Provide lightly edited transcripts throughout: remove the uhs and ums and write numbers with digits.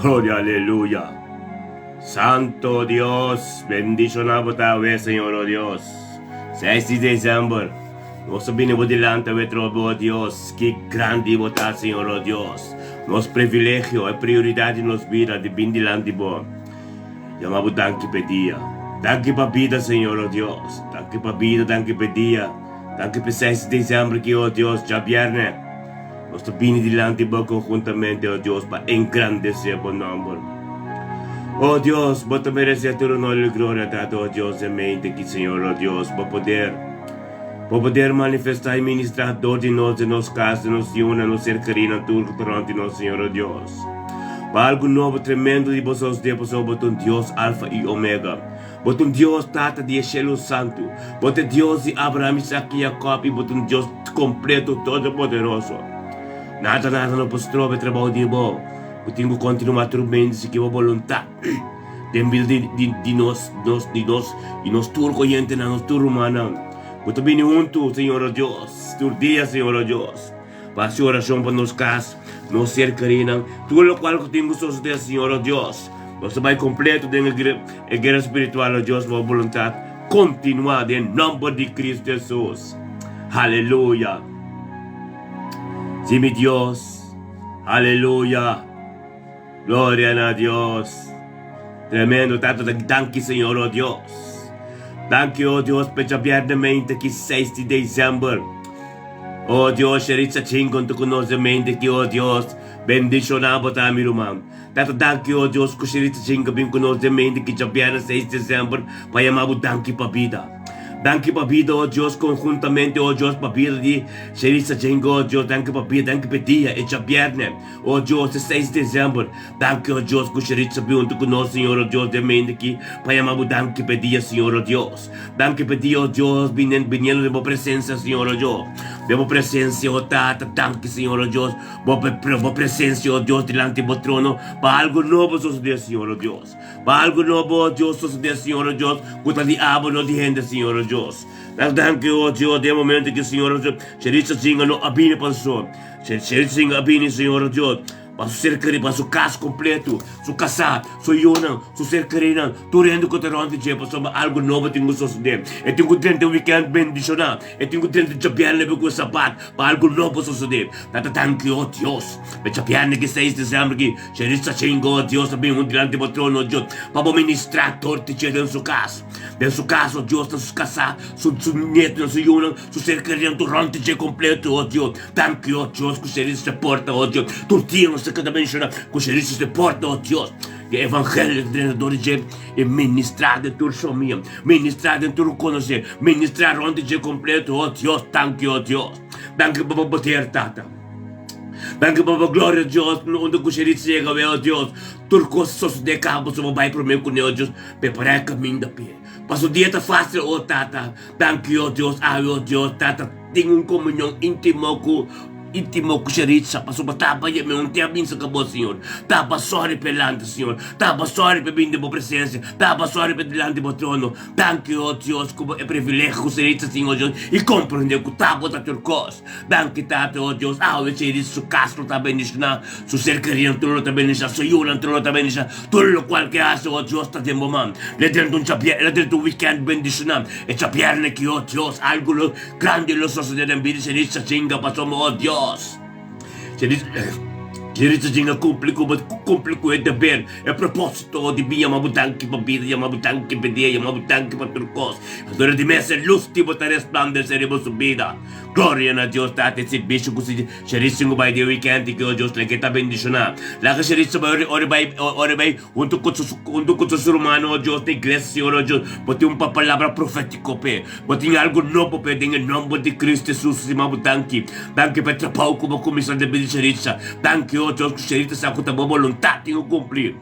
Gloria aleluya. Santo Dios, bendiciona bo ta awe, Señor, oh Dios. 6 di december, nos a bini bo dilanti awe trobe, oh Dios. Ki grandi bo ta, Señor, oh Dios. Nos privilegio, e prioridad di nos bida di bin dilanti bo. Yama bo danki p'e dia. Danki pa bida, Señor, oh Dios. Danki pa bida, danki p'e dia. Danki p'e 6 di december ki, oh Dios, djabierne. Nos ta bini dilanti bo konhuntamente, o Dios, pa engrandesé bo nòmber. O Dios, bo ta meresé tur honor i gloria, Tata, o Dios den mente aki, Señor, o Dios, bo poder, bo poder manifestá i ministrá dor di nos den nos kas, den nos yunan, nos ser kerínan, tur ku ta rònt di nos, Señor, o Dios. Pa algu nobo tremendo di bo sosodé, pasobra bo ta un Dios Alfa i Omega. Bo ta un Dios, Tata di e shelu santu. Bo ta e Dios di Abraham, Isaac i Jacob, i bo ta un Dios kompleto, todopoderoso. Nada, nada no por stroba e trabou di bo. Bo tin ku kontinuá tur mente sigui bo boluntat den bida di, di, di nos, nos, di nos, i nos tur koyentenan, nos tur rumannan. Bo ta bini huntu, Señor o Dios, tur dia, Señor o Dios, pa hasi orashon pa nos kas, nos ser kerinan, tur lokual ku tin ku sosodé, Señor o Dios. Nos ta bai kompleto den e guera spiritual, o Dios, pa bo boluntat kontinuá den nòmber di Kristu Hesus. Aleluya! Sí, mi Dios. Aleluya! Gloria na Dios. Tremendo, Tata, danki, Señor, o Dios. Danki, o Dios, pa djabièrnè mente ki 6 di desèmber. O Dios, Sheritza Chingon ta ku nos den mente ki, o Dios, bendishoná bo ta, mi ruman. Tata danki o Dios ku Sherita Chinga bin ku nos den mente ki djabièrnè 6 december pa yama bo danki pa bida. Danki pa bida o Dios konhuntamente o Dios pa bida di Sherita Chinga o Dios danki pa bida danki pa e dia e djabièrnè o Dios e 6 december danki o Dios ku Sherita bin huntu ku nos Señor o Dios den mente ki pa yama bo danki pa e dia Señor o Dios. Danki pa e dia o Dios biniendo den bo presensia Señor o Dios den bo presensia o Tata danki Señor o Dios. Bo bo presencia, oh Dios, dilanti bo trono, pa algo nobo sosodé, Señor, oh Dios. Pa algo nobo, oh Dios, sosodé, Señor, oh Dios, ku ta di abo, no di hende, Señor, oh Dios. Nos danki, oh Dios, den e momento ki, Señor, oh Dios, Sherita Zinga no a bini pa so. Sherita Zinga a bini, Señor, oh Dios, pa su ser kerí, pa su kas kompleto, su kasá, su yunan, su ser kerínan, tur hende ku ta rònt di dje, pasobra algo nobo tin ku sosodé. E tin ku drenta e wikènt bendishoná. E tin ku drenta djabièrnè ku e sabat. Pa algu nobo sosodé. Ta ta danki, o Dios. Pe djabièrnè ki seis desèmber ki Sherissa Chingo, o Dios, ta bin huntu dilanti bo trono, o Dios, pa bo ministrá tur di dje den su kas. Den su kas, o Dios, ta su kasá, su su nietunan, su yunan, su ser kerinan, tur rònt di dje kompleto, o Dios. Danki, o Dios, ku Sherissa ta porta, o Dios. Tur dia nos ta keda menshoná ku Sherissa ta porta, o Dios. E evangelio ta drenta dor di dje i ministrá den tur famia, ministrá den tur konosé, ministrá rònt di dje kompleto. O Dios, danki, o Dios. Danki pa bo poder, Tata. Danki pa bo gloria, Dios. Unda ku Sherith yega awe, o Dios, tur kos sosodé kaba pasobra bo bai promé kuné, o Dios. Prepará e kaminda p'e. Paso dia ta fásil, o Tata. Danki, o Dios. Awe, o Dios, Tata, tin un komunion íntimo ku Intimo ku Sheritza, pasobra taba yam'é un te a binsa ka bo, Señor. Taba sòri p'e lanta, Señor. Taba sòri p'e bin den bo presensia. Taba sòri p'e dilanti bo trono. Danki, o Dios, ku bo e privilegio ku Sheritza tin, o Dios, i komprendé ku ta bo ta tur kos. Danki, Tata, o Dios. Awe Sheritza su kas lo ta bendishoná, su ser kerinan tur lo ta bendishoná, su yunan tur lo ta bendishoná. Tur lokual ke hasi, o Dios, ta den bo man. Le drenta un djabièrnè, le drenta un wikènt bendishoná. E djabièrnè ki, o Dios, algu lo. Grandi lo sosodé den bida si Risa Jinga pasobra oh Dios si Risa Jinga kumpli ku bo kumpli ku e deber e proposito di bin yama bo danki pa bida yama bo danki pa dia yama bo danki pa tur kos pasobra di mes e lus di bo ta resplandesé riba su bida gloria na Dios tata e sirbishi ku si Risa Jinga bai di e wikènt aki oh Dios laga e ta bendishoná laga si Risa bai ora bai ora bai Huntu ku su huntu ku su rumannan, o Dios, na iglesia, Señor, o Dios, bo tin un palabra profétiko p'e. Bo tin algu nobo p'e den e nòmber di Kristu Hesus. Stima bo danki. Danki pa e trabou ku bo kuminsá den bida di Sheritza. Danki, o Dios, ku Sheritza sa ku ta bo boluntat tin ku kumpli.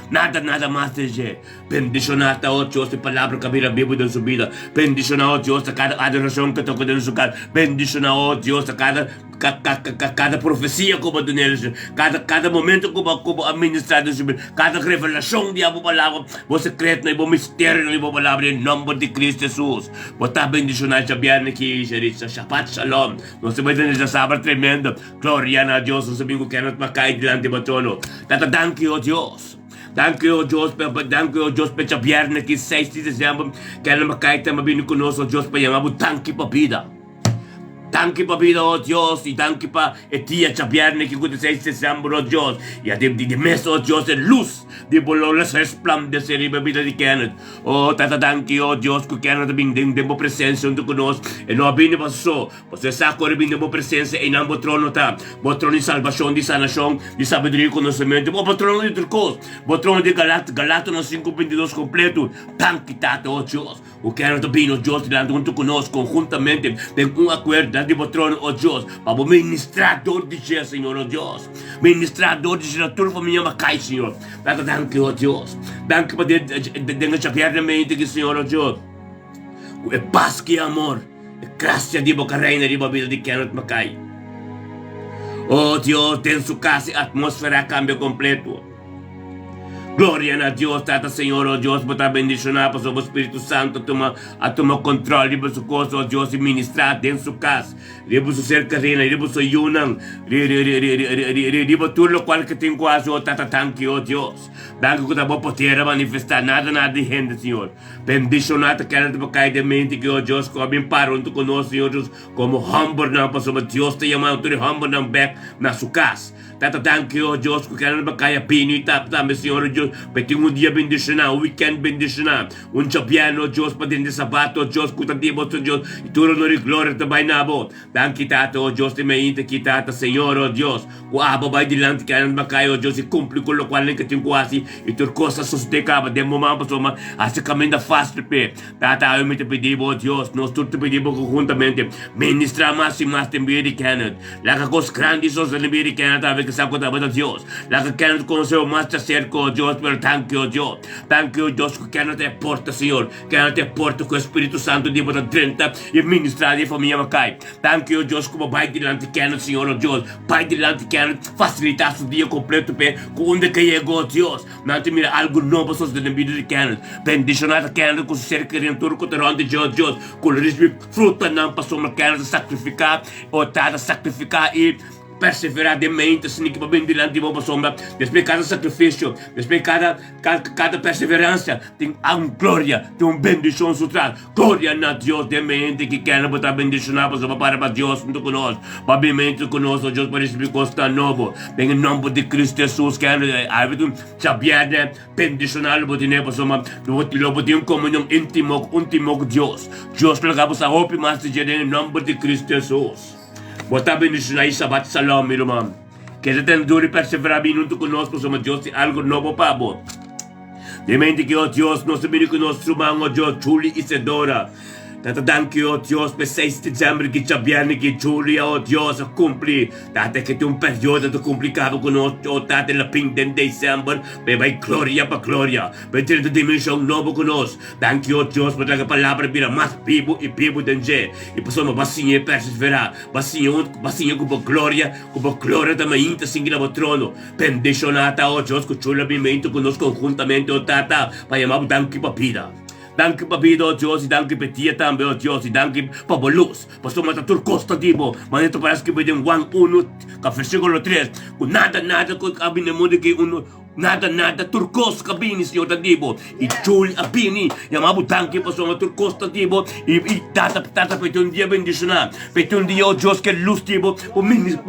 Nada, nada mas den dje. Bendishoná ta, o Dios, e palabra ku a bira bibu den su bida. Bendishoná, o Dios, ta kada adorashon ku a toka den su kas. Bendishoná, o Dios, ta kada. Kada profesia ku bo a duna el, kada kada momento ku bo ku bo a ministra den su bida, kada revelashon di abo palabra, bo sekretnan i bo misterionan di bo palabra den nòmber di Kristu Hesus. Bo ta bendishoná djabièrnè aki, Sheritza. Shabat shalom. Nos ta bai tene djasabra tremendo. Gloria na Dios. Nos ta bin ku Kenneth Mackay dilanti bo trono. Tata danki, o Dios. Danki, o Dios, pa danki, o Dios, pa djabièrnè aki, seis di desèmber, Kenneth Mackay ta bini ku nos, o Dios, pa yama bo danki pa bida. Danki pa bida, o Dios, i danki pa e dia djabièrnè ki ku ta seis desèmber, o Dios. I a di di mes, o Dios, e lus di bo lo resplandesé riba bida di Kenneth. O Tata, danki, o Dios, ku Kenneth a bin den den bo presensia huntu ku nos. E no a bini pa su so, pasobra e sa ku ora e bin den bo presensia, einan bo trono ta, bo trono di salbashon, di sanashon, di sabiduria i konosementu, bo trono di tur kos, bo trono di Galat, Galatonan sinku bintidos kompletu. Danki, Tata, o Dios. Ku kere ta bini, o Dios, dilanti huntu ku nos konhuntamente den un akuerdo dilanti di bo trono, o Dios, pa bo ministrá dor di dje, Señor, o Dios. Ministrá dor di dje na tur famia Makai, Señor. Tata, danki, o Dios. Danki pa den e djabièrnamente aki, Señor, o Dios, ku e pas ku e amor, e grasia di bo ka reina riba bida di Kenneth Makai. O Dios, den su kas e atmósfera a kambia kompleto. Gloria na Dios, Tata Señor, oh Dios, bo ta bendiciona pasobra bo Spiritu Santo a tuma a tuma control riba su cos, oh Dios, y ministra den su cas, riba su ser carina, riba su yunan, riba tur locual ke tin cu haci, oh Tata, danki, oh Dios. Danki cu ta bo poder a manifesta, nada nada di hende, Señor. Bendiciona ta keda ta por cay den mente ki, oh Dios, cu a bin para hunto cu nos, Señor Dios, como hombernan, pasobra Dios ta yamando tur e hombernan bek na su cas. Tata danki oh Dios ku kende pa kaya bini i tap tambe Señor oh Dios pa tin un dia bendishoná un weekend bendishoná un djabièrnè oh Dios pa den di sabat oh Dios ku ta di bo oh Dios i tur honor i gloria ta bai na bo danki tata oh Dios di mainta ki tata Señor oh Dios ku abo bai dilanti kende pa kaya oh Dios i kumpli ku lokual nan ke tin ku hasi i tur kos a sosodé kaba den bo man pasobra hasi kaminda fásil p'e Tata, awe mi ta pidi bo, Dios, nos tur ta pidi bo konhuntamente, ministra mas i mas den bida di Kenneth. Laga kos grandi sosode den bida di Kenneth awe ke sa ku tabata Dios. Laga Kenneth konosé bo mas djaserka, o Dios, pero danki, o Dios. Danki, o Dios, ku Kenneth ta e porta, Señor. Kenneth ta e porta ku e Spiritu Santu di bo ta drenta i ministra den e famia Makai. Danki, o Dios, ku bo bai dilanti Kenneth, Señor, o Dios. Bai dilanti Kenneth, fasilitá su dia kompleto p'e ku unda ke yega, o Dios. Nan ta mira algu nobo sosodé den bida di Kenneth. Bendishoná ta Kenneth ku su ser kerí tur ku ta rònt di dje, Dios, ku lo risibí frutanan pasobra Kenneth ta sakrifiká, o ta ta sakrifiká i perseverá den mente asina ki pa bini dilanti di bo pasobra despues di kada sakrifisio, despues di kada kada perseveransia tin un gloria, tin un bendishon su tras. Gloria na Dios den mente ki Kenneth bo ta bendishoná pasobra para pa Dios huntu ku nos, pa bin mente ku nos, o Dios, pa risibí kosnan nobo. Den e nòmber di Kristu Hesus, Kenneth, a un djabièrnè bendishoná lo bo tene pasobra lo bo tin un komunion íntimo, úntimo ku Dios. Dios lo laga bo sa hopi mas di dje den e nòmber di Kristu Hesus. Bo ta bendishoná i Shabat Shalom, mi ruman. Keda tene duru i perseverá bini huntu ku nos pasobra Dios tin algu nobo pa bo. Den mente ki, o Dios, nos ta bini ku nos ruman, o Dios, Julie i Sedora. Tata danki, o Dios, pa e seis di dezember ki djabièrnè ki Julie, o Dios, a kumpli. Tata, ke tin un periodo ta kumpli kaba ku nos, o Tata, el a bin den dezember pa e bai gloria pa gloria, pa e drenta dimenshon nobo ku nos. Danki, o Dios, pa laga palabra bira mas bibu i bibu den dje, i pasobra bo a siña e persevera, bo a siña, bo a siña ku bo gloria, ku bo gloria ta mainta sinti na bo trono. Bendiciona ta, o Dios, cu chula bimento cu nos conhuntamente, o Tata, pa yama bo danki pa bida. Danki pa bida, o Dios, y danki pa e dia tambe, o Dios, y danki pa bo luz, pasobra ta tur cos ta di bo, manera ta parece cu den Juan uno, ca versiculo tres, cu nada, nada cu a bini na mundo aki, uno, nada, nada, tur cos cu a bini, Señor, ta di bo. Y chuli a bini, yama bo danki pasobra tur cos ta di bo, y, y Tata, Tata, pa e tin un dia bendiciona, pa e tin un dia, o Dios, cu e luz di bo, bo mini,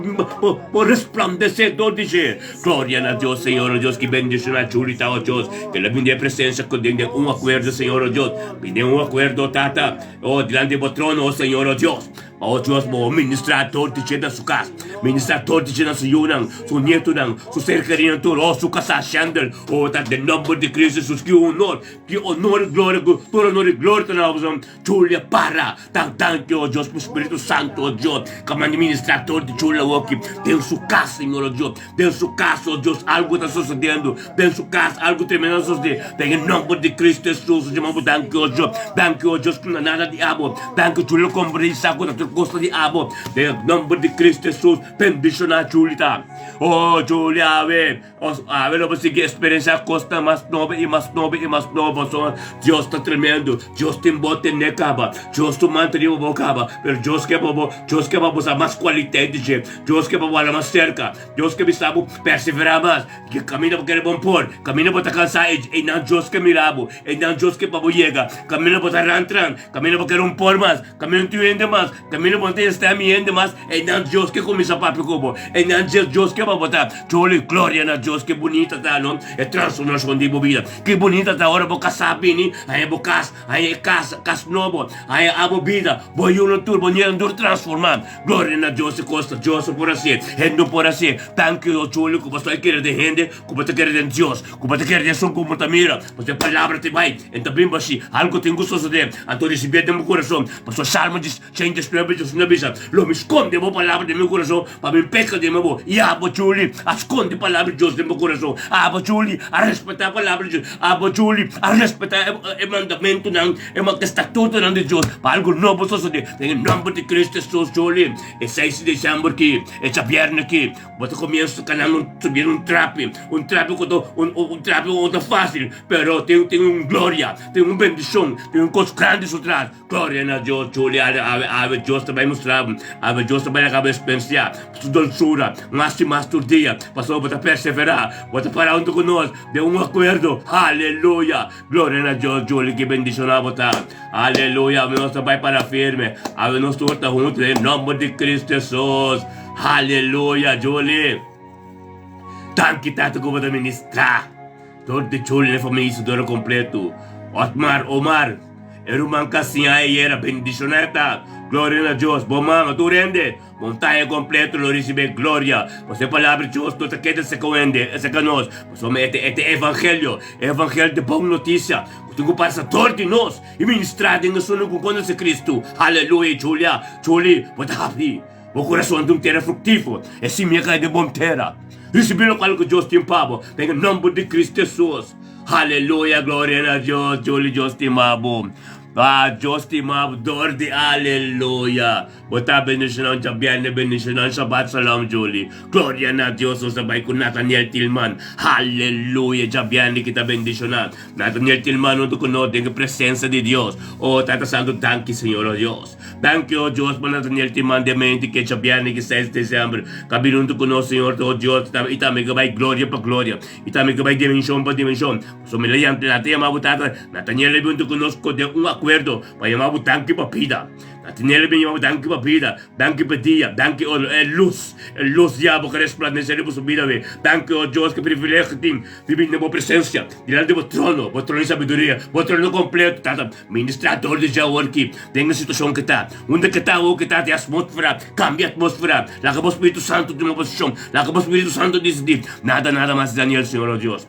bo, bo resplandece dor di dje. Gloria na Dios, Señor, o Dios, ki bendiciona chuli ta, o Dios, ke lo bini den presencia cu den, den un acuerdo, Señor, o Dios, bini den un acuerdo, Tata, o dilanti di bo trono, o Señor, o Dios. O Dios, bo ministrá tur di dje na su kas, ministrá tur di dje na su yunan, su nietunan, su ser kerinan tur, o su kasá Shendel, o ta den nomber di Cristo Jesus, ki honor, ki honor i gloria, ku tur honor i gloria ta na bo, Julia para, tan danki, o Dios, pa Spiritu Santu, o Dios, ka manda ministrá tur di Julia awoki den su kas, Señor, o Dios, den su kas, o Dios, algu ta sosodiendo den su kas, algu tremendo ta sosodé, den e nomber di Cristo Jesus, yama bo danki, o Dios, danki, o Dios, ku na nada di abo, danki, Julia komprendé i sa ku ta tur. gosa di abo. Den nomber di Cristo Jesus, bendiciona Julie ta. Oh, Julie, awe, awe lo bo sigui experiencia cosnan mas nobo y mas nobo y mas nobo. Pasobra Dios ta tremendo. Dios tin bo tene caba. Dios tu manta riba bo caba. Pero Dios ke pa bo, Dios ke pa bo sa mas cualidad di dje. Dios ke pa bo hala mas cerca. Dios ke bisa bo persevera mas. Kaminda bo kere bon por, kaminda bo ta kansá, einan Dios ke mira bo, einan Dios ke pa bo yega. Kaminda bo ta rantran, kaminda bo kere un por mas, kaminda tin hende mas, kaminda bo no tin stèm i hende mas, einan Dios ke kuminsá papia ku bo, einan Dios ke pa bo ta. Choli, gloria na Dios, ke bunita ta, no? E transformashon di bo bida. Ke bunita ta ora bo kasá bini, haña bo kas, haña e kas, kas nobo, haña abo bida, bo yunan tur, bo nienan tur transformá. Gloria na Dios e kos ta Dios por hasié, hende no por hasié. Danki o Julio ku bo sta kere den hende, ku bo ta kere den Dios, ku bo ta kere den esun ku bo ta mira. Pasobra e palabra ta bai, e ta bin bashí. Algu tin ku sosodé, anto risibié den bo kurason. Pasobra Salmo 119 verso 1 ta bisa, Lo mi skonde bo palabra den mi kurason pa mi peka den bo. I abo Julio a skonde palabra di Dios den bo kurason. Abo Julio a respetá palabra di Dios. Abo Julio a respetá e mandamentunan. E manda statutonan di Dios pa algu nobo sosodé den e nòmber di Cristo Hesus. Juli, e seis di desèmber ki, e djabièrnè ki, bo ta komiensa kanando un subiendo un trapi, un trapi ku ta un un trapi ku ta fásil, pero tin tin un gloria, tin un bendishon, tin un kos grandi su tras. Gloria na Dios, Juli, awe awe awe Dios ta bai mustra bo, awe Dios ta bai laga bo eksperensiá su dolsura mas i mas tur dia, pasobra bo ta perseverá, bo ta para huntu ku nos den un akuerdo. Aleluya! Gloria na Dios, Julie, ki bendiciona bo ta. Aleluya, awe nos ta bai para firme. Awe nos tur ta hunto den nomber di Cristo Jesus. Aleluya, Julie. Danki Tata ku bo ta ministra. Dor di Julie na familia Isidoro completo. Otmar, Omar, e ruman Casinha ayera bendiciona ta. Gloria na Dios, bo mama, tur hende. Montaña kompleto lo risibí gloria. Pasobra e palabra di Dios no ta keda serka un hende, e serka nos. Pasobra e ta e ta e evangelio, e evangelio di bon notisia ku tin ku pasa dor di nos i ministrá den esunnan ku konosé Kristu. Aleluya! Julia, Juli, bo ta happy? Bo kurason ta un tera fruktifo, e simia kai den bon tera. Risibí lokual ku Dios tin pa bo den e nòmber di Kristu Hesus. Aleluya! Gloria na Dios! Juli, Dios stima bo. Ah, Dios stima bo dor di aleluya! Bo ta bendiciona un djabierne bendiciona un Shabbat Shalom Julie Gloria na Dios nos ta bai cu Nathaniel Tilman Hallelujah djabierne ki ta bendiciona Nathaniel Tilman hunto cu nos den e presencia di Dios Oh Tata Santo danki Señor oh Dios Danki oh Dios pa Nathaniel Tilman den mente ki e djabierne ki 6 december ka bini hunto cu nos Señor oh Dios y tambe ka bai gloria pa gloria y tambe ka bai dimension pa dimension Pasobra mi la ta yama bo Tata Nathaniel a bini hunto cu nos den un acuerdo pa yama bo danki pa bida. Nathaniel bin yama danki pa bida, danki pa dia, danki o e lus, e lus di abo ku resplandesé riba su bida we. Danki o Dios ku privilegio tin di bini den bo presensia, dilanti di bo trono, bo trono di sabiduria, bo trono kompleto. Tata, ministrá dor di dje awor ki den e situashon ku ta, unda ku ta awor ku ta den atmósfera, kambia atmósfera, laga bo Spiritu Santu tuma posishon, laga bo Spiritu Santu disidí. Nada, nada mas Daniel, Señor o Dios.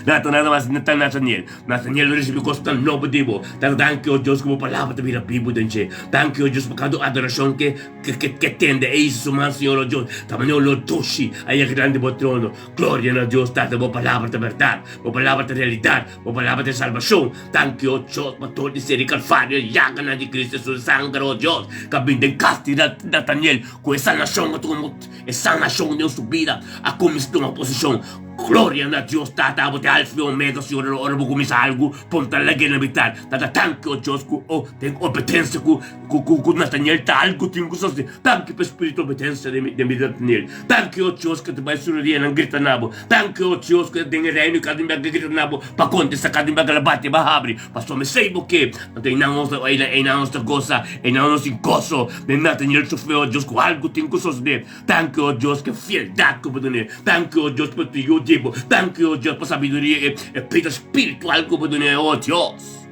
Nada, nada mas ta Nathaniel. Nathaniel lo ricibi cosnan nobo di bo. Tata, danki, oh Dios, cu bo palabra ta bira bibu den dje. Danki, oh Dios, pa cada adoracion ke, ke, ke, ke tende e hisa su man, Señor, oh Dios. Ta manera olor dushi a yega dilanti bo trono. Gloria na Dios, Tata, bo palabra ta berdad. Bo palabra ta realidad. Bo palabra ta salbacion. Danki, oh Dios, pa tur di seri Calvario, e yaganan di Cristo Jesus, e sanger, oh Dios, cu a bin den cas di Nathaniel, cu e sanacion a tuma, e sanacion den su bida a cuminsa tuma posicion. Gloria na Dios Tata abo ta Alfa y Omega Señor ora bo cuminsa algo pon ta lag'e na mitad Tata tanki o Dios cu o ten obedencia cu cu cu Nathaniel ta algo tin cu sosode tanki pa spirito obedencia den den bida Nathaniel tanki o Dios cu ta bay su rodianan grita na bo tanki o Dios cu ta den e reino y cada un biaha grita na bo pa contesta cada un biaha la bati ba habri pasobra mi say bo ke anto eynan nos ta eynan nos ta gosa eynan nos tin goso den Nathaniel su fe o Dios cu algo tin cu sosode Danki, o Dios, ke fieldat ku bo dun'é. Danki, o Dios, pa tu Yu di bo. Danki, o Dios, pa sabiduria i e bida spiritual ku bo dun'é, o Dios.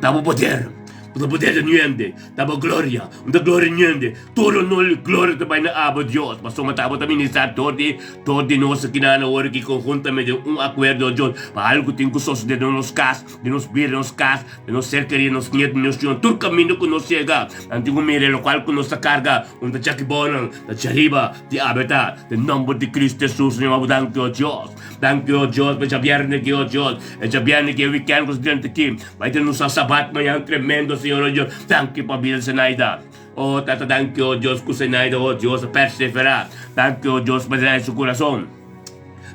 Ta bo poder, bo ta poder di niende, ta bo gloria, un ta gloria niende. Tur honor i gloria ta bai na abo, Dios, pasobra ta abo ta ministrá dor di dor di nos akinan awor aki konhuntamente den un akuerdo, o Dios, pa algu tin ku sosodé den nos kas, den nos bida, den nos kas. Den nos ser kerí, nos nietu, nos yunan, tur kaminda ku nos yega, nan tin ku mira e lokual ku nos ta karga, un ta djaki bonan, ta djariba di abetá. Den nòmber di Kristu Hesus, nos yama bo danki, o Dios. Danki, o Dios, pa e djabièrnè aki, o Dios. E djabièrnè aki, e wikènt ku nos drenta aki, bai tene nos sabat mañan tremendo, Señor, o Dios. Danki pa bida di Zenaida. Oh Tata danki oh Dios ku Zenaida oh Dios a perseverá. Danki oh Dios pa Zenaida su kurason.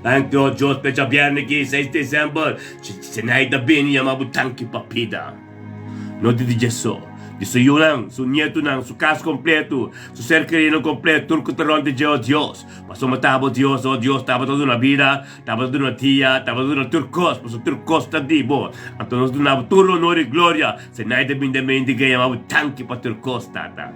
Danki oh Dios pa e djabièrnè aki 6 desèmber Zenaida bini yama bo danki pa bida. No di di dje so, di su yunan, su nietunan, su kas kompletu, su ser kerinan kompletu, tur ku ta rònt di dje oh Dios. Pasobra ta bo Dios, oh Dios, tabata duna bida, tabata duna dia, tabata duna tur kos, pasobra tur kos ta di bo. Anto nos duna bo tur honor i gloria. Senai ta bin den mente ke yama bo danki pa tur kos, Tata.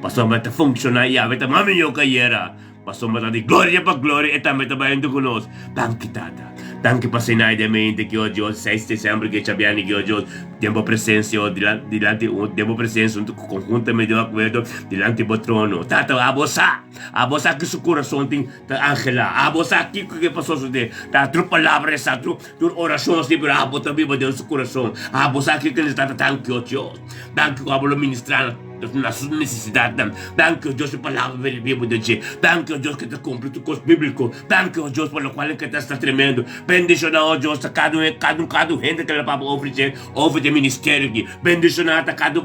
Pasobra ta funshoná i awe ta mas mihó ku ayera. Pasobra ta di gloria pa gloria e tambe ta bai huntu ku nos. Danki, Tata. Danki pa Senai den mente ke, oh Dios, seis desèmber ke djabièrnè ke, oh Dios, den bo presensia, oh, dilanti, den bo presensia huntu ku konhuntamente den akuerdo dilanti bo trono. Tata, abo sa. Abo sa ki su kurason tin ta anhelá. Abo sa kiko ke pasó su den. Ta tur palabra e sa, tur tur orashon si, pero abo ta biba den su kurason. Abo sa kiko e ta Danki, o Dios. Danki ku abo lo ministrá na su nesesidatnan. Danki, o Dios, e palabra bira bibu den dje. Danki, o Dios, ke ta kumpli tur kos bíbliko. Danki, o Dios, pa lokual ke ta sta tremendo. Bendishoná, o Dios, ta kada un kada un kada un hende ke la papa ofresé over di e ministerio aki. Bendishoná ta kada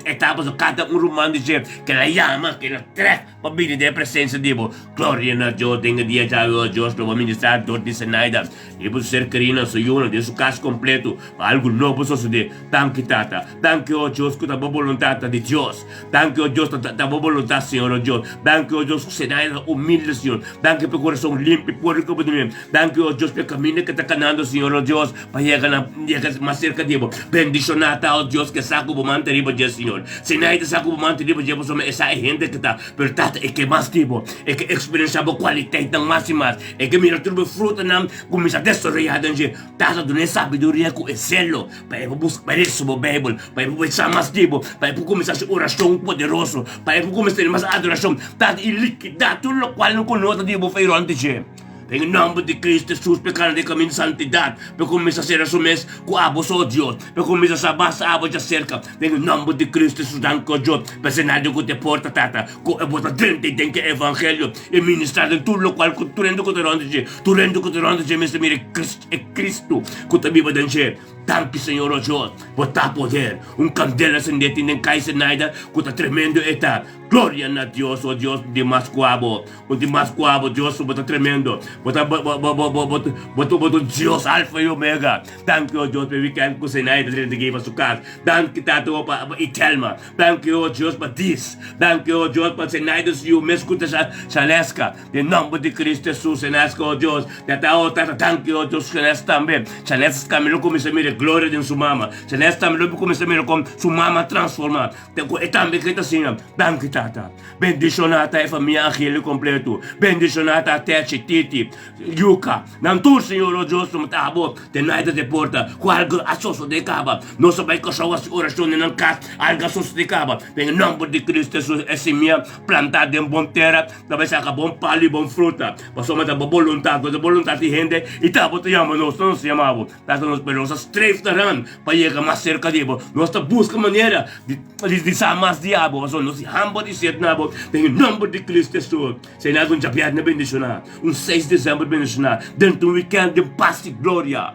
etapa, kada un ruman di dje. Ke la yama, ke la trek pa bini den e presensia di bo. Gloria na Dios den e dia djawe, o Dios, lo bo ministrá dor di Zenaida i bo ser kerinan, su yunan, den su kas kompletu, pa algu nobo sosodé. Danki, Tata. Danki, o Dios, ku ta bo boluntat ta di Dios. Danki, o Dios, ta bo boluntat, Señor, o Dios. Danki, o Dios, ku Zenaida ta humilde, Señor. Danki pa e kurason limpi, puru ku bo tin. Danki, o Dios, pa e kaminda ke ta kanando, Señor, o Dios, pa yega na yega mas serka di bo. Bendishoná ta, o Dios, ke sa ku bo manta riba dje, Señor. Si nadie ta sa ku bo manta riba dje, pasobra e sa e hende ke ta. Pero Tata, e ke mas di bo. E ke eksperensiá bo kualitetnan mas i mas. E ke mira tur bo frutanan kuminsá desaroyá den dje. Tata, duna e sabiduria ku e selo pa e por buska, pa e lesa bo Beibel, pa e por sa mas di bo, pa e por kuminsá hasi orashon poderoso, pa e por kuminsá tene mas adorashon. Tata, i likidá tur lokual no ku no ta di bo fe rònt di dje. Den e nòmber di Cristo Jesus p'e kana den kaminda di santidat, p'e kuminsá sera su mes ku abo so, Dios, p'e kuminsá sa basta abo djaserka. Den e nòmber di Cristo Jesus danki o Dios p'e senario ku te porta, Tata, ku e bo ta drenta den ke evangelio i ministrá den tur lokual ku tur hende ku ta rònt di dje, tur hende ku ta rònt di dje mester mira e Cristo ku ta biba den dje. Danki Señor o Dios, bo ta poder. Un kandela sendé tin den Kaiser Naida ku ta tremendo e ta. Gloria na Dios, o Dios di mas ku abo. Un di mas ku abo, Dios, bo ta tremendo. Bo ta bo bo bo bo bo bo ta bo ta Dios Alfa i Omega. Danki, o Dios, pa e weekend ku Zenaida ta drenta pa su kas. Danki, Tata, o pa pa Itelma. Danki, o Dios, pa Dis. Danki, o Dios, pa Zenaida su yu mes ku ta Shaleska. Den nomber di Cristo Jesus, Shaleska, o Dios. Tata, o Tata, danki, o Dios, Shaleska tambe. Shaleska tambe lo kuminsá mira e gloria den su mama. Shaleska tambe lo kuminsá mira kon su mama a transformá. Te ku e tambe ke ta siña. Danki, Tata. Bendishoná ta e famia Angeli kompletu. Bendishoná ta Techi, Titi, Yuka. Nan tur, Señor, o Dios, no ta abo te naida te porta ku algu a sosodé kaba. Nos a bai Kòrsou hasi orashon den nan kas, algu a sosodé kaba. Den e nòmber di Kristu Hesus, e simia plantá den bon tera ta bai saka bon palu i bon fruta. Pasobra ta bo boluntat, no ta boluntat di hende, i ta bo ta yama nos, no nos ta yama bo. Tata nos, pero nos ta streef na ran pa yega mas serka di bo. Nos ta buska manera di di sa mas di abo, pasobra nos tin hamber i set na bo. Den e nomber di Cristo Hesus, Señor, un djabièrnè bendishoná, un seis desèmber bendishoná, dentro un wikènt den pas i gloria.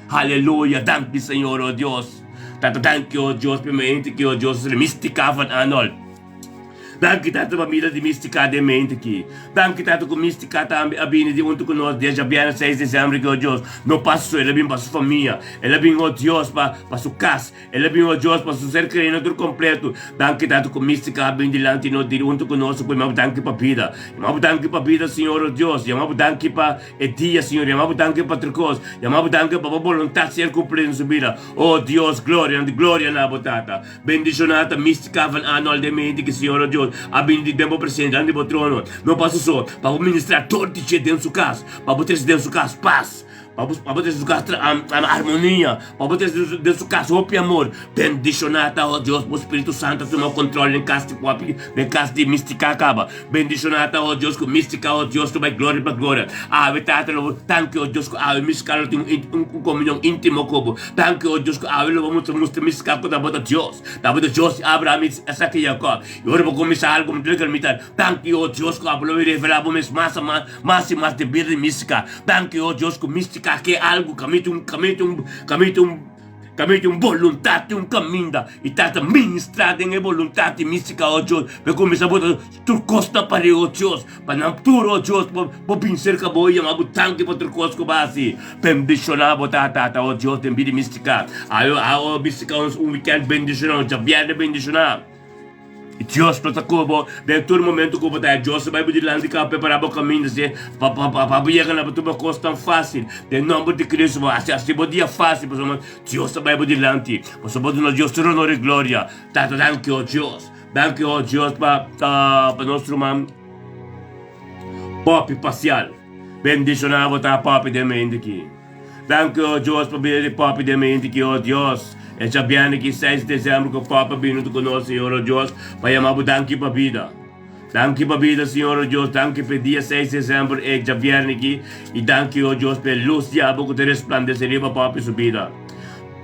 Haleluya! Danki, Señor, o Dios. Tata, danki, o Dios, pa e mente ki, o Dios, Mistica van Arnold. Danki Tata pa mira di Mistica den mente aki. Danki Tata ku Mistica tambe a bini di huntu ku nos dia djabièrnè seis desèmber ki o Dios no pa su el a bin pa su famia el a bin o Dios pa pa su kas el a bin o Dios pa su ser kerido tur kompleto. Danki Tata ku Mistica a bin dilanti nos di huntu ku nos ku yama bo danki pa bida. Yama bo danki pa bida Señor o Dios. Yama bo danki pa e dia Señor. Yama bo danki pa tur kos. Yama bo danki pa bo boluntat ser kumplí den su bida. O Dios gloria gloria na bo Tata. Bendishoná ta Mistica van Arnold den mente ki Señor o Dios a bini di den bo presencia dilanti di bo trono, no pa su so, pa bo ministrá tur di dje den su kas, pa bo trese den su kas pas, pa bo pa bo trese den su kas armonia, pa bo trese den su kas hopi amor. Bendishoná ta o Dios bo Spiritu Santo a tuma control den kas di papi, den kas di Mistica kaba. Bendishoná ta o Dios ku Mistica o Dios lo bai gloria pa gloria. Awe Tata lo bo tanki o Dios ku awe Mistica lo tin un un comunion intimo ku bo. Danki, o Dios, ku awe lo bo mustra mustra mi ska ku ta bo ta Dios. Ta bo ta Dios di Abraham, Isaac i Jacob. I ora bo kuminsá algu, mi ta mitar. Danki, o Dios, ku abo lo revelá bo mes mas a mas, mas i mas den bida di mi ska. Danki, o Dios, ku mi ska ke algu, kaminta un, kaminta un, kaminta un. Kaminda tin un boluntat, tin un kaminda. I Tata ministrá den e boluntat di místika, o Dios. Bo kuminsá bota tur kos na pared, o Dios, pa nan tur, o Dios, por bin serka bo i yama bo danki pa tur kos ku bo a hasi. Bendishoná bo ta, Tata, o Dios, den bida místika. Awe, místika, un wikènt bendishoná, un djabièrnè bendishoná. Dios lo ta ku bo den tur momento ku bo ta. Dios ta bai bo dilanti ka prepará bo kaminda si pa pa pa pa bo yega na bo tur bo kos tan fásil. Den nòmber di Kristu bo hasi hasi bo dia fásil pasobra Dios ta bai bo dilanti. Pasobra bo duna Dios tur honor i gloria. Tata danki o Dios. Danki o Dios pa pa nos ruman Poppy Pasial. Bendishoná bo ta Poppy den mente aki. Danki o Dios pa bida di Poppy den mente ki o Dios. E djabièrnè ki seis di desembro ku Poppy a bini huntu ku nos Señor o Dios pa yama bo danki pa bida. Danki pa bida Señor o Dios danki pa e dia seis di desembro e djabièrnè ki i danki o Dios pa e lus di abo ku ta resplandese riba Poppy su bida.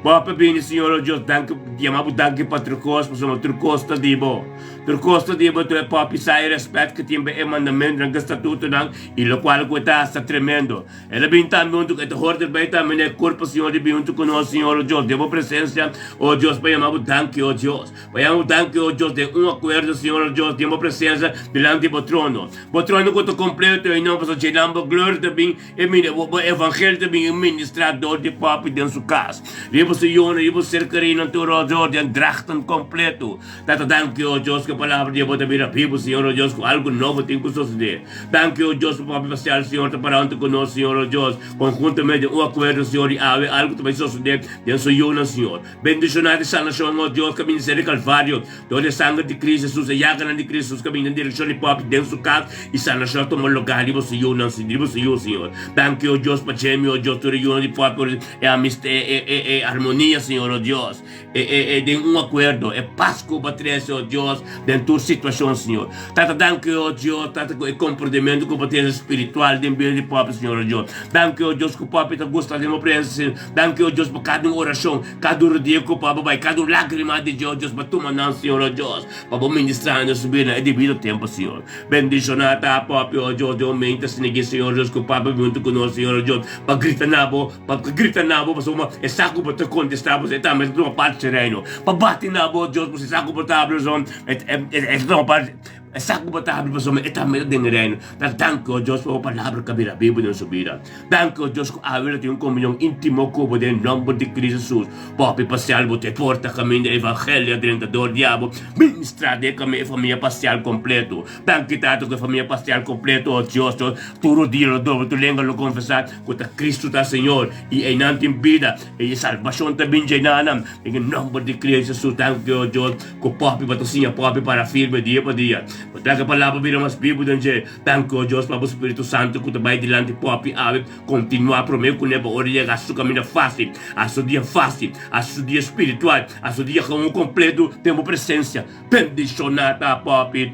Bo pa bini, Señor, o Dios, danki, yama bo danki pa tur kos, pasobra tur kos ta di bo. Tur kos ta di bo, tur e papia sa e rèspèt ku tin pa e mandamentunan ku e statutonan, i lokual ku e ta hasi ta tremendo. El a bini tambe huntu ku e ta hòrt erbei tambe na e kurpo, Señor, di bini huntu ku nos, Señor, o Dios, den bo presensia, o Dios, pa yama bo danki, o Dios. Pa yama bo danki, o Dios, den un akuerdo, Señor, o Dios, den bo presensia, dilanti bo trono. Bo trono ku ta kompleto, i no, pasobra dje nan bo gloria ta bin. E mira, bo bo evangelio ta bin ministrá dor di papi den su kas. Riba su yunan, riba su ser kerínan tur ròdor den drachten kompleto. Tata, danki, o Dios, ku e palabra di bo ta bira bibu, Señor, o Dios, ku algu nobo tin ku sosodé. Danki, o Dios, pa papi pasial, Señor, ta pará huntu ku nos, Señor, o Dios, konhuntamente den un akuerdo, Señor, i awe algu ta bai sosodé den su yunan, Señor. Bendishoná di sanashon, o Dios, kaminda ser di Kalvario, dor di e sanger di Cristo Jesus, e yaganan di Cristo Jesus kaminda den direkshon di papi den su kas, i sanashon a tuma lugá riba su yunan, riba su yu, Señor. Danki, o Dios, pa djemi, o Dios, tur e yunan di papi, ora e amist, e, e, e, e armonia, Señor, o Dios, e, e, e den un akuerdo, e pas ku bo a trese, o Dios, den tur situashon, Señor. Tata, danki, o Dios, Tata, ku e komprendimentu ku bo trese spiritual den bida di papi, Señor, o Dios. Danki, o Dios, ku papi ta gusta den bo presensia, Señor. Danki, o Dios, pa kada un orashon, kada un rodia ku pa bo bai, kada un lágrima di dje, o Dios, pa tuma nan, Señor, o Dios, pa bo ministrá na su bida na e debido tempu, Señor. Bendishoná ta papi, o Dios, den un mente asina aki, Señor, Dios, ku papi huntu ku nos, Señor, o Dios, pa grita na bo, pa grita na bo, pasobra e sa ku bo ta kontestá, pasobra e tambe ta tuma parti di reino. Pa bati na bo, Dios, pasobra e sa ku bo ta habla, pasobra e ta tuma parti. E sa ku bo ta habri pasobra e tambe ta den e Reino. Ta danki, o Dios, pa bo palabra ku a bira bibu den su bida. Danki, o Dios, ku awe lo tin un komunion íntimo ku bo den nòmber di Cristo Jesus. Popi pasial bo ta e porta kaminda e evangelio a drenta dor di abo. Ministrá den kaminda e famia pasial kompleto. Danki, Tata, ku e famia pasial kompleto, o Dios, Dios, tur rodia lo dobla, tur lenga lo konfesá ku ta Cristo ta Señor, i einan tin bida, i e salbashon ta bin dje nan. Den e nòmber di Cristo Jesus, danki, o Dios. Ku popi bo ta siña popi para firme dia pa dia. Bo ta laga palabra bira mas bibu den dje. Danki, o Dios, pa bo Spiritu Santu ku ta bai dilanti popi awe. Kontinuá promé kuné pa ora yega hasi su kaminda fásil, hasi su dia fásil, hasi su dia spiritual, hasi su dia gewoon kompletu den bo presensia. Bendishoná ta popi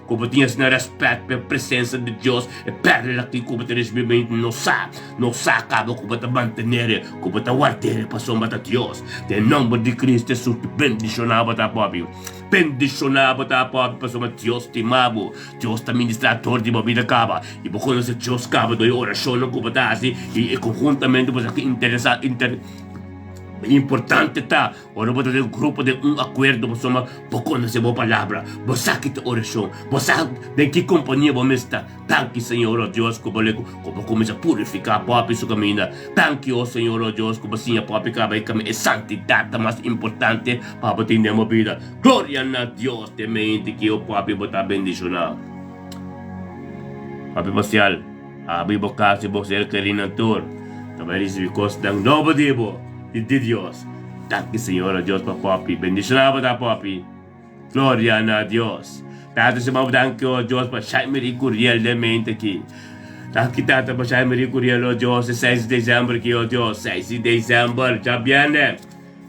ku bo tin asina rèspèt pa e presensia di Dios. E pèrla aki ku bo ta risibí no sa, no sa kaba ku bo ta mantener. Ku bo ta ward'é pasobra ta Dios. Den nomber di Cristo Jesus bendishoná bo ta papi. Bendishoná bo ta papi pasobra Dios stima bo. Dios ta ministrá dor di bo bida kaba. I bo konosé Dios kaba dor e orashonnan ku bo ta hasi i e konhuntamente bo sa ki interesá inter importante ta. Ora bo ta den grupo den un akuerdo pasobra bo konosé bo palabra, bo sa ki ta orashon, bo sa den ki kompania bo mes ta. Danki Señor o Dios ku bo le ku bo kuminsá purifiká popi su kaminda. Danki o Señor o Dios ku bo siña popi kaba e kaminda. E santidat ta mas importante pa bo tin den bo bida. Gloria na Dios den mente ki o popi bo ta bendishoná. Papi Pasial, abri bo kas i bo ser kerinan tur ta bai risibí kosnan nobo di bo i di Dios. Danki Señor o Dios pa popi. Bendishoná bo ta popi. Gloria na Dios. Tata si bo danki o Dios pa Shaimir y Curiel den mente aki. Danki Tata pa Shaimir y Curiel o Dios e 6 di december aki o Dios. 6 di december djabierne.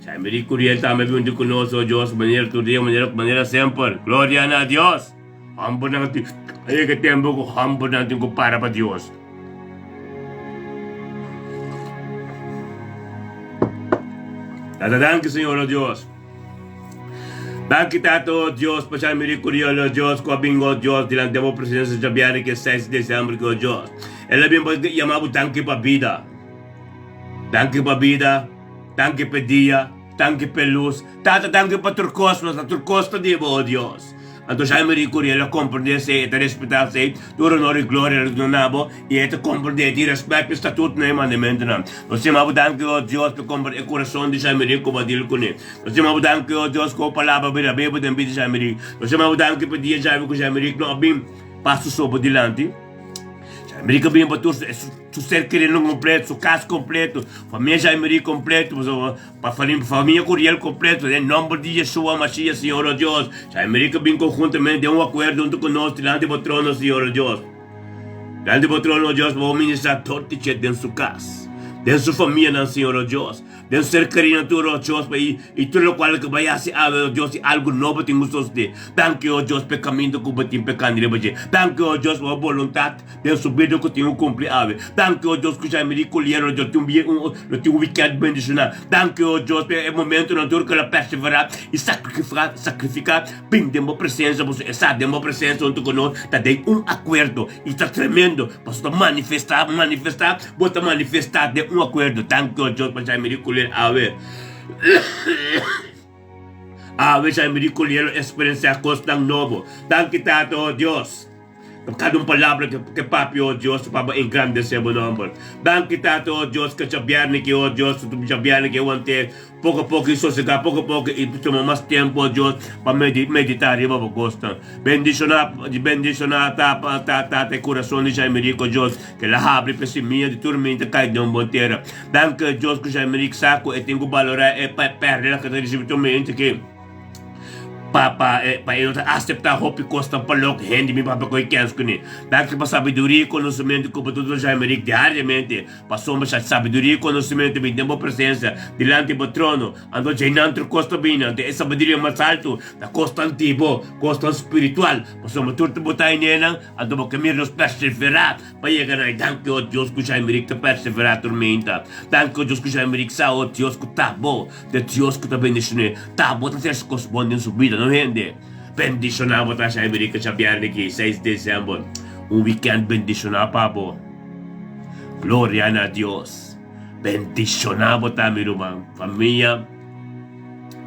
Shaimir y Curiel tambe bin huntu ku nos o Dios manera tur dia manera manera semper. Gloria na Dios. Hombernan tin a yega tempo ku hombernan tin ku para pa Dios. Tata danki Señor o Dios. Danki Tata, o Dios, pa xa mirikuriol, o Dios, ku a bin, o Dios, dilanti bo presensia djabièrnè ki e 6 di desèmber ki, o Dios, el a bin pa yama bo danki pa bida. Danki pa bida. Danki p'e dia, danki p'e lus. Tata, danki pa tur kos, nos tur kos ta di bo, o Dios. Anto Jaime Rico Riel a komprendé esei, e ta respetá esei. Tur honor i gloria lo duna na bo, i e ta komprendé, e tin rèspèt p'e statutonan i mandamentunan. Nos stima bo danki, o Dios, p'e komprendé e kurason di Jaime Rico ku bo a dil kuné. Nos stima bo danki, o Dios, ku bo palabra a bira bibu den bida di Jaime Rico. Nos stima bo danki p'e dia djawe ku Jaime Rico no a bin pa su so bo dilanti. Jaime Rico a bin pa tur su. Su ser kerido kompleto, su kas kompleto, famia Jaimeri kompleto, pa famia Curiel kompleto, den nomber di Yeshua Mashiach, Señor o Dios. Jaimeri ka bin konhuntamente den un akuerdo huntu ku nos dilanti bo trono, Señor o Dios. Dilanti bo trono, o Dios, pa bo ministra tur tich'e den su kas, den su famianan, Señor o Dios. Den ser kariño tur, o Dios, pa i i tur lokual ku bai hasi awe, o Dios, i algu nobo tin ku sosodé. Danki, o Dios, pa e kaminda ku bo tin pa e kanda riba dje. Danki, o Dios, pa bo boluntat den su bida ku tin ku kumpli awe. Danki, o Dios, ku Jaime di Colier, o Dios, tin un bie un lo tin un wikènt bendishoná. Danki, o Dios, pa e momentunan tur ku el a perseverá i sakrifika sakrifiká bin den bo presensia, pasobra e sa den bo presensia huntu ku nos ta den un akuerdo i ta tremendo, pasobra ta manifestá manifestá. Bo ta manifestá den un akuerdo. Danki o Dios pa Jaime di Colier awe. Awe Jaime di Colier lo eksperensiá kosnan nobo. Danki Tata o Dios pa kada un palabra ke papia o Dios pa bo engrandesé bo nòmber. Danki Tata o Dios ke djabièrnè ki o Dios djabièrnè ke want'é. Poko poko i sosegá, poko poko i tuma mas tempu, o Dios, pa meditá riba bo kosnan. Bendishoná, bendishoná ta ta ta e kurason di Jaimerick, o Dios, ku el a habri pa e simia di tur minta kai den un bon tera. Danki, o Dios, ku Jaimerick sa ku e tin ku balorá e pèrla ku e ta risibí tur minta ki. Pa pa e pa e no ta aseptá hopi kosnan pa loke hende mi papia ku e kens kuné. Danki pa sabiduria i konosementu ku bo ta duna Jaimerick diariamente. Pasobra sa sabiduria i konosementu bin den bo presensia dilanti bo trono, anto djeinan tur kos ta bini, anto e sabiduria mas altu ta kosnan di bo, kosnan spiritual, pasobra tur ta bo ta einenan, anto bo ke mira nos perseverá pa yega na ei. Danki, o Dios, ku Jaimerick ta perseverá tur meinta. Danki, o Dios, ku Jaimerick sa, o Dios, ku ta bo, ta Dios ku ta bendishon'é, ta bo ta trese kos bon den su bida, no hende. Bendishoná bo ta Jaimerick djabièrnè aki, seis desèmber, un wikènt bendishoná pa bo. Gloria na Dios. Bendiciona bo ta mi ruman. Famia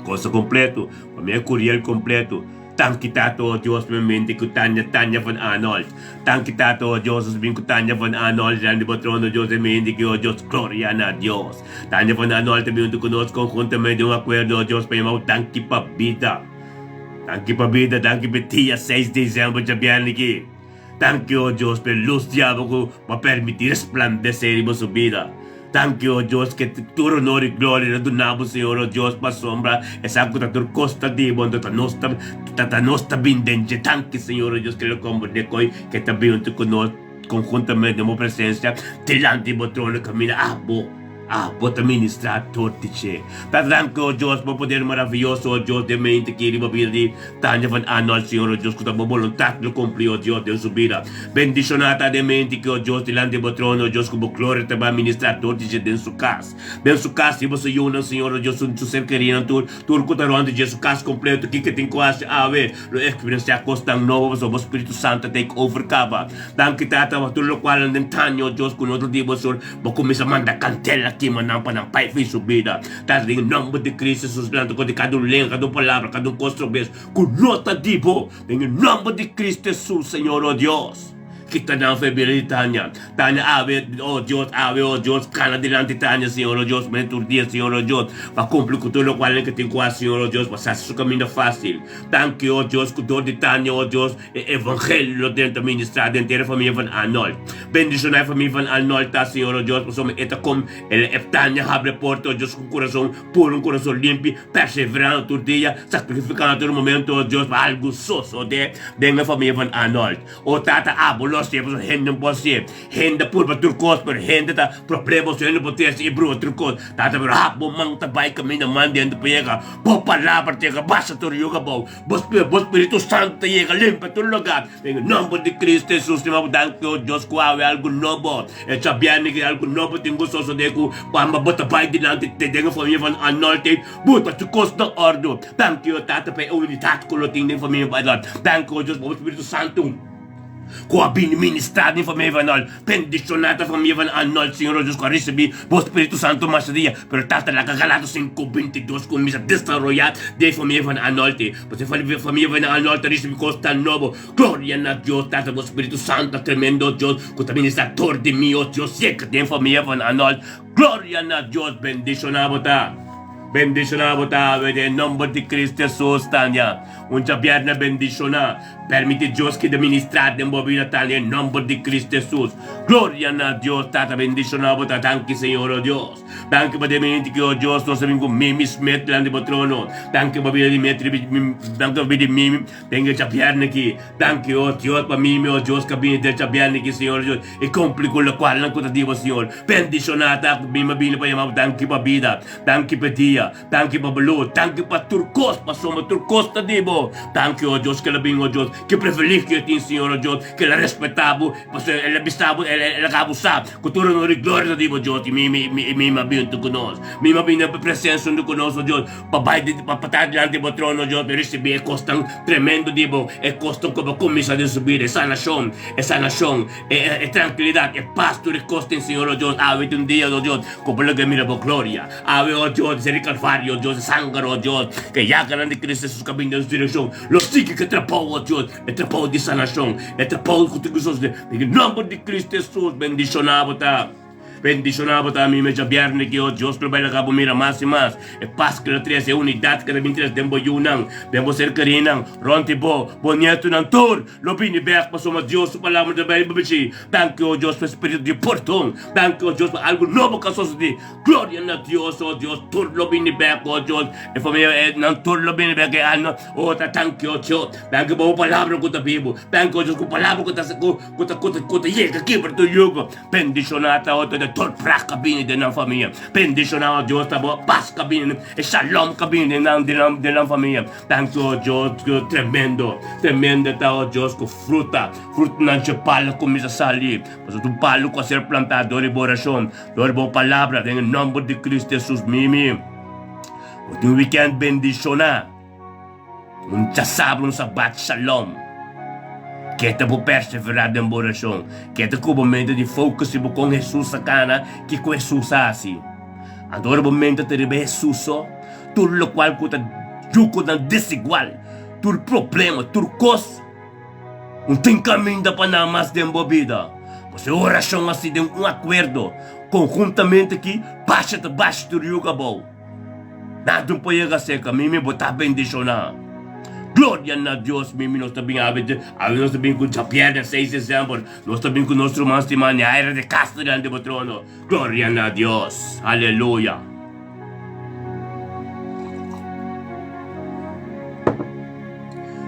cosa completo. Famia Curiel completo. Danki Tata oh Dios pa mi mente cu Tanja Tanja van Arnold. Danki Tata oh Dios nos bin cu Tanja van Arnold dilanti bo trono Dios e mente ki oh Dios Gloria na Dios. Tanja van Arnold ta bin hunto cu nos conjuntamente den un acuerdo oh Dios pa yama bo danki pa bida. Danki pa bida danki pa e dia seis december djabièrnè aki. Danki, o Dios, p'e lus di abo ku bo a permití resplandesé riba su bida. Danki, o Dios, ke tur honor i gloria ta duna bo, Señor, o Dios, pasobra esaki ku ta tur kos ta di bo, anto ta nos ta ta nos ta bin den dje. Danki, Señor, o Dios, ke lo komprendé koe ke ta bin huntu ku nos konhuntamente den bo presensia dilanti bo trono kaminda abo. Ah, bo ta ministrá tur di dje. Ta danki, o Dios, bo poder maraviyoso, o Dios, den mente ki riba bida di Tanja van Arnold, Señor, o Dios, ku ta bo boluntat lo kumpli, o Dios, den su bida. Bendishoná ta den mente ki, o Dios, dilanti bo trono, o Dios, ku bo gloria ta bai ministrá tur di dje den su kas. Den su kas riba su yunan, Señor, o Dios, su su ser kerinan tur, tur ku ta rònt di dje, su kas kompleto, kiko tin ku hasi awe, lo eksperensiá kosnan nobo, pasobra bo Spiritu Santu a take over kaba. Danki, Tata, pa tur lokualnan den Tanja, o Dios, ku no ta di bo, Señor. Bo kuminsá manda kantela kima nan pa nan pai fin su bida. Ta den e nòmber di Cristo Jesus lanta kontra kada un lenga, kada un palabra, kada un kos trobes ku no ta di bo. Den e nòmber di Cristo Jesus, Señor, o Dios, kita nan for e bida di Tania. Tania awe, o Dios, awe, o Dios, kana dilanti Tania, Señor, o Dios, mene tur dia, Señor, o Dios, pa kumpli ku tur lokual nan ke tin ku hasi, Señor, o Dios, pa hasi su kaminda fásil. Danki, o Dios, ku dor di Tania, o Dios, E evangelio lo drenta ministrá den tera famia van Arnold. Bendishoná e famia van Arnold ta, Señor o Dios, pasobra e ta kom el e Tania habri e porta, o Dios, ku un kurason puru, un kurason limpi, perseverando tur dia, sakrifikando tur momento, o Dios, pa algu sosodé den e famia van Arnold. O Tata, abo lo hasié, pasobra hende no por hasié. Hende a purba tur kos, pero hende ta problema, so hende por trese i brua tur kos. Tata, pero abo man ta bai kaminda man dentro pa yega, bo palabra ta yega basa tur yuga abou. Bo bo Spiritu Santu ta yega limpa tur lugar. Den e nomber di Cristo Jesus mi abo danki o Dios ku awe algu nobo. E djabièrnè ki algu nobo tin ku sosodé ku amba bo ta bai dilanti te den e famia van Arnold ei bo ta tur kos na ordu. Danki o Tata pa e unidat ku lo tin den famia van Arnold. Danki o Dios pa bo Spiritu Santu. Ku a bini ministrá den famia van Arnold. Bendishoná ta famia van Arnold, Señor o Dios, ku a risibí Bo Spiritu Santu masha dia. Pero Tata, laga Galato 5:22 kuminsá desaroyá den famia van Arnold. Pasobra e famia van Arnold ta risibí kos tan nobo. Gloria na Dios, Tata, Bo Spiritu Santu ta tremendo, o Dios, ku ta ministrá dor di mi, o Dios. Yega den famia van Arnold. Gloria na Dios, bendishoná bo ta. Bendishoná bo ta awe den nomber di Cristo Jesus, Tania. Un djabièrnè bendishoná. Permiti Dios keda ministrá den bo bida ta den nomber di Cristo Jesus. Gloria na Dios, Tata bendishoná bo ta. Danki Señor, o Dios. Danki pa den ki, o Dios, nos a bin ku Mimi Smith dilanti bo trono. Danki pa bida di danki pa bida di Mimi den e djabièrnè aki. Danki, o Dios, pa Mimi, o Dios, ku a bini den djabièrnè aki, Señor Dios, i kumpli ku lokualnan ku ta di bo, Señor. Bendishoná ta ku Mimi a bini pa yama bo. Danki pa bida. Danki pa e dia. Danki pa bo lus, danki pa tur kos, pasobra tur kos ta di bo. Danki, o Dios, ku el a bin, o Dios, ki privilegio e tin, Señor, o Dios, ku el a respetá bo, pasobra el a bisa bo, el a laga bo sa ku tur honor i gloria ta di bo, Dios. I mi, mi, mi, mi a bin huntu ku nos, mi a bin den bo presensia huntu ku nos, o Dios, pa bai di, pa ta dilanti bo trono, o Dios, pa risibí e kosnan tremendo di bo, e kosnan ku bo a kuminsá den su bida, e sanashon, e sanashon, e, e, e trankilidat, e pas, tur e kosnan, Señor, o Dios. Awe ta un dia, o Dios, ku bo laga mira bo gloria. Awe, o Dios, di Calvario, o Dios, e sanger, o Dios, ku e yaganan di Cristo Jesus ku a bini den nos direkshon, lo sigui ku e trabou, o Dios, e trabou di sanashon, e trabou ku ta gososo den e nomber di Cristo Jesus. Bendishoná bo ta, bendishoná bo ta, mi mecha bièrnè aki, o Dios, lo bai laga bo mira mas i mas e pas ku lo trese, e unidat ku ta bin trese den bo yunan, den bo ser kerinan, rònt di bo, bo nietunan tur. Lo bini bek pasobra Dios su palabra ta bai bichi. Danki, o Dios, pa e spiritu di pordon. Danki, o Dios, pa algu nobo ku a sosodé. Gloria na Dios, o Dios, tur lo bini bek, o Dios. E familia, e nan tur lo bini bek, e alma. O ta danki, o Dios. Danki pa bo palabra ku ta bibu. Danki, o Dios, ku palabra ku ta ku ku ta ku ta ku ta yega kibra tur yugo. Bendishoná ta, o Dios, e tur prak a bini den nan famia. Bendishoná, o Dios, ta bo pas ku a bini, e shalom ku a bini den nan den nan den nan famia. Danki, o Dios, tremendo, tremendo ta, o Dios, ku fruta, frutanan dje palu kuminsá sali, pasobra tur palu ku a ser plantá dor di bo orashon, dor di bo palabra, den e nòmber di Kristu Hesus, mimi. Bo tin un wikènt bendishoná, un djasabra, un sabat shalom. Keda bo perseverá den bo orashon, keda ku bo mente di focus riba kon Hesus a kana, kiko Hesus a hasi. Anto ora bo mente ta riba Hesus so, Tur lokual ku ta yukunan desigual, tur problema, tur kos, no tin kaminda pa nan mas den bo bida. Pasobra e orashon hasi den un akuerdo, konhuntamente ki basha ta basha tur yuk abou. Nada no por yega serka mi, mi bo ta bendishoná. Gloria na Dios, mi mi nos ta bin awe, awe nos ta bin ku djabièrnè seis desèmber, nos ta bin ku nos ruman stimá Neaira de Castro dilanti bo trono. Gloria na Dios! Aleluya!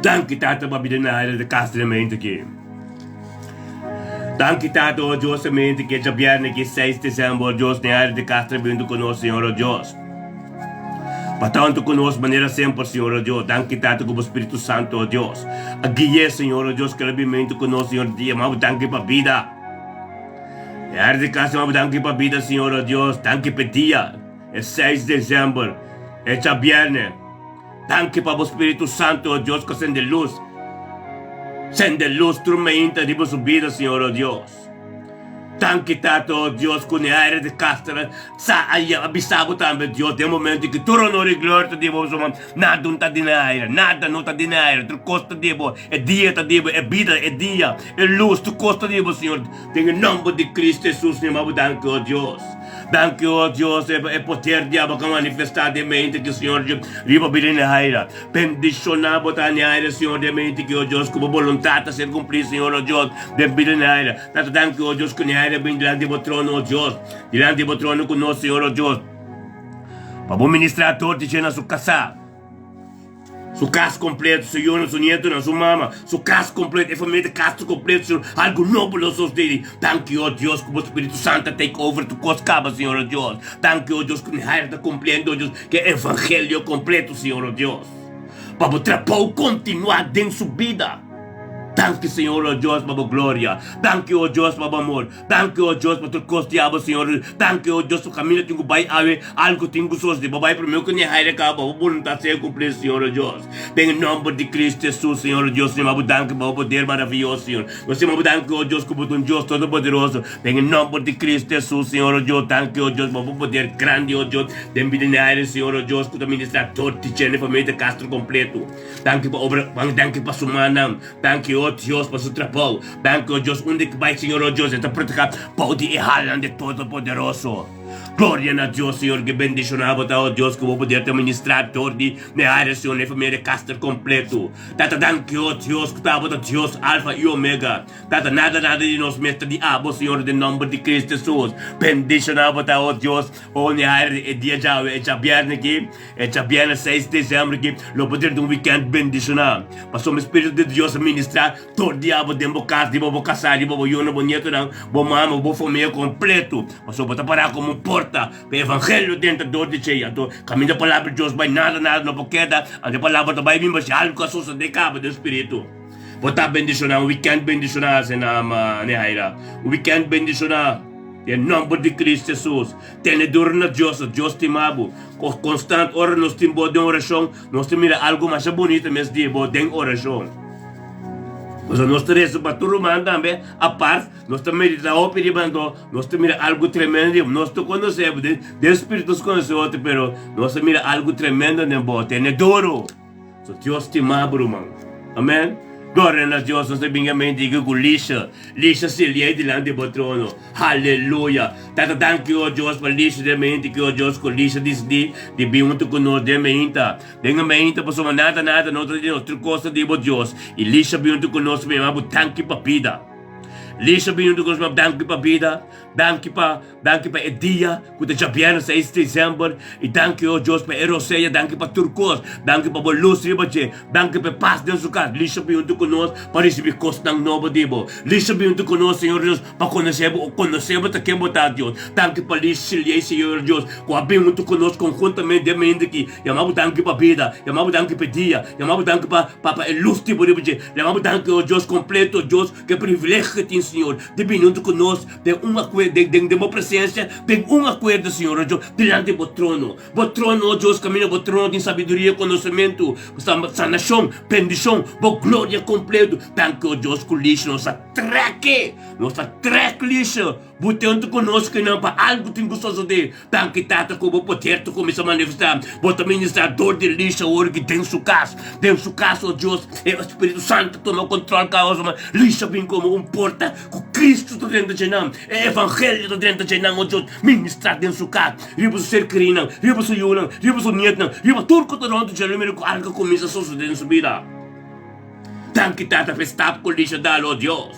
Danki Tata pa bida na área di kas den mente aki. Danki Tata o Dios den mente ki djabièrnè ki 6 desèmber o Dios den área di kas ta bintu ku nos Señor o Dios. Pa tantu ku nos manera semper Señor o Dios. Danki Tata ku bo Spiritu Santu o Dios a gui'é Señor o Dios ku el a bin mente ku nos Señor dia. Maba danki pa bida. Her di casa maba danki pa bida Señor o Dios danki p'e dia e 6 december e djabierne danki pa bo Spiritu Santo o Dios ku a sende lus sende lus tur mainta riba su bida Señor o Dios danki Tata o Dios ku ne aire di casa sa a bisa bo tambe Dios den momento ki tur honor i gloria ta di bo pasobra Nada no ta di na aire, nada no ta di na aire, tur kos ta di bo, e dia ta di bo, e bida, e dia, e lus, tur kos ta di bo, Señor. Den e nomber di Cristo Jesus, mi ama bo danki, o Dios. Danki, o Dios, e e poder di abo ka manifestá den mente ki, Señor, riba bida na aire. Bendishoná bo ta na aire, Señor, den mente ki, o Dios, ku bo boluntat ta ser kumplí, Señor, o Dios, den bida na aire. Tata, danki, o Dios, ku na aire bin dilanti bo trono, o Dios, dilanti bo trono ku nos, Señor, o Dios. Pa bo ministrá tur di dje na su kasá, su kas kompleto, su yunan, su nietunan, su mama, su kas kompleto, e familia di kas kompleto, Señor, algu nobo lo sosdedi. Danki, o Dios, ku bo Spiritu Santu a take over tur kos kaba, Señor, o Dios. Danki, o Dios, ku mi hair ta kumpliendo, o Dios, ku e evangelio kompleto, Señor, o Dios. Pa bo trabou kontinuá den su bida. Danki Señor o Dios pa bo gloria. Danki o Dios pa bo amor. Danki o Dios pa tur kos di abo Señor. Danki o Dios pa kaminda tin ku bai awe algu tin ku sosode. Bo bai prome ku Nehaira kaba pa bo boluntat sea kumplí Señor o Dios. Den e nomber di Cristo Jesus Señor o Dios nos yama bo danki pa bo poder maraviyoso Señor. Nos yama bo danki o Dios ku bo ta un Dios todopoderoso. Den e nomber di Cristo Jesus Señor o Dios danki o Dios pa bo poder grandi o Dios den bida Nehaira Señor o Dios ku ta ministra tur di dje na e familia Castro kompleto. Danki pa obra Juan, danki pa su mannan, danki o Dios pa su trabou, danki o Dios unda ki bai Señor o Dios e ta predica bou di e halnan di Todopoderoso. Gloria na Dios Señor ke bendiciona bo ta o Dios ku bo poder ta ministra dor di mi área Señor na e familia de Caster completo. Tata danki o Dios ku ta bo ta Dios Alfa y Omega. Tata nada nada di nos mes ta di abo Señor den nomber di Cristo Jesus. Bendiciona bo ta o Dios o ne área di e dia djawe e djabierne aki. E djabièrnè seis desèmber aki lo por drenta un wikènt bendishoná. Pasobra e Spiritu di Dios a ministrá tur dia bo den bo kas, riba bo kasá, riba bo yunan, bo nietonan, bo mama, bo famia kompletu. Pasobra bo ta pará komo un porta pa e evangelio drenta dor di dje. Anto kaminda palabra di Dios bai nada nada no por keda, anto e palabra ta bai bin bashí algu a sosodé kaba den spiritu. Bo ta bendishoná, un wikènt bendishoná, Senama Nehaira. Un wikènt bendishoná den nòmber di Cristo Jesus. Tene duru na Dios, Dios stima bo. Konstant ora nos tin bo den orashon, nos ta mira algu masha bunita mes di bo den orashon. Pasobra nos ta resa pa tur ruman tambe apart, nos ta medita hopi riba anto nos ta mira algu tremendo di bo. Nos ta konosé bo, den spiritu nos konosé otro, pero nos ta mira algu tremendo den bo. Tene duru! So Dios stima bo ruman. Amen. Gloria na Dios. Nos ta binga mente i ku Lisha. Lisha silia dilanti bo trono. Haleluya. Tata danki o Dios pa Lisha den mente ki o Dios ku Lisha disidi di bin huntu ku nos den meinta. Den e meinta pasobra nada nada no ta di nos tur kos ta di bo Dios. I Lisha bin huntu ku nos mi ama bo danki pa bida. Lisha bin huntu ku nos mi ama danki pa bida. Danki pa Danki pa e dia ku ta djabièrnè seis desèmber i danki o Dios pa e rosea, danki pa tur kos, danki pa bo lus riba dje, danki pa e pas den su kas. Lisha bin huntu ku nos pa risibí kosnan nobo di bo. Lisha bin huntu ku nos, Señor Dios, pa konosé bo o konosé bo ta ken bo ta, Dios. Danki pa Lisha Liey, Señor Dios, ku a bin huntu ku nos konhuntamente den mente aki. Yama bo danki pa bida, yama bo danki pa e dia, yama bo danki pa pa e lus di bo riba dje. Yama bo danki, o Dios kompleto, Dios, ku e privilegio ku tin, Señor, di bini huntu ku nos. Den un akuerdo, den, den, den bo presensia, den un akuerdo, Señor, o Dios, dilanti bo trono. Bo trono, o Dios, kaminda bo trono tin sabiduria, konosementu, sanashon, bendishon, bo gloria kompleto. Danki, o Dios, ku lishi nos a trèk. Nos a trèk lishi. Bo ten ku nos kinan pa algu tin ku sosodé. Danki, Tata, ku bo poder ta kuminsá manifestá. Bo ta ministrá dor di lishi awor aki den su kas. Den su kas, o Dios, e Spiritu Santu tuma kontrol kaos. Lishi a bin komo un porta. Ku Kristu ta drenta dje nan, e evangelio ta drenta dje nan, o Dios, ministrá den su kas, riba su ser kerinan, riba su yunan, riba su nietnan, riba tur ku ta rònt dje, lo mira ku algu a kuminsá sosodé den su bida. Danki, Tata, pa e stap ku Lisha dal, o Dios.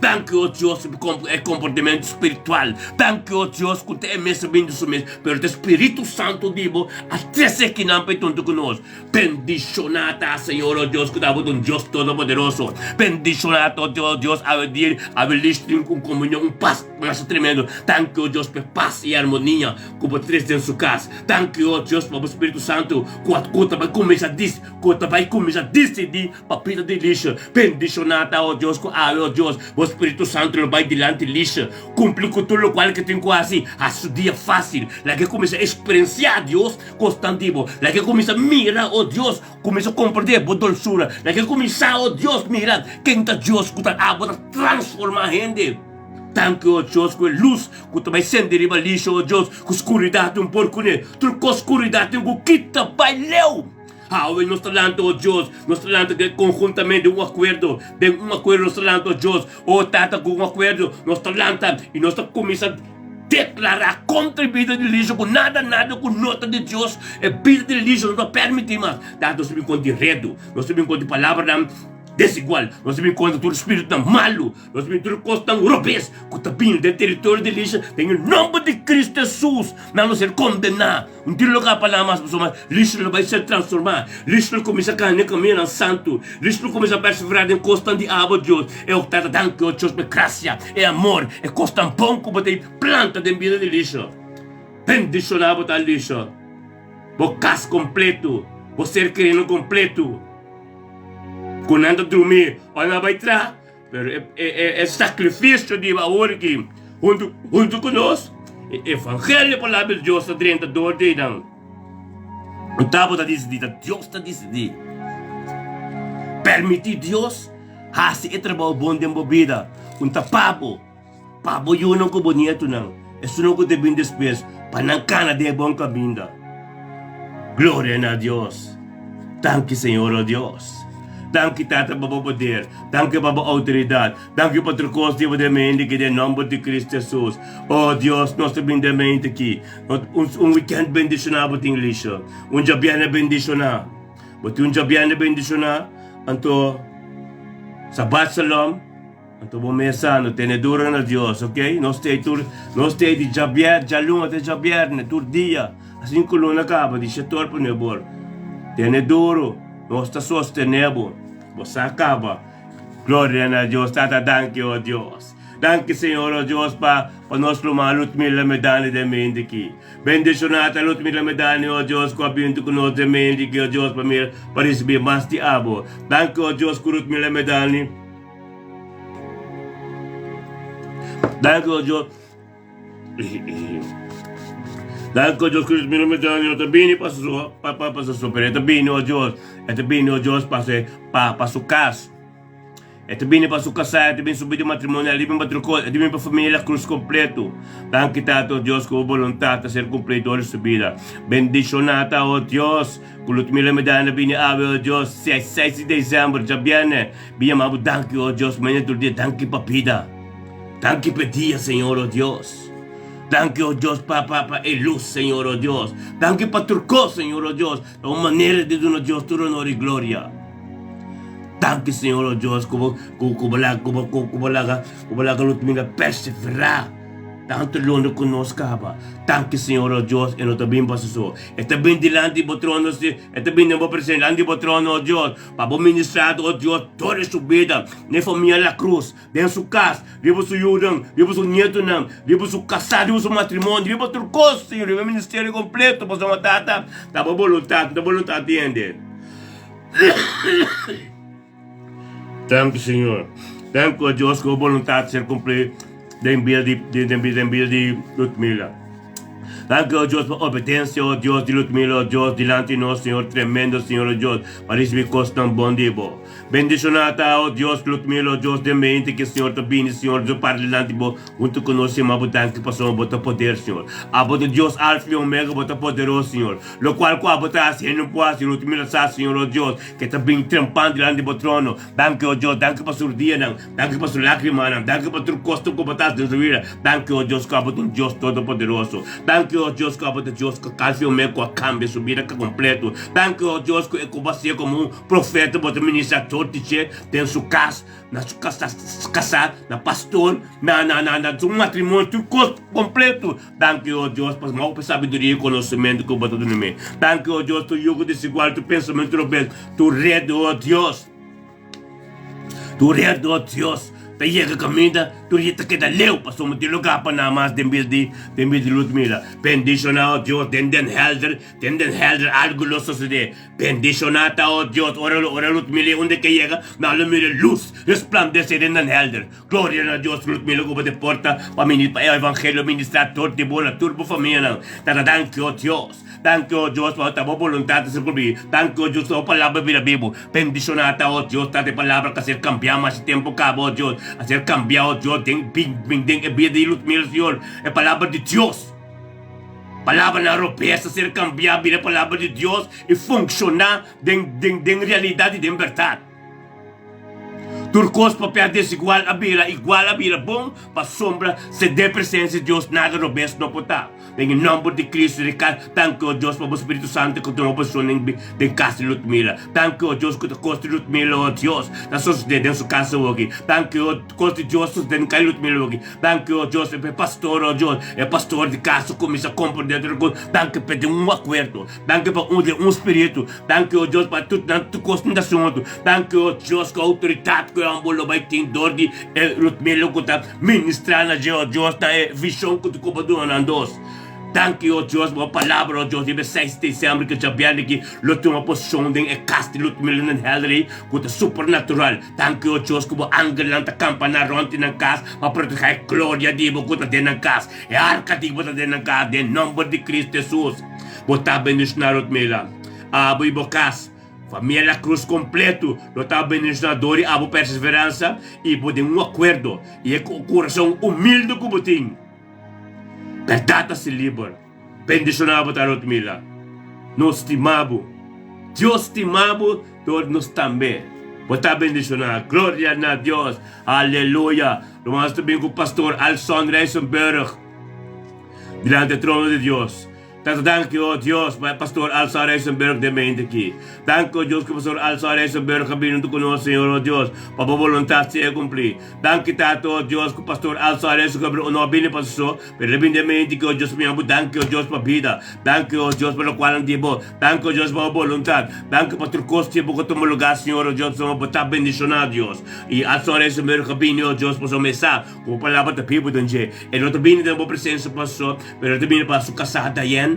Danki, o Dios, pa e komportamentu spiritual. Danki, o Dios, ku ta e mes a bini di su mes, pero ta e Spiritu Santu di bo a trese kinan pa e tonto ku nos. Bendishoná ta Señor, o Dios, ku ta bo ta un Dios todopoderoso. Bendishoná ta o Dios, awe dia, awe lish tin un komunion, un pas masha tremendo. Danki, o Dios, pa e pas i armonia ku bo tres den su kas. Danki, o Dios, pa bo Spiritu Santu ku a ku ta bai kuminsá dis, ku ta bai kuminsá disidí pa bida di lish. Bendishoná ta, o Dios, ku awe, o Dios, bo Spiritu Santu lo bai dilanti lish, kumpli ku tur lokual ke tin ku hasi, hasi su dia fásil. Laga e kuminsá eksperensiá Dios Kosnan di bo. Laga e kuminsá mira, o Dios, kuminsá komprendé bo dolsura. Laga e kuminsá, o Dios, mira ken ta Dios ku ta abo ta transformá hende. Danki, o Dios, ku e lus ku ta bai sende riba lixo, o Dios, ku skuridat un por kuné. Tur kos skuridat tin ku kita bai leu. Awe nos ta lanta, o Dios, nos ta lanta den konhuntamente un akuerdo, den un akuerdo nos ta lanta, o Dios, o Tata, ku un akuerdo nos ta lanta i nos ta kuminsá. Deklará kontra e bida di lixo ku nada nada ku no ta di Dios, e bida di lixo no ta permití mas. Ta nos ta bin kontra di redu, nos ta bin kontra di palabranan desigual, nos ta bin kontra tur spiritunan malu, nos ta bin tur kosnan robes ku ta bini den teritorio di lixo. Den e nomber di Kristu Hesus nan lo ser kondená. Un tin loke a palabra mas pasobra lixo lo bai ser transformá, lixo lo kuminsá kana den kamindanan santu, lixo lo kuminsá perseverá den kosnan di abo Dios. E ok Tata danki o Dios pa e grasia, e amor, e kosnan bon ku bo ta planta den bida di lixo. Bendishoná bo ta lixo, bo kas kompletu, bo ser kerinan kompletu. Ku nan ta drumí ora nan bai traha, pero e e e sakrifisio di awor aki huntu huntu ku nos, e evangelio palabra di Dios ta drenta dor di nan. Un tabata disidí, ta Dios ta disidí. Permití Dios hasi e trabou bon den bo bida. Un ta pa bo, pa bo yunan ku bo nietunan, esunnan ku ta bin despues, pa nan kana den e bon kaminda. Gloria na Dios! Danki Señor, o Dios. Danki Tata pa bo poder, danki pa bo outoridat, danki pa tur kos di bo den mente aki den nomber di Cristo Jesus. O Dios, nos ta bin den mente aki. Un weekend bendishoná bo tin, Lisha. Un djabièrnè bendishoná. Bo tin un djabièrnè bendishoná, anto Sabat Shalom. Anto bo mes sa, no tene duro na Dios, ok? Nos tei tur, nos tei di djabier, djaluna te djabierne, tur dia. Asin ku luna kaba, di shetor pa nuebor. Tene duro, nos ta sostene bo. Bo sa kaba. Gloria na Dios. Tata, danki, o Dios. Danki, Señor, o Dios, pa pa nos ruman Ludmila Medani den mente aki. Bendiciona ta Ludmila Medani, o Dios, ku a binti ku nos den mente aki, o Dios, pa mira, pa risibi mas di abo. Danki, o Dios, ku Ludmila Medani. Danki o Dios. Danki o Dios ku mi no ta no ta bini pa su pa pa pa su pero e ta bini o Dios. E ta bini o Dios pa se pa pa su kas. E ta bini pa su kasá, e ta bini su bida matrimonial, e ta bini pa tur kos, e ta bini pa familia La Cruz kompleto. Danki Tata o Dios ku bo boluntat ta ser kumplí dor di su bida. Bendishoná ta o Dios ku Lutmila Medina bini awe o Dios 6 di desèmber djabièrnè. Mi yama bo danki, o Dios, mañana tur dia danki pa bida. Danki pa e dia, Señor, o Dios. Danki, o Dios, pa pa pa e lus, Señor, o Dios. Danki pa tur kos, Señor, o Dios. Ta un manera di duna Dios tur honor i gloria. Danki, Señor, o Dios, ku bo ku ku bo laga ku bo ku bo laga ku bo laga nos mira perseverá. Tantu londo ku nos kaba. Danki, Señor, o Dios, e no ta bin pa su so. E ta bin dilanti bo trono, e ta bin den bo presensia, dilanti bo trono, o Dios. Pa bo ministrado, o Dios, tur e su bida, na e famia La Cruz, den su kas, riba su yunan, riba su nietunan, riba su kasá, riba su matrimonio, riba tur kos, Señor, riba e ministerio kompleto, pasobra Tata, ta bo boluntat, no ta boluntat di hende. Danki, Señor. Danki, o Dios, ku bo boluntat ser kumplí den bida di, den bida, den bida di Ludmila. Danki, o Dios, pa obedensia, o Dios, di Ludmila, o Dios, dilanti nos, Señor, tremendo, Señor, o Dios, pa risibi kosnan bon di bo. Bendishoná ta, o Dios, Ludmila, o Dios, den mente ke Señor ta bini, Señor, Dios para dilanti bo huntu ku nos, Señor, ma bo danki pasobra bo ta poder, Señor. Abo ta Dios Alfa i Omega, bo ta poderoso, Señor. Lokual ku abo ta hasi, hende no por hasi, Ludmila sa, Señor, o Dios, ke ta bini trempan dilanti bo trono. Danki, o Dios, danki pa su dianan. Danki pa su lágrimanan. Danki pa tur kos ku bo ta hasi den su bida. Danki, o Dios, ku abo ta un Dios Todopoderoso. Danki, o Dios, ku abo ta Dios ku kalfi un me ku a kambia su bida kompleto. Danki, o Dios, ku e ku bo a siña komo un profeta, bo ta ministra tur di dje den su kas, na su kasá, na pastor, na na na na su matrimonio, tur kos kompleto. Danki, o Dios, pa hopi sabiduria i konosementu ku bo ta duna mi. Danki, o Dios, tur yugo desigual, tur pensamentu robes, tur red, o Dios. Tur hende, Dios, ta yega kaminda, tur hende ta keda leu, pasobra tin lugá pa nan mas den bida di, den bida di Ludmila. Bendishoná, o Dios, den Den Helder, den Den Helder algu lo sosodé. Bendishoná ta, o Dios, ora, ora Ludmila i unda ke yega, nan lo mira lus resplandesé den Den Helder. Gloria na Dios, Ludmila, ku bo ta porta pa mini, pa e evangelio ministrá tur di bo na tur bo famianan. Tata, danki, o Dios. Danki, o Dios, pa ta bo boluntat ta ser kumplí. Danki, o Dios, pa bo palabra bira bibu. Bendishoná ta, o Dios, ta e palabra ku a ser kambiá mas tempu kaba, o Dios, a ser kambiá, o Dios, den den e bida di Ludmila, Señor, e palabra di Dios. Palabranan robes a ser kambiá bira e palabra di Dios i funkshoná den den den realidat i den bèrdat. Tur kos papia desigual a bira igual a bira bon pasobra se den presensia di Dios nada robes no por ta. Den e nomber di Cristo di ka danki o Dios pa bo Spiritu Santo ku tuma posishon den den kas di Ludmila. Danki o Dios ku ta kos di Ludmila o Dios ta sosode den su kas awoki. Danki o kos di Dios sosode den kas di Ludmila awoki. Danki o Dios pa e pastor o Dios e pastor di kas a kuminsa komprende tur kos. Danki pa den un akuerdo. Danki pa un den un spiritu. Danki o Dios pa tur nan tur kos ta huntu. Danki o Dios ku outoridat ku e homber lo bai tin dor di e Ludmila ku ta ministra na dje o Dios na e vishon ku bo duna nan dos. Danki, o Dios, pa bo palabra, o Dios, riba e seis di desèmber ku djabièrnè aki lo tuma posishon den e kas di Ludmilla den Helder ei ku ta supernatural. Danki, o Dios, ku bo angelnan ta kampaná rònt di nan kas pa protehá e gloria di bo ku ta den nan kas, e arka di bo ta den nan kas, den nòmber di Kristu Hesus. Bo ta bendishoná, Ludmilla, abo i bo kas. Famia La Cruz kompleto lo ta bendishoná dor di abo perseveransa i bo den un akuerdo i e kurason humilde ku bo tin. Bèrdat ta si liber. Bendishoná bo ta Rodmila. Nos stima bo. Dios stima bo dor nos tambe. Bo ta bendishoná. Gloria na Dios. Aleluya. Ruman ta bin ku Pastor Alson Rijsenburg dilanti e trono di Dios. Tata danki o Dios pa e Pastor Alson Rijsenburg den mente aki. Danki o Dios ku Pastor Alson Rijsenburg a bini huntu ku nos Señor o Dios pa bo boluntat sea kumplí. Danki Tata o Dios ku Pastor Alson Rijsenburg no a bini pa su so, pero el a bini den mente aki o Dios pa mi. Danki o Dios pa bida. Danki o Dios pa lokualnan di bo. Danki o Dios pa bo boluntat. Danki pa tur kos ku bo a tuma lugá Señor o Dios pasobra bo ta bendishoná Dios. I Alson Rijsenburg a bini o Dios pasobra mi sa ku bo palabra ta bibu den dje. E no ta bini den bo presensia pa su so. Pero e ta bini pa su kasá Diane,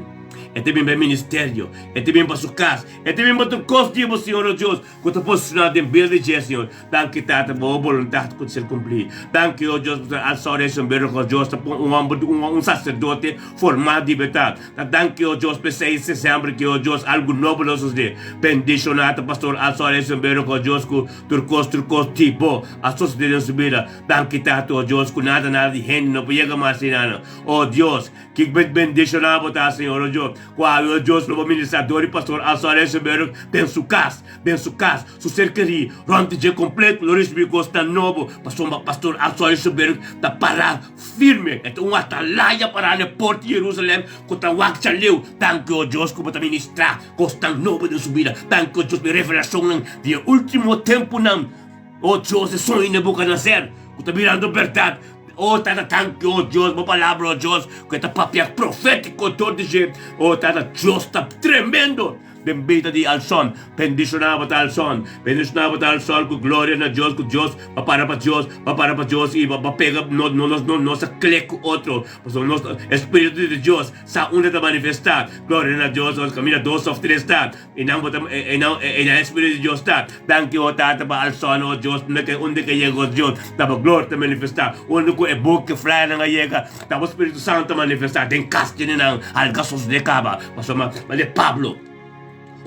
e ta bini pa e ministerio, e ta bini pa su kas, e ta bini pa tur kos di bo, Señor, o Dios, ku ta posishoná den bida di dje, Señor. Danki, Tata, pa bo boluntat ku ta ser kumplí. Danki, o Dios, pasobra al sòru e sombrero ku Dios ta pon un hòmber, un saserdote formá di bèrdat. Ta danki, o Dios, p'esei sesèmber ki, o Dios, algu nobo lo sosodé. Bendishoná ta pastor al sòru e sombrero ku Dios ku tur kos, tur kos di bo a sosodé den su bida. Danki, Tata, o Dios, ku nada, nada di hende no por yega mas einan. O Dios, ki bendishoná bo ta, Señor, o Dios, ku awe, o Dios, lo bo ministrador i pastor Alson Resenberg den su kas, den su kas, su ser kerí, rònt di dje kompleto lo risibí kosnan nobo, pasobra pastor Alson Resenberg ta pará firme, e ta un atalaya pará na e port di Jerusalèm ku ta wak djaleu. Danki, o Dios, ku bo ta ministrá kosnan nobo den su bida. Danki, o Dios, pa e revelashonnan di e último tempunan. O Dios, e soño di Nebuchadnezzar ku ta birando bèrdat. O Tata, danki, o Dios, bo palabra, o Dios, ku e ta papia profétiko dor di dje. O Tata, Dios ta tremendo den bida di Alson. Bendishoná bo ta Alson. Bendishoná bo ta Alson ku gloria na Dios, ku Dios pa para pa Dios, pa para pa Dios i pa pega no no nos no nos a klek ku otro. Pasobra nos e spiritu di Dios sa unda ta manifestá. Gloria na Dios, ora kaminda dos òf tres ta. I nan bo ta, i nan, i nan Espíritu di Dios ta. Danki, o Tata, pa alsá nos, Dios, unda ke, unda ke yega, o Dios, ta bo gloria ta manifestá. Unda ku e boki flyernan a yega, ta bo Spiritu Santu ta manifestá den kas di nan, alga sosodé kaba. Pasobra, manera Pablo,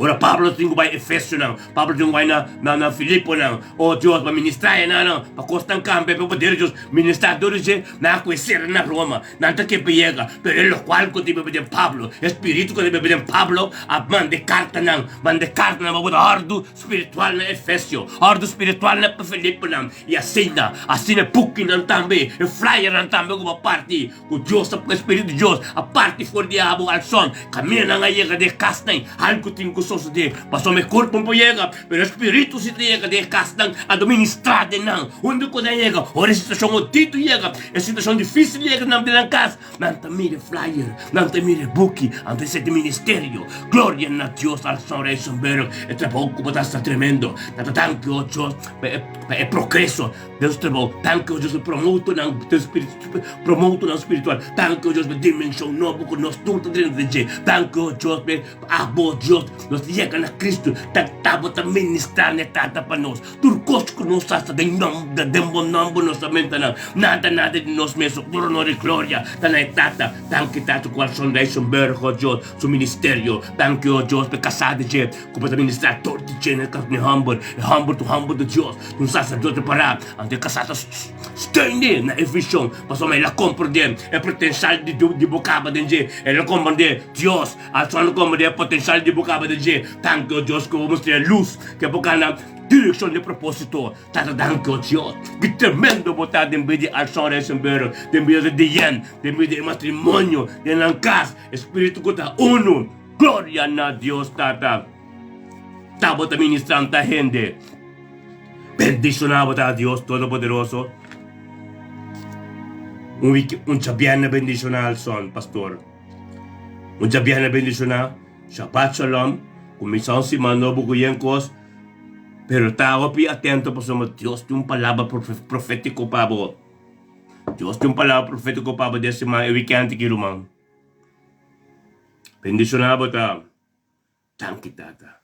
ora Pablo tin ku bai Efesionan, Pablo tin ku bai na, na, na Filiponan, o Dios, pa ministrá e nan, pa kosnan kambia, pa poder di Dios ministrá dor di dje, nan a kue sera na Roma. Nan ta ke yega, pero e lokual ku ta bebe den Pablo, e spiritu ku ta bebe den Pablo a manda e kartanan, manda e kartanan pa bota òrdu spiritual na Efesio, òrdu spiritual na Filiponan, i asina, asina e bukinan tambe, e flyernan tambe ku bo a parti, ku Dios a, ku e spiritu di Dios a parti for di abo al son, kaminda nan a yega den e kasnan, algu tin ku sosodé, pasobra e kurpo no por yega, pero e spiritu si ta yega den e kasnan, a ministrá den nan, unda ku nan yega, ora e situashon oditu yega. E situacion dificil yega nan den nan cas, nan ta mira e flyer, nan ta mira e buki, anto esei ta ministerio. Gloria na Dios, Alson Rijsenburg, e trabou cu bo ta haci ta tremendo. Nan ta danki o Dios pa e pa e progreso den su trabou, danki o Dios pa promotonan den spiritu promotonan spiritual, danki o Dios pa e dimension nobo cu nos tur ta drenta den dje, danki o Dios pa e abo Dios nos ta yega na Cristo, ta ta bo ta ministra na e Tata pa nos. Tur kos ku nos hasa den nom den bo nomber nos ta menta nan. Nada nada di nos mes tur honor i gloria ta na e Tata. Danki Tata ku Alson Rijsenburg o Dios su ministerio. Danki o Dios pa e kasá di dje ku bo ta ministrá tur di dje na e homber. E homber ta un homber di Dios ta un saserdote pará. Anto e kasá ta steun na e vishon pasobra el a komprendé e potenshal di di bo kaba den dje. El a komprendé Dios. Alson a komprendé e potenshal di bo kaba den dje. Danki o Dios ku bo mustra e lus ke bo gana. Direkshon di propósito ta ta danki o Dios. Ki tremendo bo ta den bida di Alson Rijsenburg, den bida di Diane, den bida di e matrimonio, den nan kas, e spiritu ku ta unu. Gloria na Dios Tata. Ta bo ta ministranta hende. Bendishoná bo ta Dios Todopoderoso. Un wiki, un djabièrnè bendishoná Alson, pastor. Un djabièrnè bendishoná. Shabbat Shalom, kuminsá un siman nobo ku yen kos, pero ta hopi atento pasobra Dios tin un palabra profétiko pa bo. Dios tin un palabra profétiko pa bo den siman e wikènt aki ruman. Bendishoná bo ta. Danki Tata.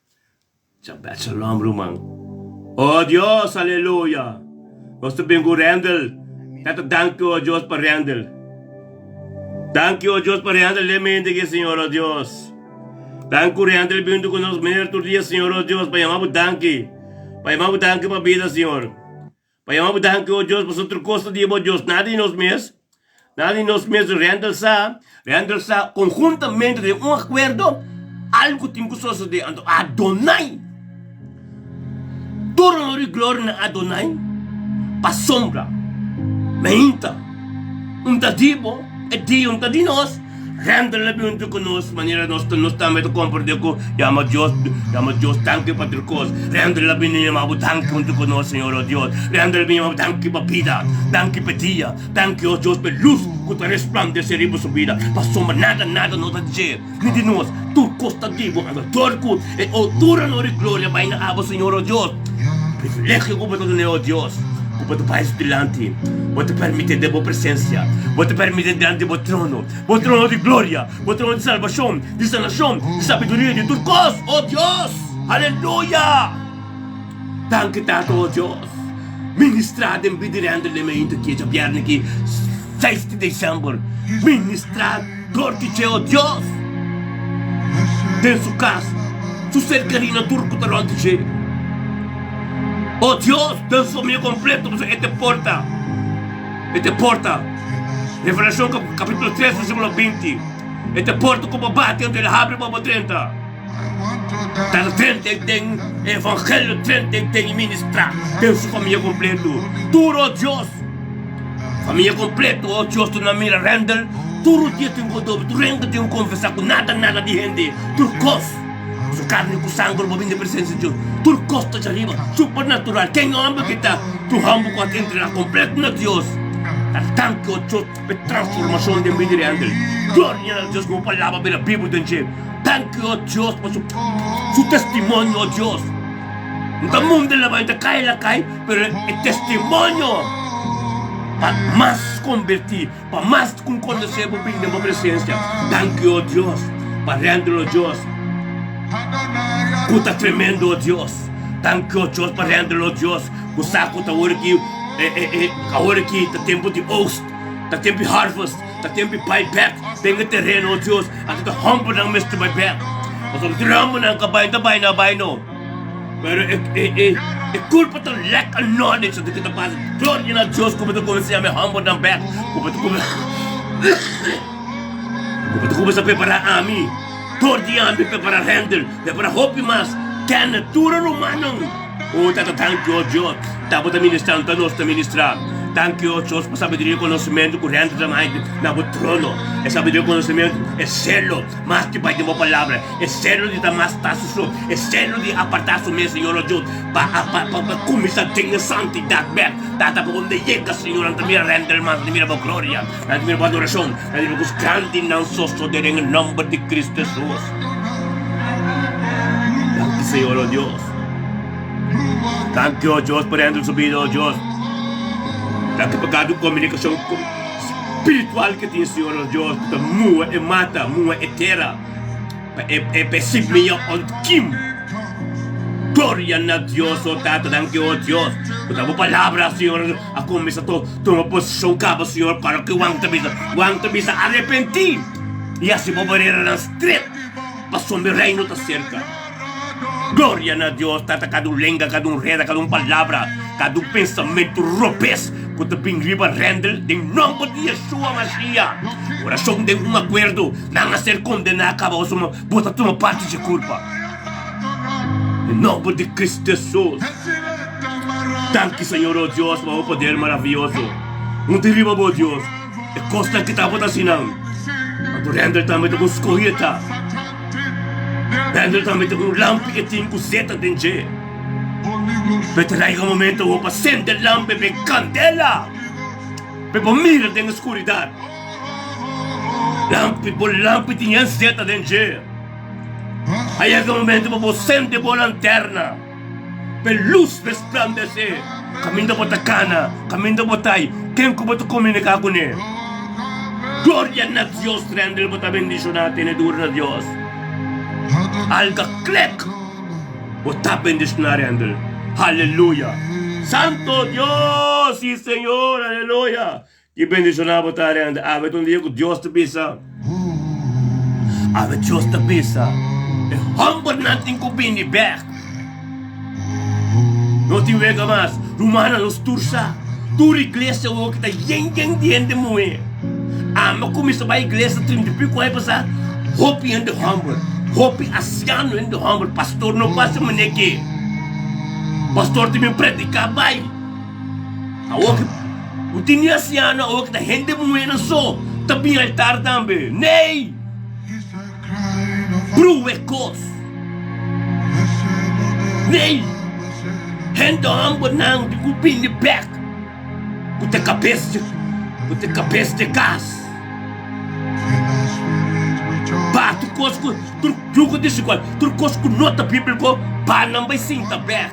Shabbat shalom ruman. Oh Dios, aleluya. Nos ta bin ku Randall. Tata danki oh Dios pa Randall. Danki oh Dios pa Randall den mente ki Señor oh Dios. Danki ku Randall bintu ku nos meneer tur dia Señor oh Dios pa yama bo danki. Pa yama bo danki pa bida Señor. Pa yama bo danki oh Dios pasobra tur kos ta di bo Dios. Nada di nos mes. Nada di nos mes Randall sa, Randall sa konhuntamente den un akuerdo algu tin ku sosodé. Anto Adonai, tur honor i gloria na Adonai pasobra meinta un ta di bo, e dia un ta di nos. Randall a bin huntu ku nos manera nos ta nos tambe ta komprendé ku yama Dios yama Dios danki pa tur kos. Randall a bini yama bo danki huntu ku nos Señor o Dios. Randall a bini yama bo danki pa bida, danki pa dia, danki o Dios pa e lus ku ta resplandesé riba su bida. Pasobra nada nada no ta dje ni di nos, tur kos ta di bo. Anto dor ku e tur honor i gloria bai na abo Señor o Dios. Privilegio ku bo ta dun'é o Dios, ku bo ta bai su dilanti, bo ta permitié den bo presensia, bo ta permitié dilanti bo trono, bo trono di gloria, bo trono di salbashon, di sanashon, di sabiduria, di tur kos, o Dios! Aleluya! Danki Tata, o Dios. Ministrá den bida di hende den mainta ki e djabièrnè ki seis di desèmber. Ministrá dor di dje, o Dios, den su kas, su serkaria na tur ku ta rònt di dje. O Dios, den su famia kompleto, pasobra e ta e porta, e ta e porta. Revelashon kapítulo tres versíkulo 20. E ta e porta ku bo bati anto el habri pa bo drenta. Ta drenta den e evangelio, drenta den i ministrá den su famia kompleto. Tur, o Dios, famia kompleto, o Dios, tur nan mira Randall, tur dia tin ku adobe, tur hende tin ku konfesá ku nada, nada di hende, tur kos, su karni ku sanger bo bin den presensia di Dios, tur kos ta djariba, supernatural. Ken hòmber ki ta tur hòmber ku a ta entregá kompleto na Dios, ta tanki, o Dios, pa e transformashon den bida di Randall. Gloria na Dios ku bo palabra bira bibu den dje. Danki, o Dios, pa su su testimonio, o Dios. No ta mundu la bai, ta kai la kai, pero e testimonio pa mas konbertí, pa mas ku konosé bo bin den bo presensia. Danki, o Dios, pa Randall, o Dios, ku ta tremendo, o Dios. Danki, o Dios, pa Randall, o Dios, ku sa ku ta awor aki, e, e, e, awor aki ta tempu di oogst, ta tempu di harvest. Ta tempu di bai bek den e tereno, o Dios, anto ta hombernan mester bai bek. Pasobra tur hombernan ka bai, ta bai na bai no. Pero e, e, e, e kulpa ta lack of knowledge di ke ta pasa. Gloria na Dios ku bo ta kuminsá yama e hombernan bek, ku bo ta kuminsá, ku bo ta kuminsá prepará ami, dor di ami prepará Randall, prepará hopi mas, Kenneth, tur e rumannan. O Tata, danki, o Dios, ta bo ta ministrá, no ta nos ta ministrá. Danki, o Dios, pa sabiduria i konosementu ku renta ta mai na bo trono. E sabiduria i konosementu, e selo mas di bai den bo palabra, e selo di ta mas ta su so, e selo di apartá su mes, Señor, o Dios, pa pa pa kuminsá den e santidat bèk. Tata, pa unda yega, Señor, nan ta mira renta el mas, nan ta mira bo gloria, nan ta mira bo adorashon, nan ta mira kos grandi nan sosodé den e nòmber di Cristo Hesus. Danki, Señor, o Dios. Danki, o Dios, pa dentro su bida, o Dios. Danki pa kada un komunikashon spiritual ke tin, Señor, o Dios, ku ta muha e mata, muha e tera, pa e e simia ontkim. Gloria na Dios, o Tata, danki, o Dios, ku ta bo palabra, Señor, a kuminsá to tuma posishon kaba, Señor, para ke Juan ta bisa, Juan ta bisa, arepentí i hasi bo bareranan stret, pasobra e reino ta serka. Gloria na Dios, Tata, kada un lenga, kada un reda, kada un palabra, kada un pensamentu robes ku ta bin riba Randall den nomber di Yeshua Mashiach. Orashon den un akuerdo, nan a ser kondená kaba osuma bo ta tuma parti dje kulpa. Den nomber di Cristo Hesus. Danki Señor, o Dios, pa bo poder maravioso. Un ta riba bo, Dios, e kosnan ki ta bo ta hasi nan. Anto Randall tambe ta ku skohí e ta. Daniel tambe ta un lampi ke tin ku zeta den dje. Pero ta yega momento bo pa sende lampi pa e kandela pa e por mira den e skuridat. Lampi, bo lampi tin yan zeta den dje. A yega momento pa bo sende bo lanterna pa e lus resplandesé kaminda bo ta kana, kaminda bo ta i ken ku bo ta komuniká kuné. Gloria na Dios Randel bo ta bendiciona tene duro na Dios. Alga klek bo ta bendiciona Randel. Haleluya. Santo Dios y Señor aleluya. Ki bendiciona bo ta Randel. Awe ta un dia cu Dios ta bisa. Awe Dios ta bisa e hombernan tin cu bini bek. No tin wega mas. Rumannan nos tur sa. Tur iglesia awoki ta yen yen di hende muhé. Ami a kuminsá bai iglesia trinta i piku aña pasá, hopi hende hòmber, hopi asiano hende hòmber. Pastor no pasa manera ke. Pastor ta bin prediká bai. Awoki bo tin ni asiano awoki ta hende muhénan so ta bin altar tambe. Nee! Brua e kos. Nee, hende hombernan di ku bini bek ku ta kabes ku ta kabes di kas. Ba tur kos ku tur yugo desigual, tur kos ku no ta bíbliko, ba nan bai sinta bek.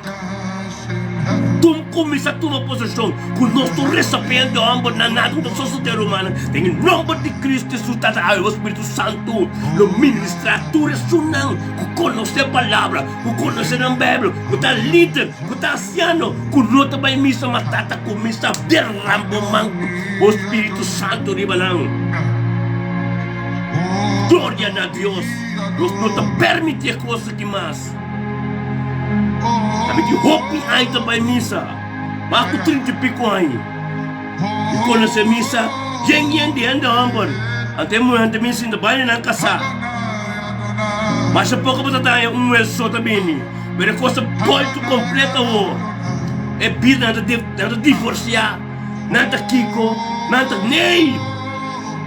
Tum kuminsá tuma poseshon ku nos tur resapende hòmber na nada ku ta sosodé rumannan. Den e nòmber di Kristu Hesus Tata awe bo Spiritu Santu lo ministrá tur esunnan ku konosé palabra, ku konosé nan Beibel, ku ta lider, ku ta ansiano, ku no ta bai misa ma Tata kuminsá derram bo man bo Spiritu Santu riba nan. Gloria na Dios! Nos no ta permití e kos aki mas. Ami tin hopi aña ta bai misa, mas ku trinta i piku aña. Mi konosé misa yen yen di hende hòmber, anto e muhé ta bin sinta bai na nan kasá. Masha poko bo ta daña un muhé so ta bini, pero e kos ta boltu kompleto awor. E bida nan ta nan ta divorsiá, nan ta kiko, nan ta nee!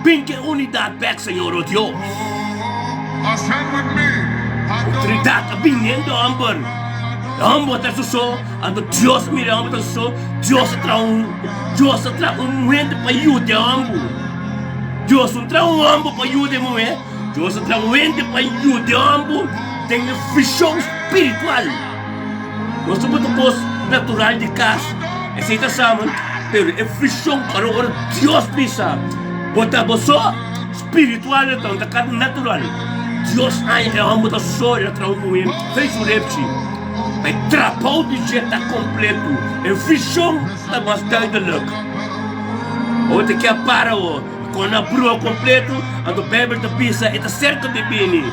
Bin ke unidat bèk, Señor, o Dios. Autoridad a bini hende homber. E homber ta su so, anto Dios a mira e homber ta su so, Dios a traha un, Dios a traha un hende pa yuda e homber. Dios no traha un homber pa yuda e muher, Dios a traha un hende pa yuda e homber den e vision spiritual. Nos ta pone kos natural di kas, esei ta samen, pero e vision ora ora Dios bisa, bo ta bo so. Spiritual e ta, no ta karni natural. Dios haña e hòmber ta so, el a traha un muhé fei su repchi. Pa e trabou di dje ta kompletu, e vishon ta mas duidelik. Awor ta ke a para awor, kon a brua kompletu, anto Beibel ta bisa e ta serka di bini.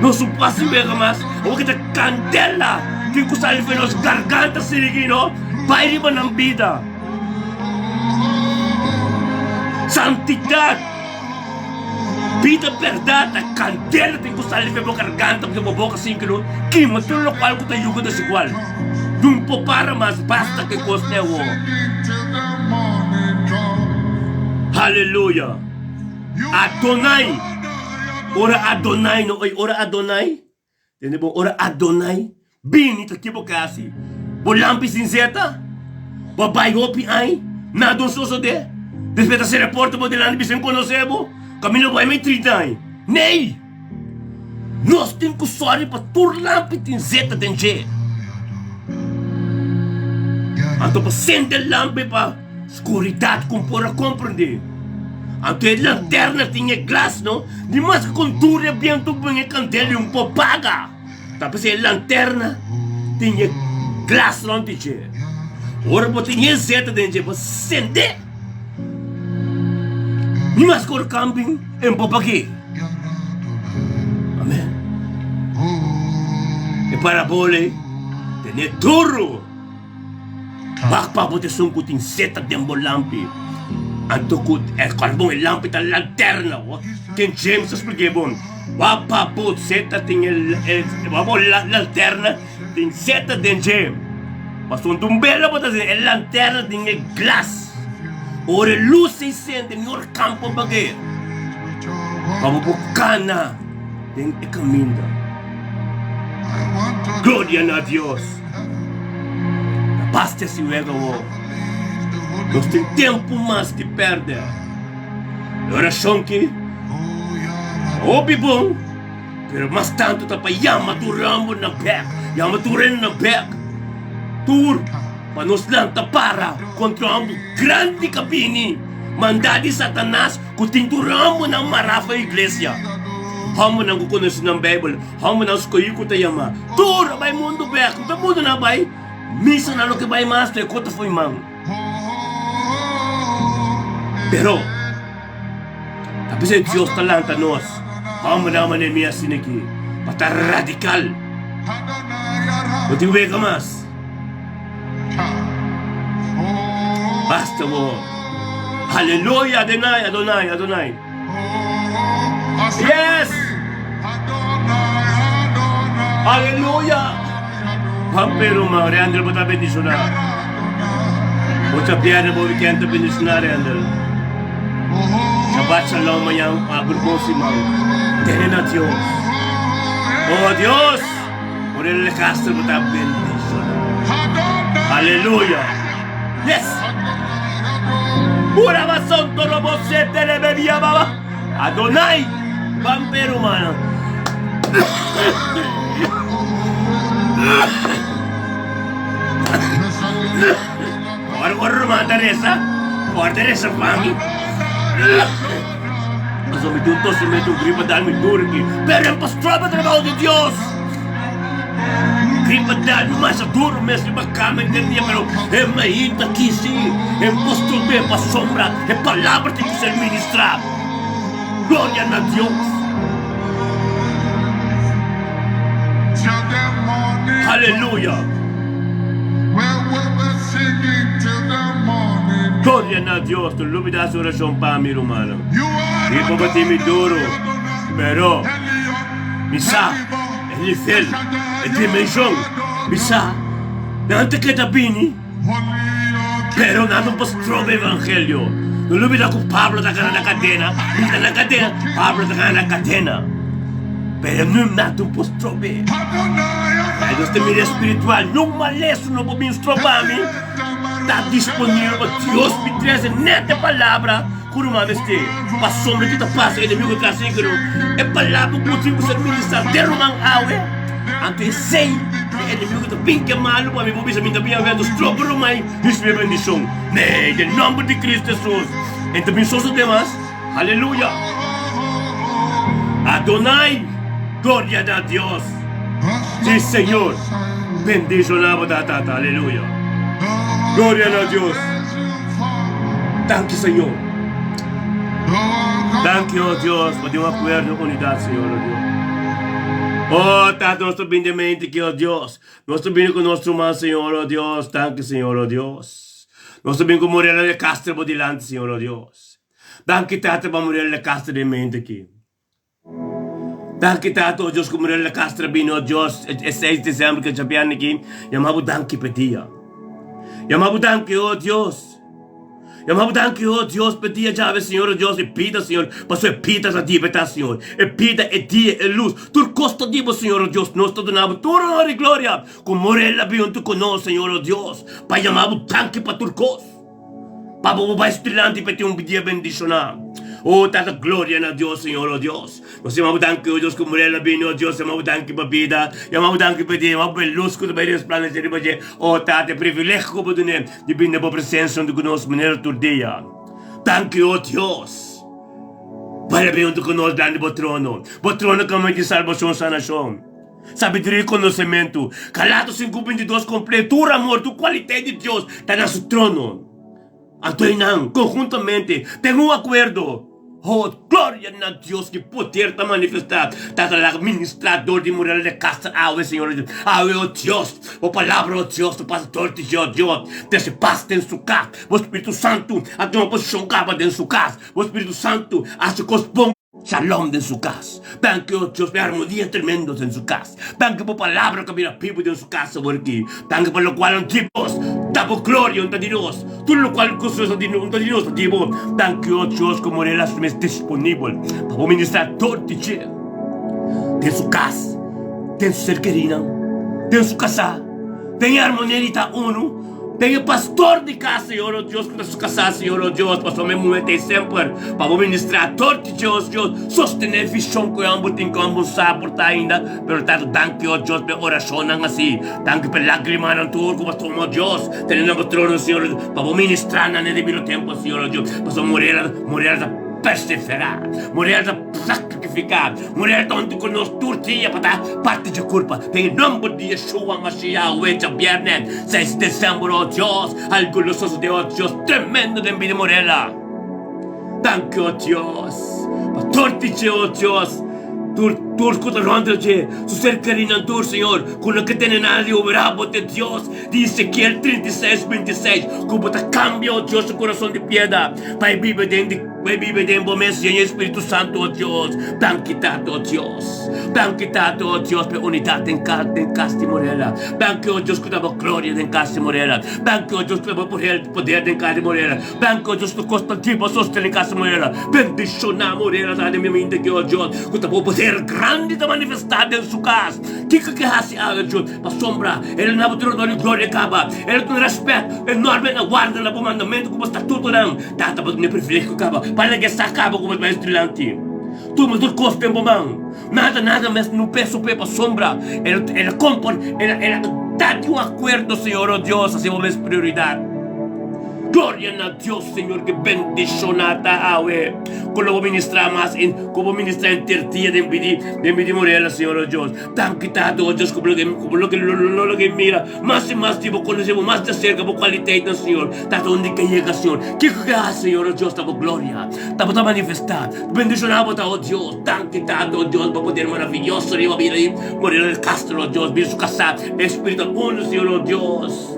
Nos no por hasi wega mas, awor ke ta kandela tin ku sali for nos garganta sirigi no, bai riba nan bida. Santidad, bida berdad ta candela tin cu sali fe bo garganta porque bo boca sin que no kima tur locual cu ta yugo desigual. Nun por para mas basta cu e cos te awor. Haleluya. Adonai. Ora Adonai no oy ora Adonai. Tende bon, ora Adonai bini ta ki bo ke hasi? Bo lampi sin zeta? Bo a bai hopi ai? Nada no sosode? Despues ta sera porta bo dilanti bisa N konosé bo, kaminda bo bai mei 30 ai. Nei! Nos tin ku sòri pa tur lampi tin zeta den dje. Anto pa sende lampi pa. Skuridat ku por a komprendé. Anto e lanterna tin e glas, no? Di mas ku kon dura e bientu bin e kandel i un por paga. Ta p'esei e lanterna tin e glas rònt di dje. Ora bo tin e zeta den dje, bo sendé. Ni mas ku orkan bin e un por pag'é. Amèn. E parabola ei tene duru. Wak pa bo ta esun ku tin seta den bo lampi, anto ku e karbon e lampi ta lanterna. Ken James ta splik'é bon. Wak pa bo seta tin e wak bo lanterna tin seta den dje. Pasobra un bela bo ta hasi e lanterna tin e glas. Ora e lus ei sende mior kampo bag'é pa bo por kana den e kaminda. Gloria na Dios! Ta basta esi wega awor. Nos tin tempu mas di pèrdè. E orashon ki ta hopi bon, pero mas tantu ta pa yama tur hòmber na bèk, yama tur hende na bèk, tur pa nos lanta para kontra hòmber grandi ka bini. Mandá di Satanas ku tin tur hòmbernan mará for iglesia. Hòmbernan ku konosé nan Beibel, hòmbernan skohí ku ta yamá. Tur a bai mundu bèk. Ku ta mundu nan a bai? Misanan no ke bai mas, ta e kota fo'i man. Pero, ta p'esei Dios ta lanta nos, hòmbernan manera mi asina aki, pa ta radikal. No tin wega mas. Basta bo. Aleluya, Adonai, Adonai, Adonai. Yes! Aleluya! Juan Pedro man, Randall bo ta bendiciona. Bo ta pierde bo weekend ta bendiciona Randall. Shabbat shalom mañan abri bon siman. Tene na Dios. Oh Dios! Por el castro bo ta bendiciona. Aleluya! Yes! Urabasonto robo sete rebebia baba. Adonai! Ban pe rumannan. Ora ora ruman ta resa, ora ta resa pa mi. Pasobra mi tin un tosimento, un gripa dal mi duro aki. Pero e pastor pa trabao di Dios. Gripa dal mi masha duro mes riba cama henter dia, pero e mainta aki si, e pastor be pasobra e palabra tin cu ser ministra. Gloria na Dios. Aleluya. Gloria na Dios. No lubida hasi oracion pa mi, rumannan. Mi por bati mi duro, pero mi sa e nivel, e dimension. Mi sa nan ta keda bini, pero nan no por stroba e evangelio. No lubida cu Pablo ta gana na cadena, mi ta na cadena, Pablo ta gana na cadena. Pero nan no por strob'é. Ay, nos ta mira espiritual. Nun maleso no por bin stroba mi. Ta disponibel pa Dios mi trese net e palabra ku ruman mester. Pasobra ki ta pasa enemigo tras di kero. E palabra ku bo tin ku ser ministra den ruman awe. Anto esei e enemigo ta bin ke malu pa mi por bisa mi ta bin awe anto stroba ruman risibi e bendishon. Nee, den nomber di Cristo Jesus. En ta bin sosode mas. Aleluya! Adonai! Gloria na Dios! Si Señor! Bendiciona bo ta Tata. Aleluya! Gloria na Dios! Danki Señor! Danki oh Dios pa di un acuerdo unidad Señor oh Dios. Oh Tata nos ta bini den mente aki oh Dios. Nos ta bini cu nos ruman Señor oh Dios. Danki Señor oh Dios. Nos ta bini cu Morela de Castro bo dilanti Señor oh Dios. Danki Tata pa Muriel de Castro den mente aki. Danki Tata oh Dios ku Muriel de Castro a bini oh Dios e 6 december ke djabièrnè aki yama bo danki pa e dia. Yama bo danki oh Dios. Yama bo danki oh Dios pa e dia djawe Señor oh Dios e bida Señor pasobra e bida ta di bo ta Señor. E bida e dia e lus tur kos ta di bo Señor oh Dios nos ta duna bo tur honor i gloria ku Muriel a bini huntu ku nos Señor oh Dios pa yama bo danki pa tur kos. Pa bo bo bai dilanti pa tin un dia bendishoná. Oh Tata gloria na Dios Señor oh Dios. Nos yama bo danki oh Dios ku Muriel a bini oh Dios yama bo danki pa bida yama bo danki pa dia yama bo pa e lus ku ta bai resplandesé riba dje oh Tata e privilegio ku bo dun'é di bini na bo presensia huntu ku nos manera tur dia. Danki oh Dios. Bai a bini huntu ku nos dilanti bo trono. Bo trono kaminda di salbashon sanashon. Sabiduria i konosementu. Galato 5:22 Komple tur amor, tur kualitet di Dios ta na su trono. Anto einan, konhuntamente, den un akuerdo. Oh, gloria na Dios ki poder ta manifestá! Tata laga ministrá dor di muralla di kasa awe, Señor. Awe, oh Dios, bo palabra, oh Dios, ta pasa dor di dje, oh Dios. Trese pas den su kas. Bo Spiritu Santu a tuma posishon kaba den su kas. Bo Spiritu Santu hasi kos bon. Shalom den su kas. Danki o Dios pa e armonia tremendo den su kas. Danki pa palabra ku a bira bibu den su kas awor aki. Danki pa lokual un di bos ta bo gloria un ta di nos. Tur lokual ku nos ta di un ta di nos ta di bo. Danki o Dios ku Morel a su mes disponibel pa bo ministra tur di dje den su kas, den su ser kerinan, den su kasá, den e armonia di ta unu. Den e pastor di kas, Señor, o Dios, ku ta su kasá, Señor, o Dios, pasobra mi muhé ta ei semper pa bo ministrá tur di Dios, Dios, sostené e vishon ku e hòmber tin, ku e hòmber sa por ta ainda, pero Tata, danki, o Dios, pa e orashonnan así, danki pa e lágrimanan tur ku bo a tuma, o Dios, tene nan bo trono, Señor, o Dios, pa bo ministrá nan den debido tempu, Señor, o Dios, pasobra Morela, Morela ta perseverá, Morela ta sakrifiká. Murel ta huntu ku nos tur dia pa ta parti dje kurpa. Den e nomber di Yeshua Mashiach awe djabièrnè seis di desèmber o Dios algu lo sosodé o Dios tremendo den bida Murela. Danki o Dios pa tur di dje o Dios tur tur ku ta rònt dje su ser kerinan tur Señor ku no ke tene nada di obrá bo te Dios di Ezekiel 36 26 ku bo ta kambia o Dios su kurason di pieda pa e biba den di Bai biba den bo mes yen e Spiritu Santu, o Dios. Danki Tata, o Dios. Danki Tata, o Dios, p'e unidat den kas, den kas di Morela. Danki, o Dios, ku ta bo gloria den kas di Morela. Danki, o Dios, ku ta bo poder, poder den kas di Morela. Danki, o Dios, ku kos ta di bo sosten den kas di Morela. Bendishoná Morela ta den mi mente aki, o Dios, ku ta bo poder grandi ta manifestá den su kas. Kiko ke hasi awe, Dios, pasobra el a na bo trono di gloria kaba. El a tene rèspèt enorme na warda na bo mandamentu ku bo statutonan. Tata bo tene privilegio kaba pa laga sa kaba ku bo ta bai dilanti. Tuma tur kos den bo man. Nada nada mes no peso p'e pasobra el el a kompor el a el a ta di un akuerdo Señor o Dios hasi bo mes prioridat. Gloria na Dios Señor ke bendishona ta awe ku lo bo ministra mas en ku bo ministra henter dia den bidi den bidi Morela Señor o Dios. Danki Tata o Dios ku bo loke ku bo loke lo loke mira mas i mas di bo konosé bo mas di aserka bo kualiteitnan Señor. Tata unda ke yega Señor kiko ke hasi Señor o Dios ta bo gloria ta bo ta manifestá bendishoná bo ta o Dios. Danki Tata o Dios bo poder maraviyoso riba bida di Moreno del Castro o Dios bida su kasá Espiritu al uno Señor o Dios.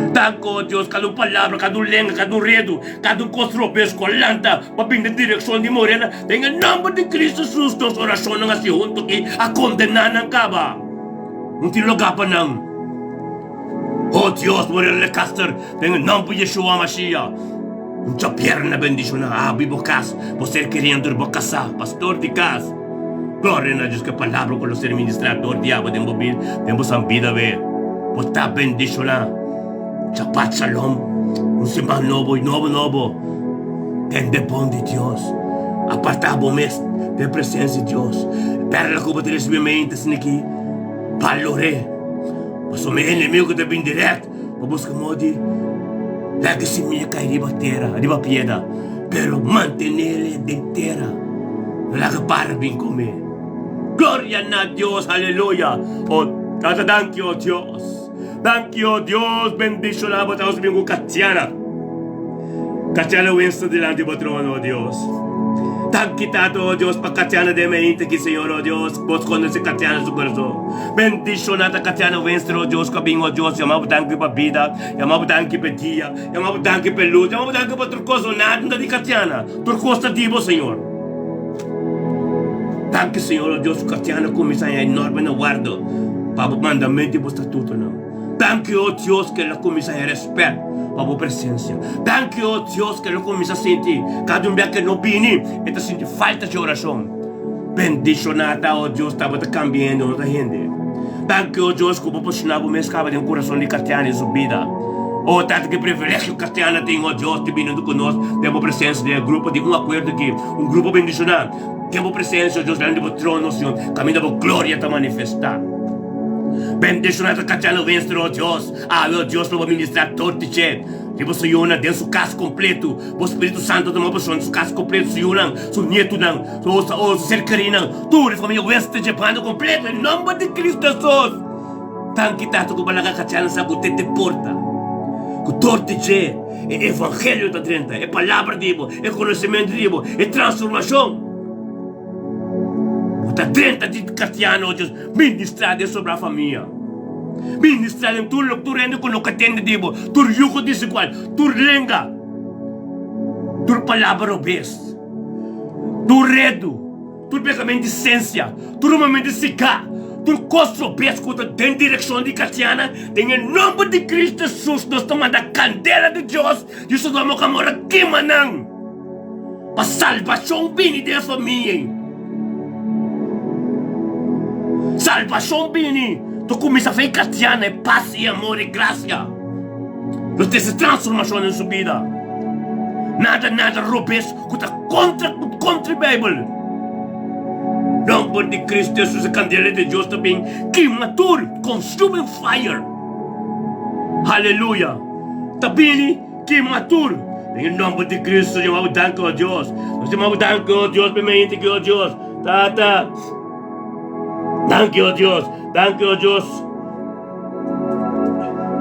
Danki o Dios kada un palabra kada un lenga kada un redu kada un kos robes ku a lanta pa bin den direkshon di Morena den e nomber di Cristo Jesus nos orashonnan hasi huntu aki a kondená nan kaba no tin lugá pa nan. O Dios, Moreno Lecaster, den e nomber di Yeshua Mashiach, un djapierna bendiciona abo y bo cas, bo ser keriendo y bo casa, pastor di cas. Gloria na Dios cu e palabra cu lo ser ministra door di abo den bo bida, den bo san bida be. Bo ta bendiciona. Shabbat Shalom, un siman nobo y nobo nobo. Tende bon di Dios. Aparta bo mes den presencia di Dios. Perla cu bo ta ricibi mente asina aki, balore. Pasobra mi enemigu ta bin dirèkt pa buska modi laga e simia kai riba tera, riba piedra, pero mantenel den tera, no laga para bin kome. Gloria na Dios, aleluya! O Tata danki o Dios, danki o Dios, bendishoná bo ta nos bin ku Katiana. Katiana Winston dilanti bo trono, o Dios. Danki Tata, o Dios, pa Katiana den mainta aki, Señor, o Dios. Bo konoce Katiana su corazon. Bendiciona ta Katiana Winston, o Dios, ku a bin, o Dios. Yama bo danki pa bida, yama bo danki pa e dia, yama bo danki pa e luz, yama bo danki pa tur kos. Nada no ta di Katiana, tur kos ta di bo, Señor. Danki, Señor, o Dios, ku Katiana kuminsa haña enorme na warda pa bo mandamento i bo statutonan. Danki, o Dios, ku el a kuminsá haña rèspèt pa bo presensia. Danki, o Dios, ku el a kuminsá sinti kada un bia ku e no bini, e ta sinti falta dje orashon. Bendishoná ta, o Dios, tabata kambia hende, no ta hende. Danki, o Dios, ku bo posishoná bo mes kaba den kurason di Katiana i su bida. O Tata, ki privilegio Katiana tin, o Dios, di bini huntu ku nos den bo presensia den e grupo di un akuerdo aki, un grupo bendishoná den bo presensia, o Dios, dilanti di bo trono, Señor, kaminda bo gloria ta manifestá. Bendiciona ta cacha lo vencer, oh Dios. Awe, oh Dios, lo bo ministra tur di dje. Riba su yunan den su cas completo. Bo Spiritu Santo tuma posesion di su cas completo, su yunan, su nietunan, su oh, su ser kerinan, tur e familia Wester dje banda completo, den nomber di Cristo Jesus. Danki Tata cu bo laga cachanan sa cu te te porta. Cu tur di dje e evangelio ta drenta, e palabra di bo, e conocimento di bo, e transformacion. Bo ta drenta di Katiano, oh Dios, ministra den sobra famia. Ministra den tur lok, tur hende ku no ka tende di bo, tur yugo desigual, tur lenga, tur palabra robes, tur redu, tur pekamentu di sensia, tur humamentu di sigá, tur kos robes ku ta den direkshon di Katiana, den e nomber di Kristu Hesus nos ta manda kandela di Dios di Sodoma Gomorra kima nan. Pa salbashon bini den e famia ei. Salbashon bini. Ta kuminsá fe Katiana e pas i amor i grasia. Lo trese transformashon den su bida. Nada nada robes ku ta kontra kontra e Beibel. Nomber di Kristu Hesus e kandela di Dios ta bin kima tur, consuming fire. Haleluya! Ta bini kima tur. Den e nomber di Kristu nos yama bo danki, o Dios. Nos yama bo danki, o Dios, pa e mente aki, o Dios. Tata, danki, o Dios. Danki, o Dios.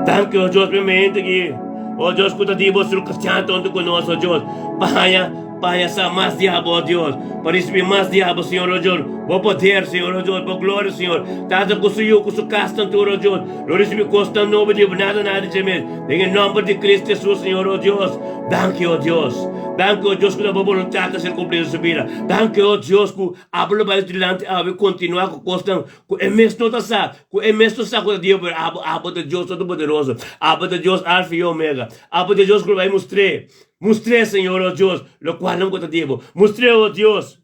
Danki, o Dios, pa e mente aki. O Dios, ku ta di bo sur kristian ta huntu ku nos, o Dios, pa haña, pa haña sa mas di abo, o Dios, pa risibí mas di abo, Señor, o Dios, bo poder, Señor, o Dios, bo gloria, Señor. Tata ku su yu, ku su kasnan tur, o Dios, lo risibí kosnan nobo di bo, nada, nada di dje mes. Den e nòmber di Cristo Hesus, Señor, o Dios. Danki, o Dios. Danki, o Dios, ku ta bo boluntat ta ser kumplí den su bida. Danki, o Dios, ku abo lo bai dilanti awe kontinuá ku kosnan ku e mes no ta sa, ku e mes no sa ku ta Dios, pero abo, abo ta Dios Todopoderoso. Abo ta Dios Alfa i Omega. Abo ta Dios ku lo bai mustr'é. Mustr'é, Señor, o Dios, lokualnan ku ta di bo. Mustr'é, o Dios.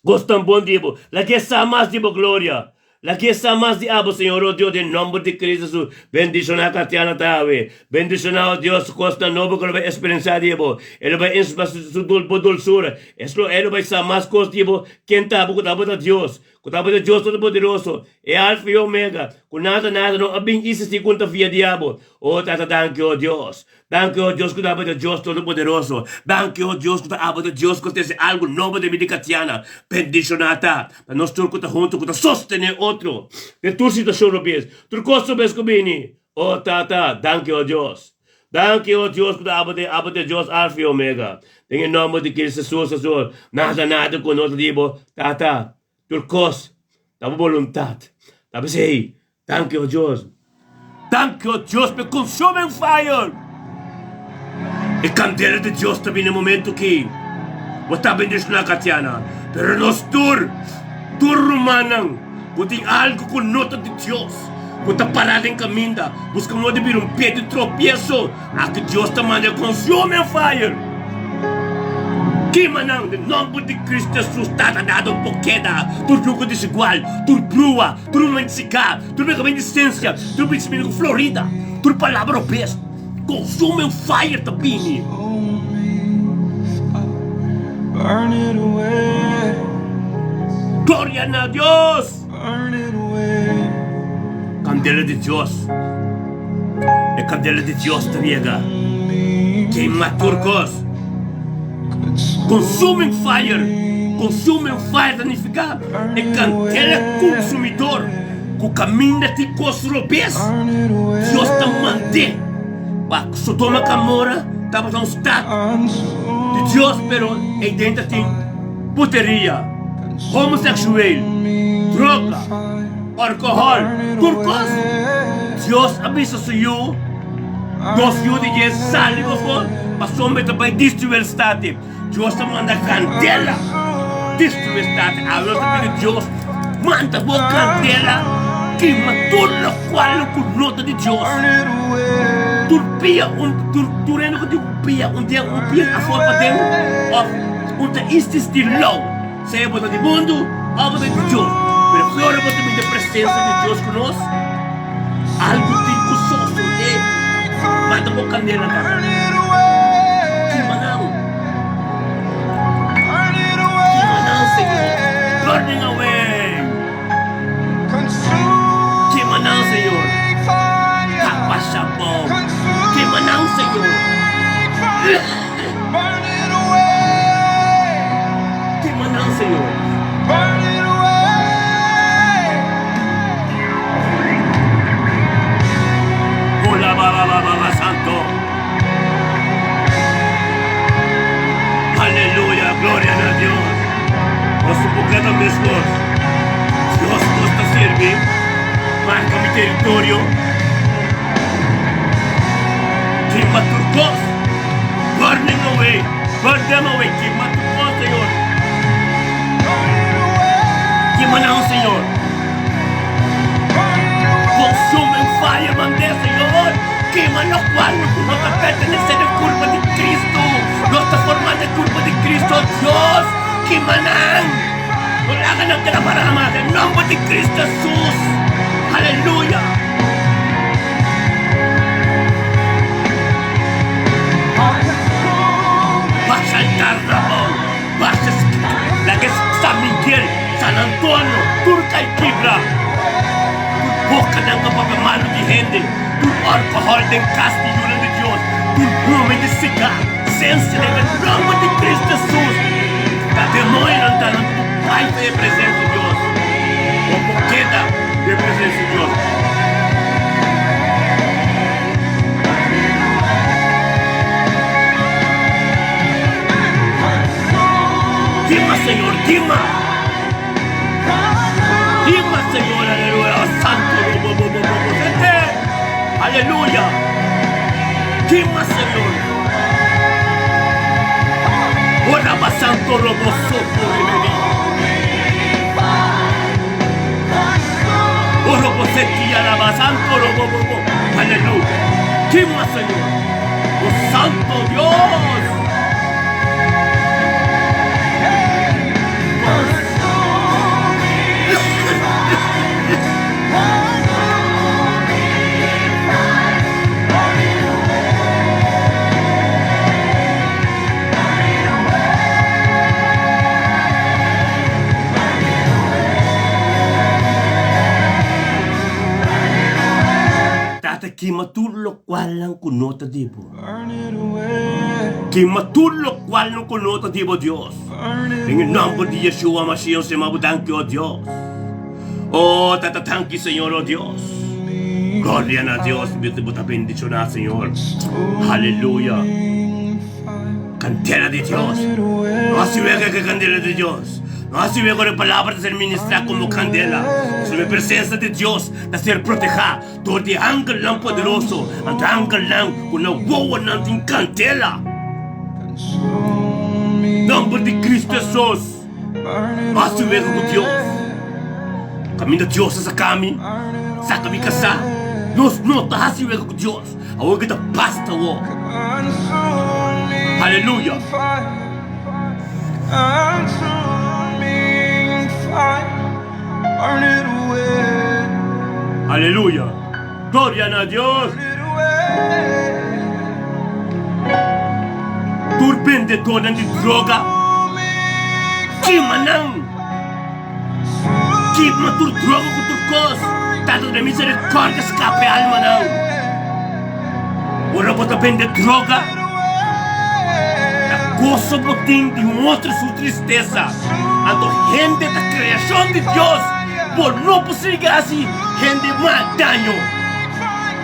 Gostan bon di bo. Laga e sa mas di bo gloria. Laga e sa mas di abo, Señor, o Dios, den nomber di Cristo Jesus. Bendiciona Tatiana ta awe. Bendiciona, o Dios, cosnan nobo cu lo bay experiencia di bo. E lo bay inspa su bo dulzura. Es lo e lo bay sa mas cos di bo, ken ta abo cu ta abo ta Dios. Cu ta abo ta Dios Todopoderoso, e Alfa y Omega, cu nada nada no a bin existi cu no ta via di abo. O Tata, danki, o Dios. Danki, o Dios, ku ta aba Dios Todopoderoso. Danki, o Dios, ku ta aba Dios ku trese algu nobo den bida di Katiana. Bendishoná ta pa nos tur ku ta huntu, ku ta sostené otro den tur situashon robes, tur kos robes ku bini. O Tata, danki, o Dios. Danki, o Dios, ku ta aba aba Dios Alfa i Omega. Den e nòmber di Cristo Jesus, Señor, nada, nada ku no ta di bo, Tata, tur kos ta bo boluntat. Ta p'esei, Danki o Dios. Danki o Dios p'e consuming fire. E candela di Dios ta bini e momento ki bo ta bendiciona Katiana. Pero nos tur, tur rumannan ku tin algo ku no ta di Dios, ku ta para den caminda, busca modo di bira un pie di tropieso, aki Dios ta manda e consuming fire. Kima nan den nomber di Cristo Jesus. Tata dado por keda tur yugo desigual, tur brua. Tur mensiká, tur pekamentu di sensia, tur pensamentu ku florida, tur palabra robes, consuming fire ta bini. Gloria na Dios! Kandela di Dios, e kandela di Dios ta yega kima tur kos. Consuming fire, consuming fire ta nifica e candela consumidor cu caminda tin cos robes. Dios ta mand'é pa Sodoma cu Gomorra tabata un stad di Dios pero eyden ta tin puteria, homosexueel, droga, alcohol, tur cos. Dios a bisa su yu. Dos yu di dje sali pafó, pasobra e ta bai destruí el stat. Dios ta manda kandela destruí e stat. Awe nos ta pidi Dios, manda bo kandela kima tur lokual ku no ta di Dios. Tur pia, un, tur, tur hende ku tin un pia, un den, un pia afó paden, òf un ta insistí lou, sea bo ta di mundu òf bo ta di Dios. Pero ora bo ta bini den presensia di Dios ku nos, Algu tin ku sosodé. Mata bo kandela tata. Kima nan. Kima nan, Señor. Burning away. Kima nan, Señor. Kapa shabou. Kima nan, Señor. Kima nan, Señor. Hola ba ba ba ba ba santo. Aleluya, gloria na Dios. Nos no por keda mescos. Dios nos ta sirbi. Marca mi territorio. Kima tur cos. Burning away. Burn them away. Kima tur cos, Señor. Kima nan, Señor. Consuming fire mand'é, Señor. Kima locual cu no ta pertenece n'e curpa di Cristo. Nos ta forma n'e curpa di Cristo. Dios, kima nan. No laga nan keda para mas. Den nomber di Cristo Jesus. Aleluya! Basha altar na abou, basha laga San Miguel, San Antonio, tur kai kibra. Tur bokanan ta papia malu di hende, tur alkohòl den kas di yunan di Dios, tur huma di siga, sensia den e nòmber di Cristo Jesus. Ta demoñonan ta nan ku bai pa e presensia di Dios. Bo por keda den e presensia di Dios. Kima, Señor, kima! Kima, Señor, aleluya, oh, santo, bo, bo, bo, bo, bo, sete! Aleluya! Kima, Señor! Ora ba santo robo soto rebeli. Oro bo seti araba santo robo bo bo. Aleluya. Kima, Señor. Oh santo Dios. Tata kima tur lokualnan ku no ta di bo. Kima tur lokualnan ku no ta di bo, Dios. Den e nòmber di Yeshua Mashiach sema bo danki, o Dios. O Tata danki, Señor, o Dios. Gloria na Dios, bo ta bendishoná, Señor. Aleluya. Candela di Dios. No hasi wega ku e candela di Dios. No hasi wega ora e palabra ta ser ministrá komo candela. Pasobra e presensa di Dios ta ser protehá dor di angelnan poderoso, anto angelnan ku nan wowonan tin candela. Nomber di Cristo Jesus. No hasi wega ku Dios. Kaminda Dios a saka mi, saka mi kasá. Nos no ta hasi wega ku Dios. Awor ki ta basta awor. Aleluya. Aleluya. Gloria na Dios. Tur bendedornan di droga, kima nan. Kima tur droga ku tur kos. Tata den misericordia skapa e almanan. Ora bo ta bende droga, ta goso bo tin di un otro su tristesa. Anto hende ta kreashon di Dios. Bo no por sigui hasi hende mal daño.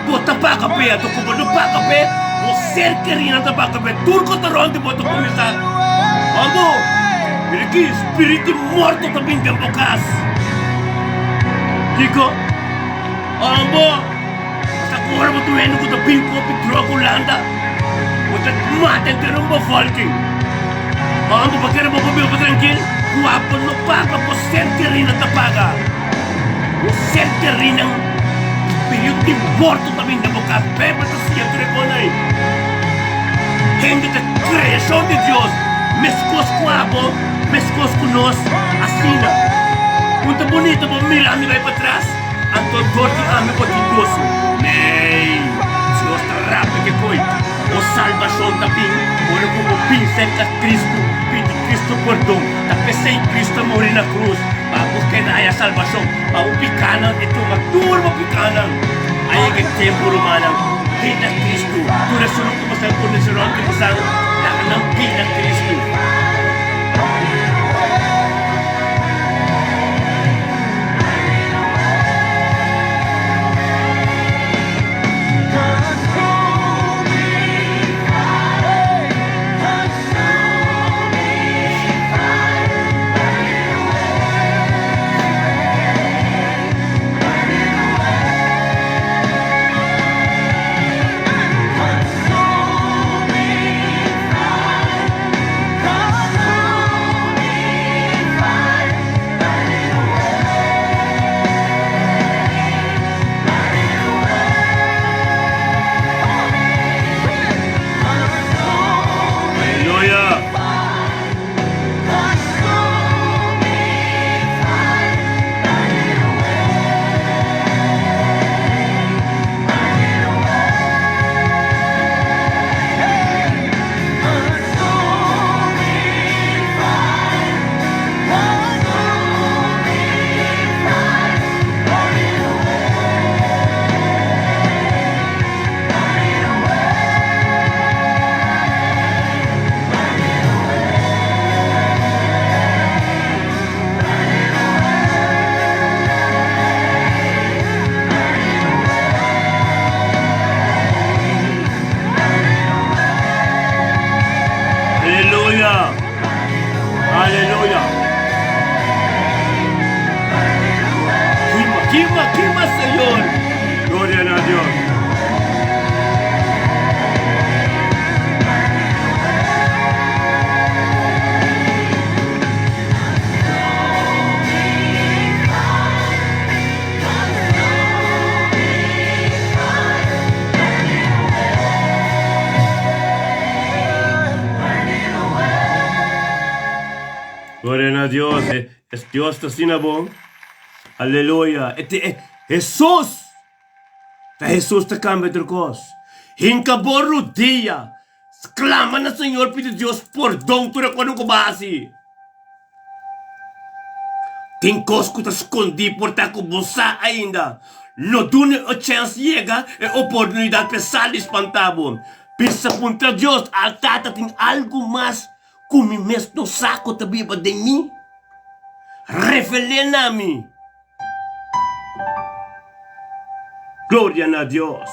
Bo ta paga p'e, anto ku bo no paga p'e, bo ser kerinan ta paga p'e. Tur ku ta rònt di bo ta kuminsá, Amo, mira aki, spiritu di morto ta bin den bo kas. Kiko? Amo, ta ku ora bo ta wende ku ta bin kopi droga Hulanda, bo ta mata henter un bo volking. Amo, bo kere bo por biba trankil? Kua bo no paga, bo ser kerinan ta paga. Bo ser kerinan. Spiritu di morto ta bin den bo kas. Bijbel ta siña tur e kon ei. Hende ta kreashon di Dios, meskos ku abo, meskos ku nos, asina. Un ta bunita bo mira mi bai patras, anto dor di ami bo tin goso. Nee, Dios ta rabia ke koi. Bo salbashon ta bin ora ku bo bin serka Kristu, pidi Kristu pordon. Ta p'esei Kristu a muri na krus, pa bo keda haya salbashon. Pa bo pikánan e tuma tur bo pikánan. A yega e tempu, rumannan, bin na Kristu. Tur esun ku boso a konosé rònt di boso, laga nan bin na Kristu. kos es Dios ta asina bon. Aleluya. E te e Hesus! Ta Hesus ta kambia tur kos. Hinka bo rudia, sklama na Señor pidi Dios pordon tur e kos ku bo a hasi. Tin kos ku ta skondí por ta ku bo sa ainda. No duna e chèns yega e oportunidat pa e sali spantá bo. Bisa puntra Dios, Al Tata tin algu mas ku mi mes no sa ku ta biba den mi? Revel'é na mi. Gloria na Dios.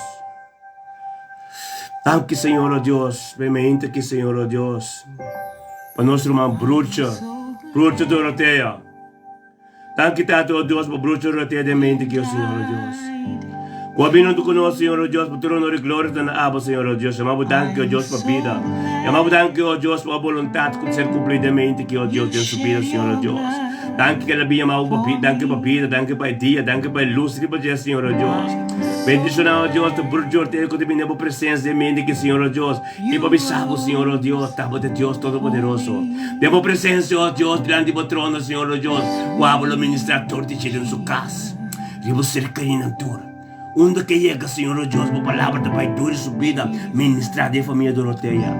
Danki Señor o Dios, pa e mente aki Señor o Dios, pa nos ruman Brucha, Brucha Dorotea. Danki Tata o Dios pa Brucha Dorotea den mente aki o Señor o Dios. Ku a bini huntu ku nos Señor o Dios pa tur honor i gloria ta na abo Señor o Dios. Yama bo danki o Dios pa bida. Yama bo danki o Dios pa bo boluntat ku ta ser kumplí den mente aki o Dios den su bida Señor o Dios. Danki ke el a bin yama bo pa bida, danki pa bida, danki pa e dia, danki pa e lus riba dje, Señor o Dios. Bendiciona, o Dios, ta brujorte ku ta bini den bo presencia den mente ki, Señor o Dios, i pa bisa bo, Señor o Dios, ta bo ta Dios Todopoderoso. Den bo presencia, o Dios, dilanti bo trono, Señor o Dios, ku abo lo ministra tur di dje den su kas, riba serkaninan tur. Unda ke yega, Señor o Dios, bo palabra ta bai duri su bida, ministra den famia Dorotea.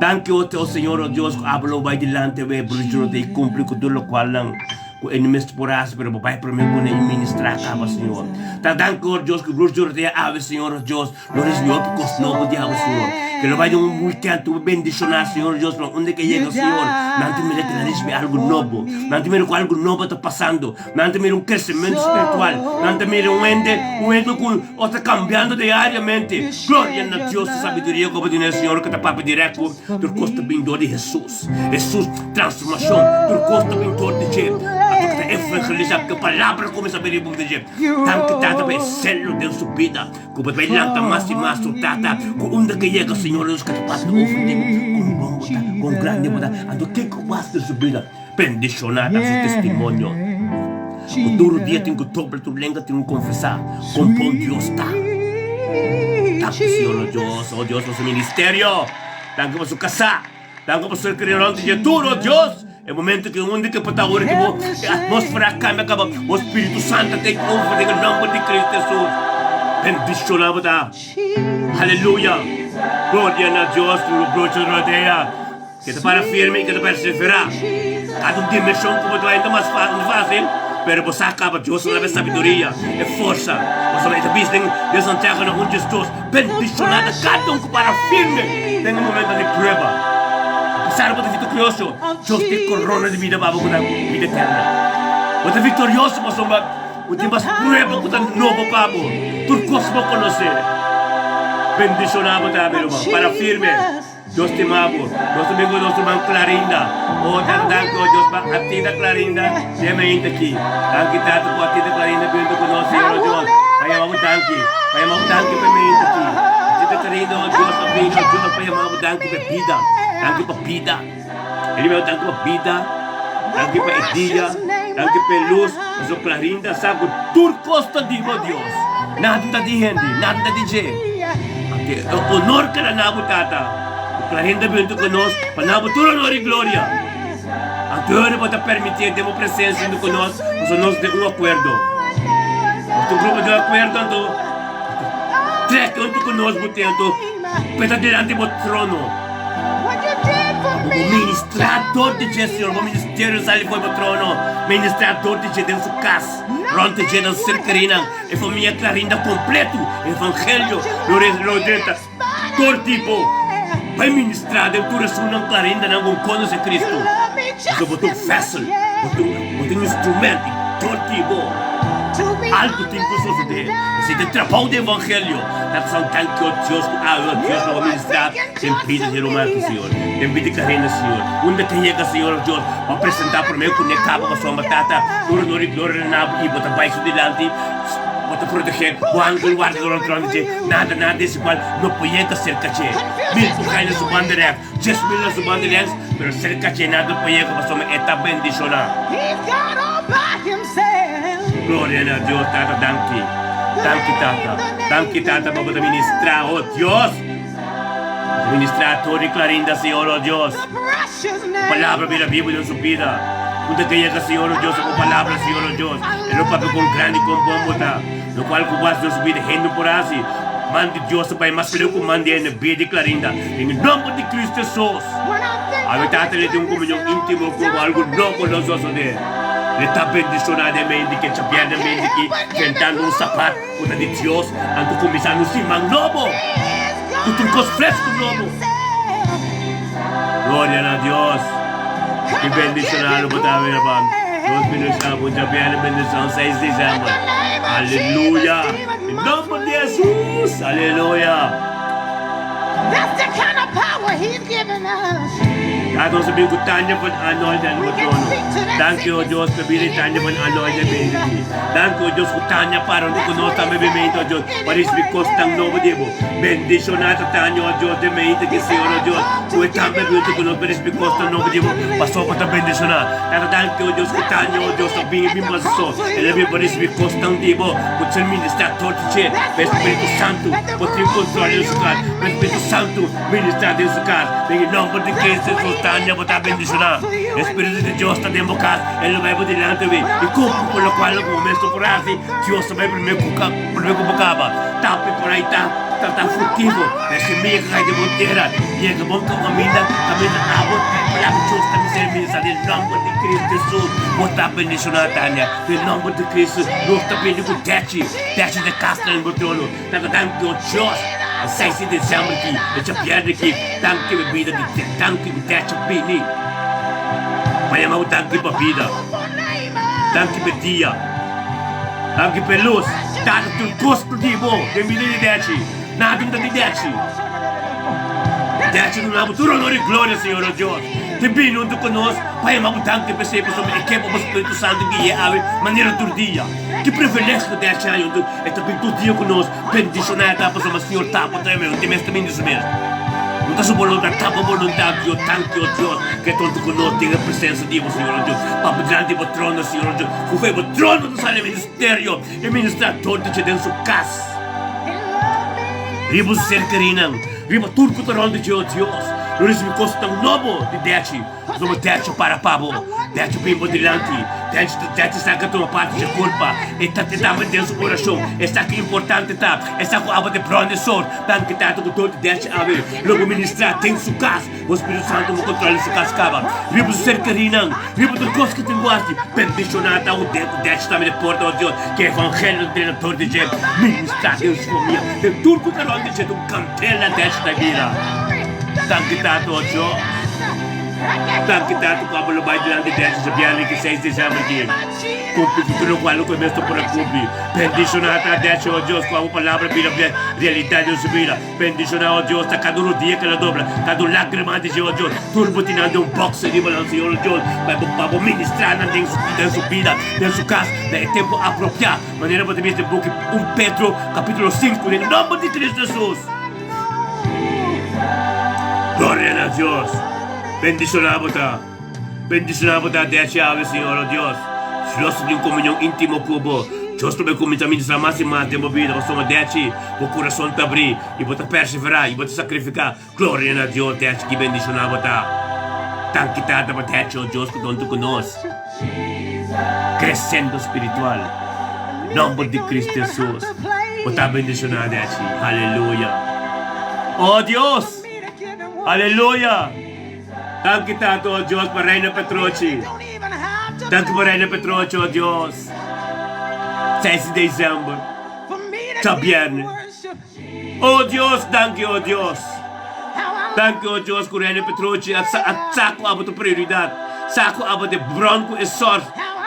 Danki o te, o Señor o Dios, ku abo lo bai dilanti awe, Bruce Dorotea, i kumpli ku tur lokualnan ku e no mester por hasi, pero bo bai promé kuné i ministrá kaba, Señor. Ta danki, o Dios, ku Bruce Dorotea awe, Señor o Dios, lo risibi hopi kos nobo di abo, Señor. Ke lo bai den un weekend tur bendishoná, Señor o Dios, pero unda ke yega, Señor, nan ta mira ke nan risibi algu nobo. Nan ta mira ku algu nobo ta pasando. Nan ta mira un kresementu spiritual. Nan ta mira un hende, un hende ku o ta kambiando diariamente. Gloria na Dios, e sabiduria ku bo tene, Señor, ku ta papia dirèkt ku tur kos ta bin dor di Hesus. Hesus, transformashon, tur kos ta bin dor di dje. Anto ku ta evangelisá, ku e palabra kuminsá bini riba di dje. Danki, Tata, pa e selo den su bida, ku bo ta bai lanta mas i mas, o Tata, ku unda ke yega, Señor, Dios, ku ta papia over di bo, kon bon bo ta, kon grandi bo ta. Anto kiko bo hasi den su bida? Bendishoná ta su testimonio ku tur dia tin ku topla tur lenga tin ku konfesá kon bon Dios ta. Danki Señor nos Dios, oh Dios pa su ministerio, danki pa su kasá, danki pa su kria rònt di dje tur, oh Dios, e momento ku unda ke por ta ora ku bo e atmósfera a kambia kaba bo Spiritu Santu a take over den e nòmber di Kristu Hesus. Bendishoná bo ta. Aleluya! Gloria na Dios, brocha rodea. Ke ta para firme i ke ta perseverá. Kada un dimenshon ku bo ta bai no ta mas fásil, pero bo sa kaba Dios ta daba e sabiduria, e forsa. Pasobra e ta bisa den den Santiago na un djes dos, Bendishoná ta kada un ku para firme den e momentonan di prueba. Apesar bo ta viktorioso, Dios tin e korona di bida pa bo ku ta bida eterna. Bo ta viktorioso pasobra bo tin mas prueba ku ta nobo pa bo. Tur kos bo konosé. Bendishoná bo ta, mi ruman. Para firme. Dios stima bo. Nos ta bin ku nos ruman Clarinda. Oh, tata danki oh Dios pa Atida Clarinda den mainta aki. Danki tata ku Atida Clarinda bin huntu ku nos Señor oh Dios. Pa yama bo danki. Pa yama bo danki pa e mainta aki. Atida Clarinda oh Dios a bini oh Dios pa yama bo danki pa e bida. Danki pa bida. E di meu danki pa bida. Danki pa e dia. Danki pa e lus. Pasobra Clarinda sa ku tur kos ta di bo Dios. Nada ta di hende. Nada ta di dje. Anto e honor ke na bo Tata, ku Clarinda bintu ku nos, pa na bo tur honor i gloria. Anto ora bo ta permitié den bo presensia huntu ku nos, pasobra nos den un akuerdo. Nos ta un grupo den akuerdo, anto trek huntu ku nos bo ten, anto peta dilanti bo trono. Pa bo ministrá dor di dje, Señor, bo ministerio sali for bo trono, ministrá dor di dje den su kas, rònt di dje nan ser kerinan. E famia Clarinda completo evangelio lo lo drenta tur tipo bai ministra den tur esunnan Clarindanan con conoce Cristo pasobra bo ta un vessel bo ta un bo ta un instrument di tur tipo algo tin cu sosode esey ta e trabao di evangelio ta san danki o Dios cu awe o Dios lo bo ministra den bida di ruman aki Señor den bida di Clarinda Señor unda ke yega Señor o Dios Bo a presentá promé ku ne kaba pasobra Tata, tur honor i gloria na bo i bo ta bai su dilanti, bo ta protegé, bo angel warda rònt rònt di dje, nada, nada desigual no por yega serka dje. Mil por kai na su banda rèks, 10,000 na su banda lèks, pero serka dje nada no por yega pasobra e ta bendishoná. Gloria na Dios, Tata, danki. Danki, Tata. Danki, Tata, pa bo ta ministrá, oh Dios. Bo ta ministrá tur di Clarinda, Señor, oh Dios. Palabra bira bibu den su bida. Ku ta yega Señor o Dios ku palabra Señor o Dios. E lo papia kon grandi kon bon bo ta. Lokual ku bo hasi den su bida hende no por hasi. Man di Dios ta bai mas leu ku man di hende bia di Clarinda. Den e nomber di Cristo Jesus. Awe Tata le tin un komunion intimo ku bo algu nobo lo sosode. Le ta bendishona den mente ke chapier den mente ki drentando un sabat ku ta di Dios anto kuminsando un siman nobo ku tur kos fresku nobo. Gloria na Dios. Ki bendishonado bo ta awe ruman. Dios bendishona bo. Djabièrnè bendishon 6 december. Aleluya. Den nomber di Jesus. Aleluya. Tata nos a bin ku Tanja van Arnold den bo trono. Danki o Dios pa bida di Tanja van Arnold den mente di. Danki o Dios ku Tanja para huntu ku nos tambe den mente o Dios pa risibi kosnan nobo di bo. Bendishona ta Tanja o Dios den mente di Señor o Dios ku e tambe bin huntu ku nos pa risibi kosnan nobo di bo pasobra bo ta bendishona. Tata danki o Dios ku Tanja o Dios ta bin i bin pa su so. El a bin pa risibi kosnan di bo ku ta ser ministrá tur di dje pa e Spiritu Santu por tin kontrol den su kas. Pa e Spiritu Santu ministrá den su kas. Den e nomber di Cristo Jesus Tanja bo ta bendishoná. E Spiritu di Dios ta den bo kas. El lo bai bo dilanti awe i kumpli ku lokual lo ku bo mes no por hasi. Dios ta bai promé ku promé ku bo kaba. Tapi por ai ta ta ta frutivo. E semilla ku kai den bo tera yega bon kaminda kaminda abo ta e palabra di Dios ta mester ministrá den nomber di Cristo Jesus bo ta bendishoná Tanja. Den nomber di Cristo nos ta bini ku dechi dechi den kas den bo trono. Ta ta danki o Dios e 6 di december ki e djabièrnè ki danki pa bida di danki ku dechi a bini pa yama bo danki pa bida danki pa dia danki pa e lus tata tur kos ta di bo den bida di dechi nada no ta di dechi dechi duna bo tur honor i gloria Señor o Dios te bini huntu ku nos pa yama bo danki pa esei pasobra e ke pa bo Spiritu Santu guia awe manera tur dia ki privilegio dechi haña huntu. E ta bin tur dia ku nos. Bendishoná e ta pasobra Señor ta bo ta e mes ta bin di su mes. No ta su boluntat, ta bo boluntat, Dios. Danki, o Dios, ku e tonto ku nos den e presensia di bo, Señor, o Dios. Papia dilanti bo trono, Señor, o Dios. Ku fe bo trono ta sali e ministerio, e ministrador di dje den su kas. Riba su ser kerinan, riba tur ku ta rònt di dje, o Dios. Lo risibi kosnan nobo di dechi. Pasobra Decho para pa bo, Decho bin bo dilanti, Decho Decho sa ke tuma parti dje kulpa, e ta te tambe den su orashon, e sa ki importante ta, e sa ku abo ta bron di sor, danki Tata ku dor di Decho awe lo bo ministrá den su kas, bo Spiritu Santu bo kontrola su kas kaba, riba su ser kerinan, riba tur kos ku tin ku hasi, bendishoná ta ku Decho tambe den porta, o Dios, ke evangelio ta drenta dor di dje, ministrá den su famia, den tur ku ta rònt di dje, ta un kandela Decho ta bira. Danki Tata, o Dios. Danki Tata ku abo lo bai dilanti di djabièrnè ki 6 desèmber ki kumpli ku tur lokual lo ku e mes ta por a kumpli. Bendishoná ta Dechi, o Dios, ku abo palabra bira realidat den su bida. Bendishoná, o Dios, ta kada un rodia ku el a dobla, kada un lágrima di dje, o Dios. Tur bo tin nan den un bòks riba nan, Señor, o Dios, pa bo pa bo ministrá nan den su den su bida, den su kas, na e tempu apropiá, manera bo ta bisa den buki 1 Pedro kapítulo 5, den nòmber di Cristo Hesus. Gloria na Dios. Bendiciona bo ta. Bendiciona bo ta dechi awe, Señor, oh Dios. Dios ta tin un comunion intimo cu bo. Dios ta bay cuminsa ministra mas y mas den bo bida, pasobra dechi bo curason ta abri y bo ta persevera y bo ta sacrifica. Gloria na Dios, dechi ki bendiciona bo ta. Danki Tata pa dechi, oh Dios, cu ta hunto cu nos. Crescendo spiritual. Nomber di Cristo Jesus. Bo ta bendiciona Dechi. Aleluya. Oh Dios. Aleluya. Danki Tata, oh Dios, pa Reina Petrochi. Danki pa Reina Petrochi, oh Dios. 6 di december. Djabierne. Oh Dios, danki, oh Dios. Danki, oh Dios, ku Reina Petrochi a sa ku abo ta prioridad. Sa ku abo ta e bron ku e sòrt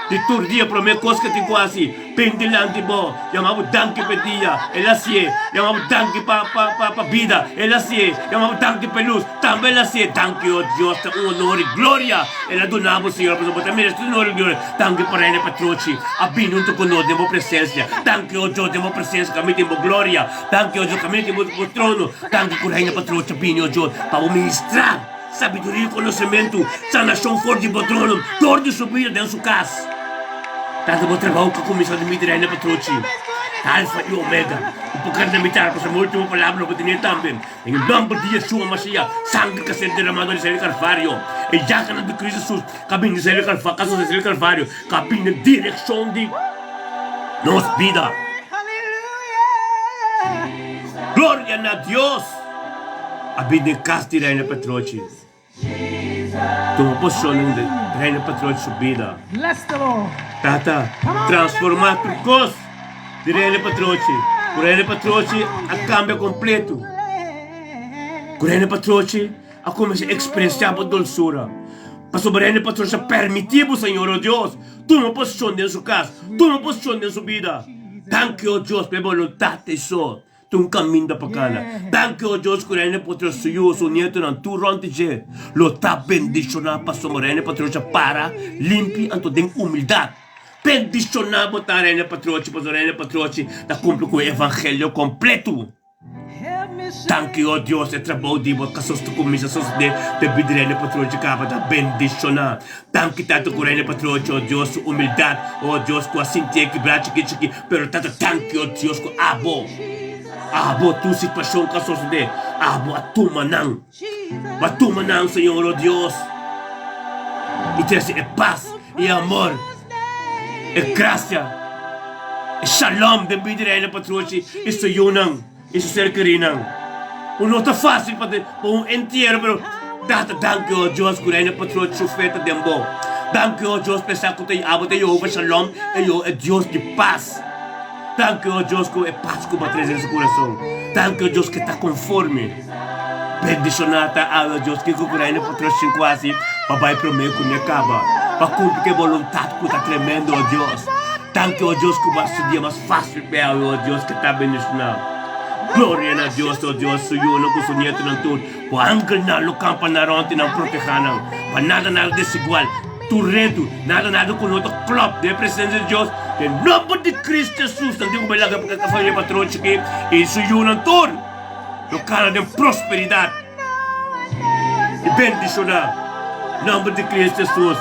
di tur dia. Promé kos ku e tin ku hasi, bin dilanti bo, yama bo danki pa e dia. El a hasié. Yama bo danki pa pa pa bida. El a hasié. Yama bo danki pa e lus. Tambe el a hasié. Danki, oh Dios, ta un honor i gloria el a duna bo, Señor, pasobra bo ta merese tur honor i gloria. Danki pa Reina Petrochi a bini huntu ku nos den bo presensia. Danki, o Dios, den bo presensia kaminda tin bo gloria. Danki, o Dios, kaminda tin bo trono. Danki ku Reina Petrochi a bini, o Dios, pa bo ministrá sabiduria i konosementu, sanashon for di bo trono dor di su bida den su kas. Tata bo trabou ku kuminsá di midi Reina Petrochi. Ta Alfa i Omega. Bo por keda na mitar, pasobra mi ultimo palabra lo bo tene tambe. Den e nòmber di Yeshua Mashiach, sangre ka ser deramado di sali Kalvario, e yaganan di Cristo Jesus ka bini di sali Kalvario, ka sosode sali Kalvario, ka bini den direkshon di nos bida. Gloria na Dios! A bini den kas di Reina Petrochi. Tuma posishon den Reina Patrochi su bida. Tata, transformá tur kos di Reina Patrochi. Ku Reina Patrochi a kambia kompletu. Ku Reina Patrochi a kuminsá eksperensiá bo dolsura. Pasobra Reina Patrochi a permití bo, Señor, o Dios, tuma posishon den su kas, tuma posishon den su bida. Danki, o Dios, pa e boluntat ei so. Tin un kaminda pa kana. Danki, o Dios, ku Reino por trese su yu, su nietonan, tur rònt di dje lo ta bendishoná pasobra Reino Patriocha para limpi anto den humildat. Bendishoná bo ta, Reino Patriocha, pasobra Reino Patriochi ta kumpli ku e evangelio kompletu. Danki, o Dios, e trabou di bo kasos ta kuminsá sosodé debí di Reino Patriochi kaba ta bendishoná. Danki, Tata, ku Reino Patriochi, o Dios, su humildat, o Dios, ku a sintié kibrá chiki chiki. Pero tata danki o Dios ku abo abo tur situacion ku a sosode abo a tuma nan bo a tuma nan Señor o Dios y trece e paz y e amor e gracia e shalom den bida di Reina Patrochi y su yunan y su ser kerinan ku no ta facil pa un entiero pero tata danki o Dios ku Reina Patrochi su fe ta den bo danki o Dios p'esaki ku ta abo ta Jehovah Shalom e Dios di pas danki o Dios ku e pas ku bo a trese den su kurason danki o Dios ku e ta konforme bendishona ta awe o Dios kiko ku Reina Patrochi tin ku hasi pa bai prome ku ne kaba pa kumpli ku e boluntat ku ta tremendo o Dios. Danki, o Dios, ku bo a studia mas fásil p'e awe, o Dios, ke ta bendishoná. Gloria na Dios, o Dios, su yunan ku su nietunan tur. Bo angelnan lo kampa na rònt i nan protehá nan, pa nada nada desigual, tur redu, nada nada ku no ta klòp den e presensia di Dios. Den nòmber di Kristu Hesus, nan tin ku bai laga pa familia patrón chikí i su yunan tur lo kana den prosperidat. I bendishoná. Nòmber di Kristu Hesus,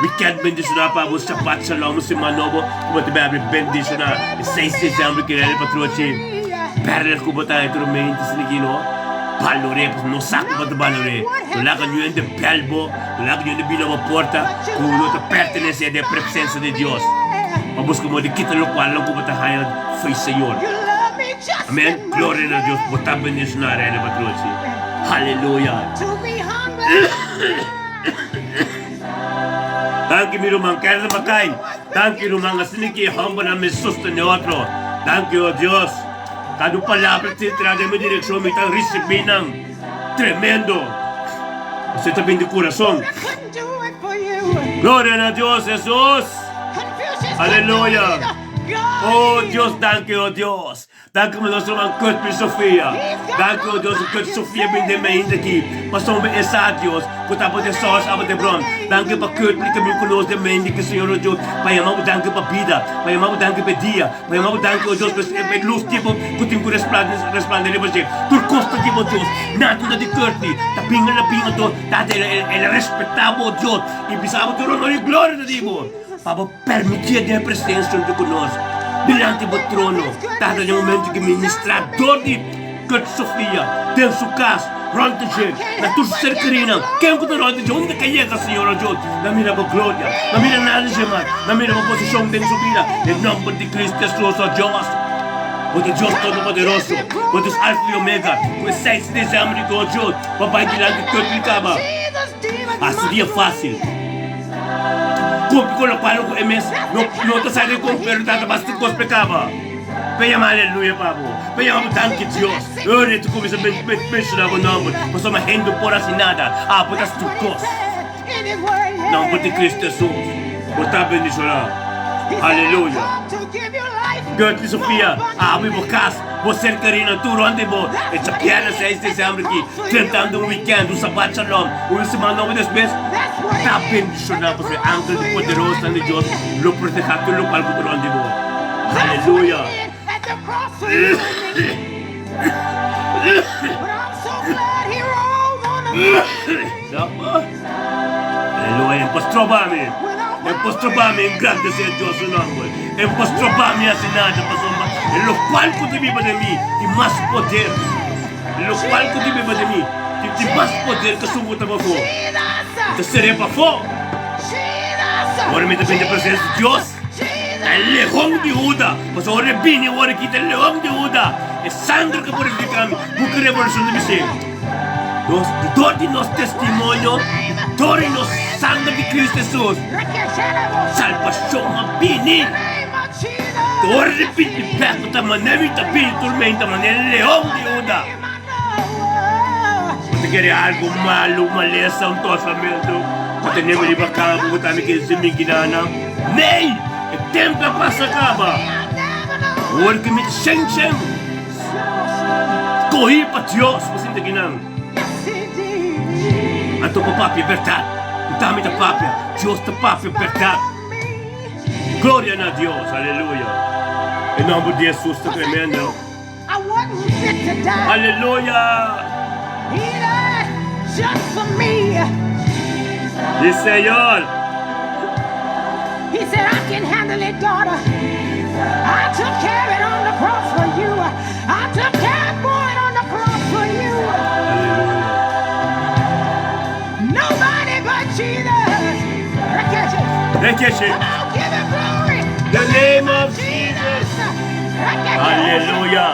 wikènt bendishoná pa bo, Shabbat Shalom, siman nobo ku bo ta bai abri bendishoná. E seis desèmber ki rei patrochi pèrdè ku bo ta dentro mente esaki no balor'é pasobra no sa ku bo ta balor'é. No laga niun hende bèl bo, no laga niun hende bini na bo porta ku no ta pertenesé den presensia di Dios pa buska moda di kita lokual ku bo ta haña fo'i Señor. Amen gloria na Dios bo ta bendiciona Reina Patrochi Haleluya Danki mi ruman Kerda Bakay Danki ruman asina ki e hombernan mi sostene otro Danki oh Dios Kada un palabra ta entra den mi direccion mi ta ricibi nan tremendo Esey ta bin di curason Gloria na Dios Jesus Aleluya. Oh Dios, danki oh Dios. Danki pa nos ruman Kurt i Sofia. Danki oh Dios ku Kurt i Sofia bin den mainta aki. Pasobra e sa Dios ku ta bo den sòs abo den bron. Danki pa Kurt i kamin ku nos den mainta aki Señor oh Dios. Pa yama bo danki pa bida. Pa yama bo danki pa e dia. Pa yama bo danki oh Dios pa e lus di bo ku tin ku resplande riba dje. Tur kos ta di bo Dios. Nada no ta di Kurt ni. Ta bin el a bin anto Tata el a respeta bo oh Dios i bisa bo tur honor i gloria ta di bo. Pa bo Permitié den e presensia huntu ku nos dilanti bo trono. Tata den momentu ki ministrá dor di Kurt Sofia den su kas, rònt di dje, na tur su ser kerinan. Ken ku ta rònt di dje? Unda ke yega, Señor? O Dios, na mira bo gloria, na mira nada di dje mas, na mira bo posishon den su bida. Den nòmber di Kristu Hesus, o Dios, bo ta Dios Todopoderoso, bo ta Dios Alfa i Omega, ku e seis di desèmber di dos Dios, bo bai dilanti Kurt i kaba. Hasi dia fásil. Kumpi ku lokual ku e mes no no ta sa di kumpi pero ta ta basta kos pe kaba. Pe yama aleluya pa bo. Pe yama bo danki Dios. Ora ta kuminsa menshoná bo nòmber pasobra hende no por hasi nada. Abo ta hasi tur kos. Nòmber di Kristu Hesus bo ta bendishoná. Aleluya. Gertly Sofia, abo i bo kas. Bo ser karina tur rond di bo. E djabièrnè seis desèmber ki, drentando un wikènd, un Sabat Shalom, un siman nobo despues, ta bendishoná pasobra e angel di poderosonan di Dios lo protehá tur lokual ku ta rond di bo. Aleluya! Aleluya! E por stroba mi, e por stroba mi engrandesé Dios su nòmber. E no por stroba mi hasi nada, pasobra e lokual ku ta biba den mi tin mas poder. E lokual ku ta biba den mi tin mas poder ku esun ku ta pafó. Mi ta ser'é pafó. Ora mi ta bini den presensia di Dios, ta e Leon di Huda, pasobra ora e bini awor aki ta e Leon di Huda, e sanger ku a purifiká mi, buka revelashon di mi ser. Nos, dor di nos testimonio, dor di nos sanger di Cristo Jesus, salbashon a bini. Dor di pidi bek ta manera mi ta bini tur menta manera e Leon di Huda. Bo ta kere algu malu, malesa, un torsamento pa tene bo riba kama ku bo ta mi ke ziminkinana? Nee! E tempu a pasa kaba. Ora ku mi ta shen shen skohí pa Dios pa sinta kinan. Anto pa papia bèrdat, ku tambe ta papia, Dios ta papia bèrdat. Gloria na Dios, aleluya. E nòmber di Hesus ta tremendo. Aleluya! Di Señor. Aleluya. The name of Jesus. Aleluya.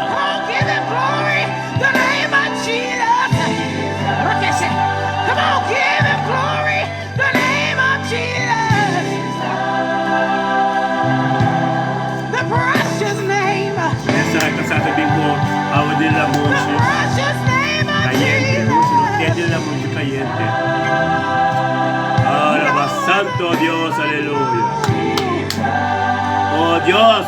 Esaki sa ta bin ku awa di lamunchi kayente. Muchu no ke di lamunchi kayente. Alaba Santo Dios, aleluya. Oh Dios.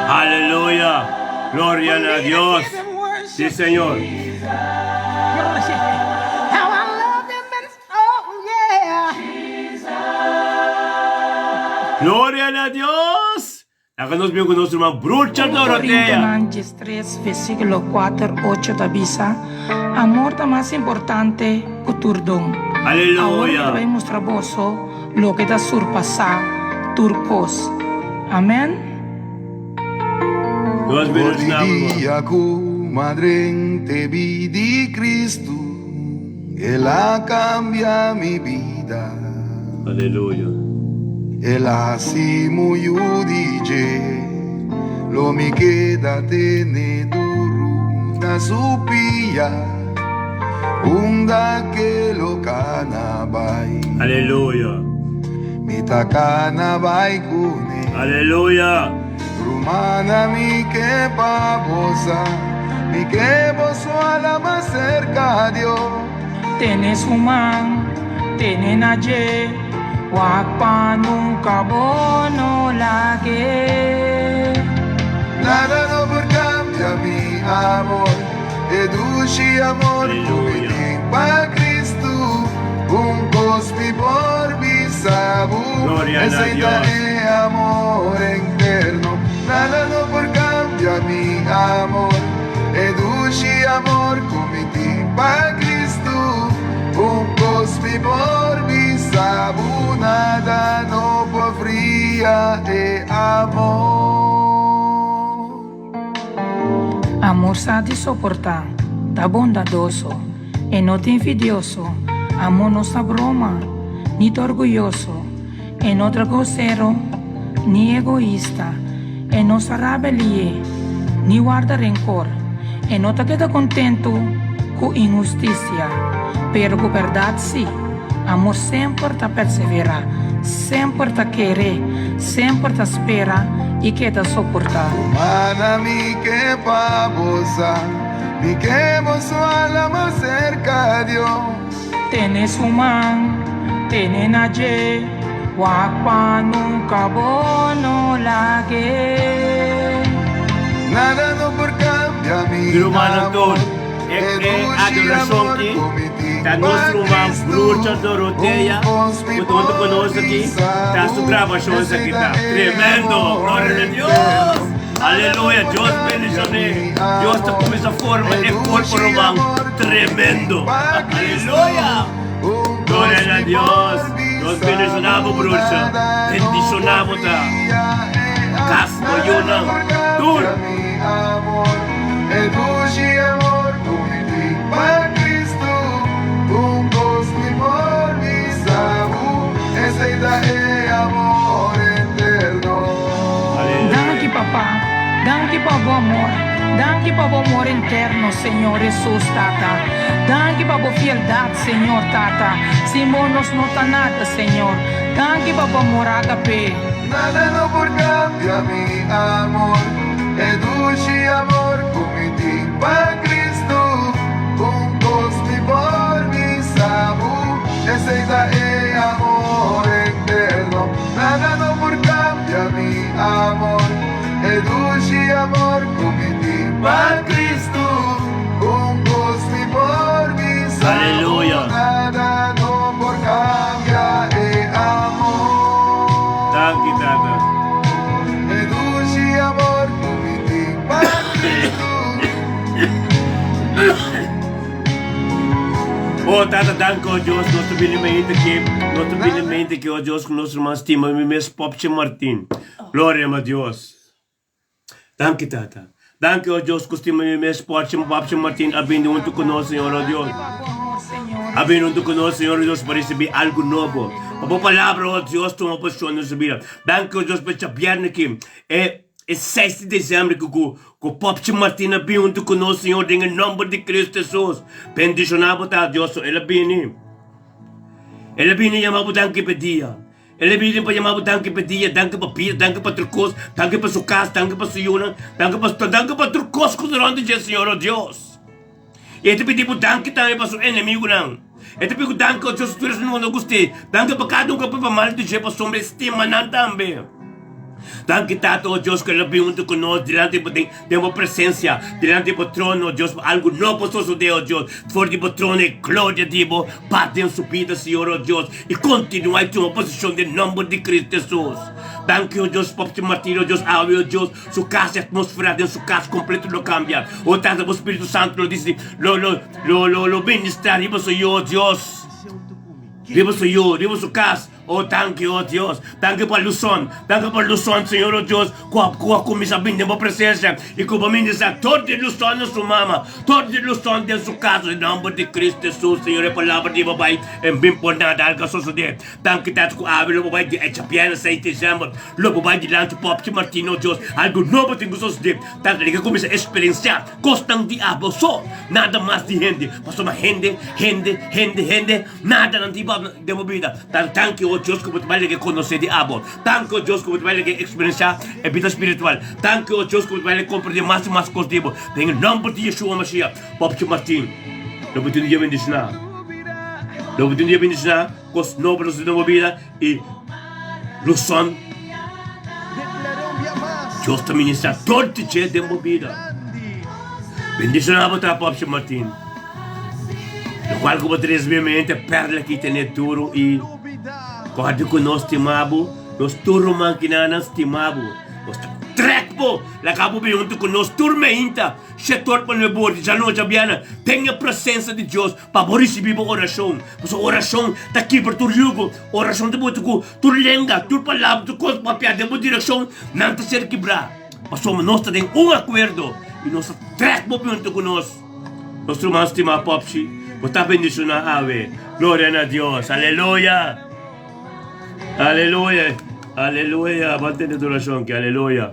Aleluya! Gloria na Dios! Si Señor! Gloria na Dios! Laga nos bin ku nos ruman Brucha Dorotea. Korintonan 13, versíkulo 4, 8 ta bisa, Amor ta mas importante ku tur don. Awor mi ta Aleluya! bai mustra boso loke ta surpasá tur kos. Amèn. Nos bin For di nos naam, ruman. dia ku madrente bi di Kristu, El a kambia mi bida. Aleluya. El a hasi mu yu di dje. Lo mi keda tene duru na su pia, unda ke lo kana bai. Aleluya. Mi ta kana bai kuné. Aleluya. Rumana mi ke pa bosa, mi ke boso alaba serka Dios. Tene su man, tene na dje, wak pa nunka bo no lag'é. Nada no por cambia mi amor, e dushi amor cu mi Aleluya. tin pa Cristo. Un cos mi por bisa bo, Gloria na esey ta Dios. e amor eterno. Nada no por cambia mi amor, e dushi amor cu mi tin pa Cristo. Un cos mi por bisa bo, nada no por fria e amor. Amor sa di soportá, ta bondadoso, e no ta envidioso. Amor no sa broma, ni ta orguyoso, e no ta grosero, ni egoista, e no sa rabelié, ni warda renkor. E no ta keda kontentu ku inhustisia, pero ku bèrdat sí. Amor semper ta perseverá, semper ta kere, semper ta spera i keda soportá. Humana mi ke pa bo sa, mi ke bo su alama serka Dios. Tene su man, tene na dje, wak pa nunka bo no lag'é. Nada no por cambia mi Mi rumannan amor tur, e E e dushi adorashon amor ki ku mi tin ta pa nos ruman Kristu Brucha Un Dorotea kos mi ku ta huntu ku por nos aki, bisa ta su bo grabashon Esei esaki ta ta e tremendo! amor Gloria na Dios! eterno Nada no Aleluya! por Dios cambia bendishoné! mi Dios ta amor kuminsá forma E e kuerpo dushi ruman amor ku mi tin tremendo! pa Kristu Aleluya! Un Gloria kos na mi Dios! por Dios bisa bendishoná bo bo brucha! Nada no Bendishoná por bo ta! fria e Kas bo Nada no yunan por tur! cambia mi amor E dushi amor ku mi tin pa Kristu Un kos mi por bisa bo Esei ta e amor eterno. Danki Aleluya! Papa, danki pa bo amor, danki pa bo amor interno Señor Hesus Tata, danki pa bo fieldad Señor Tata, sin bo nos no ta nada Señor, danki pa bo amor agape. Nada no por cambia mi amor, e dushi amor cu mi tin pa Cristo. Un cos mi por bisa bo, esey ta e amor eterno. Nada no por cambia mi amor, e dushi amor cu mi tin pa Cristo. Un cos mi por bisa bo, Aleluya! nada no por cambia e amor. Danki Tata. E dushi amor cu mi tin pa Cristo. Oh Tata danki oh Dios nos ta bini mente aki nos ta bini mente aki oh Dios cu nos ruman stima mi mes Popchi Martin Gloria ma Dios. Danki Tata. Danki o Dios ku stima mi mes Porche Papche Martin a bini huntu ku nos Señor o Dios. A bini huntu ku nos Señor o Dios pa risibi algu nobo. Pa bo palabra o Dios tuma posishon den su bida. Danki o Dios pa e djabièrnè aki e e seis di dezember ku ku ku Popche Martin a bini huntu ku nos Señor den e nomber di Cristo Jesus. Bendishoná bo ta Dios el a bini. El a bini yama bo danki pa e dia. El a bini pa yama bo danki pa dia, danki pa bida, danki pa tur kos, danki pa su kas, danki pa su yunan, danki pa su danki pa tur kos ku ta rònt di dje, Señor, o Dios. I e ta pidi bo danki tambe pa su enemigunan. E ta pidi bo danki, o Dios, tur esnan ku no gust'é. Danki pa kada un ku a papia mal di dje pasobra e stima nan tambe. Danki, Tata, o Dios, ku el a bin huntu ku nos dilanti bo den den bo presensia, dilanti bo trono, o Dios, pa algu nobo sosodé, o Dios, for di bo trono e gloria di bo pas den su bida, Señor, o Dios, i kontinuá i tuma posishon den nomber di Cristo Jesus. Danki, o Dios, pa Popchi Martin, o Dios, awe, o Dios, su kas, e atmosfera den su kas kompleto lo kambia. O Tata, bo Spiritu Santu lo disi, lo, lo, lo, lo, lo ministrá riba su yu, o Dios, riba su yu, riba su kas. Oh danki, oh Dios, danki pa Luzon, danki pa Luzon, Señor, oh Dios, ku a ku a kuminsá bini den bo presensia i ku bo ministrá tur di Luzon na su mama, tur di Luzon den su kas, den nòmber di Cristo Hesus, Señor, e palabra di bo bai en bin por nada alga sosodé. Danki Tata ku awe lo bo bai di echa bièrnè seis desèmber, lo bo bai dilanti Popchi Martin, oh Dios, algu nobo tin ku sosodé. Tata, di ke kuminsá eksperensiá kosnan di abo so, nada mas di hende, pasobra hende, hende, hende, hende. Nada nan tin pa den bo bida. Ta danki o Dios ku bo ta bai lege konosé di abo. Danki o Dios ku bo ta bai lege eksperensiá e bida spiritual. Danki o Dios ku bo ta bai lege komprendé mas i mas kos di bo. Den e nòmber di Yeshua Mashiach, Popchi Martin, lo bo tin un dia bendishoná. Lo bo tin un dia bendishoná, kos nobo lo sucede den bo bida i Luzon, Dios ta ministrá tur di dje den bo bida. Bendishoná bo ta, Popchi Martin. Lokual ku bo ta resibí mente pèrdè ki tene duru i kòrda ku nos stima bo, nos tur ruman kinanan stima bo. Nos ta trèk bo, laga bo bin huntu ku nos tur meinta, shetor pa nuebe or di djanochi abiana den e presensia di Dios pa bo risibí bo orashon. Pasobra orashon ta kibra tur yugo, orashon ta bota ku tur lenga, tur palabra, tur kos papiá den bo direkshon, nan ta ser kibrá. Pasobra nos ta den un akuerdo i nos ta trèk bo bin huntu ku nos. Nos ruman stimá Popchi, bo ta bendishoná awe. Gloria na Dios. Aleluya. Aleluya. Aleluya. Ban tende adorashon ki. Aleluya.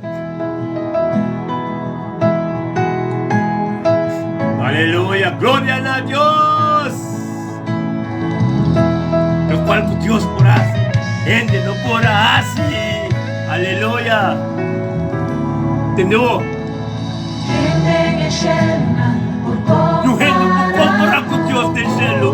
Aleluya. Gloria na Dios. Lo cual ku Dios por hasi, hende no por hasi. Aleluya. Tende bo? Niun hende por kompará ku Dios den shelu.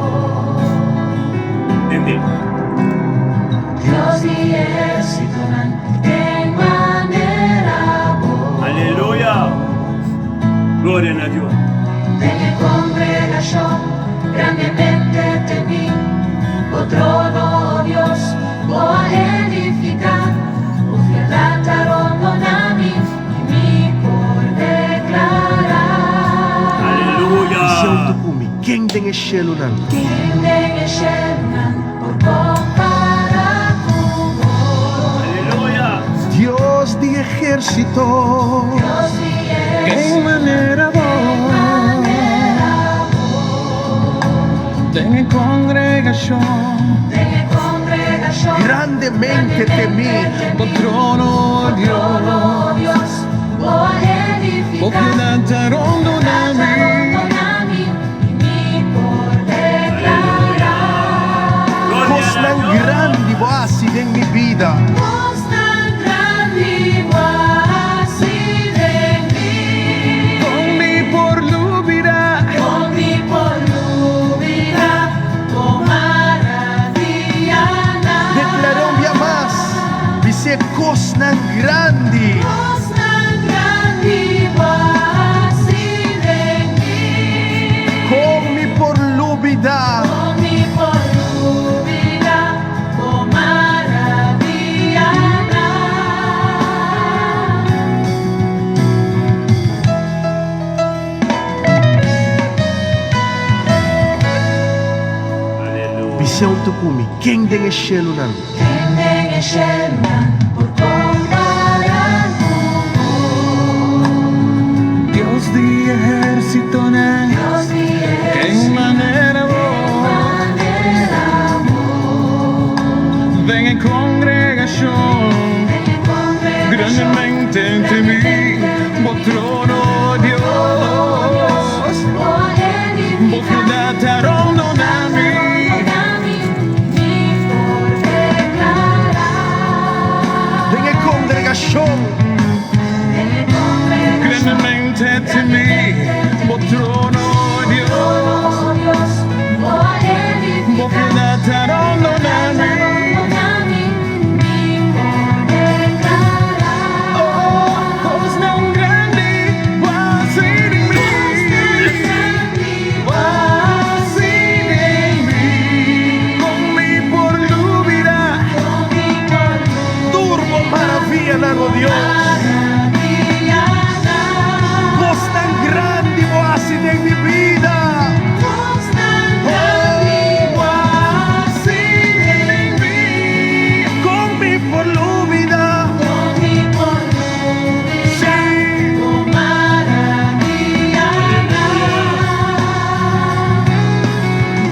den e shelunan? Ken den e shelunan por kompará ku bo? Aleluya! Dios di ehérsito. Dios di Ken manera bo? Manera bo. Den e kongregashon. Den e kongregashon. Grandemente temí. Bo trono, Trono, Dios. Dios, bo a edifiká. Bo piedad ta rondoná mi. I mi por deklará. Kosnan grandi bo a hasi den mi bida. Kosnan grandi bo a hasi den mi. Kon mi por lubidá. Kon mi por lubidá. Bo maravianan. Deklará un bia mas. Bis'é kosnan grandi. Kosnan grandi bo a hasi den mi. Kon mi por lubidá. Kon mi por lubidá. Bo maravianan. Aleluya! Bis'é huntu ku mi. Ken den e shelunan? Ken den e shelunan por kompará ku bo? Dios di ehérsitonan. Dios di Ken manera bo? Manera bo. Den e kongregashon. Den e kongregashon. Grandemente temí. Bo trono, Dios. Bo Bo piedad ta rondoná mi. Mi por deklará. Den e kongregashon. Den e kongregashon. Grandemente temí. Bo trono, Dios. Dios, bo Bo piedad ta rondoná mi. Mi por deklará. Oh, kosnan grandi bo a hasi den mi. Bo a hasi den mi. Kon mi por lubidá. Tur bo maravianan, oh Dios. Kosnan grandi bo a hasi den mi bida. Bo a hasi den mi. Kon mi por lubidá. Sí. Bo maravianan.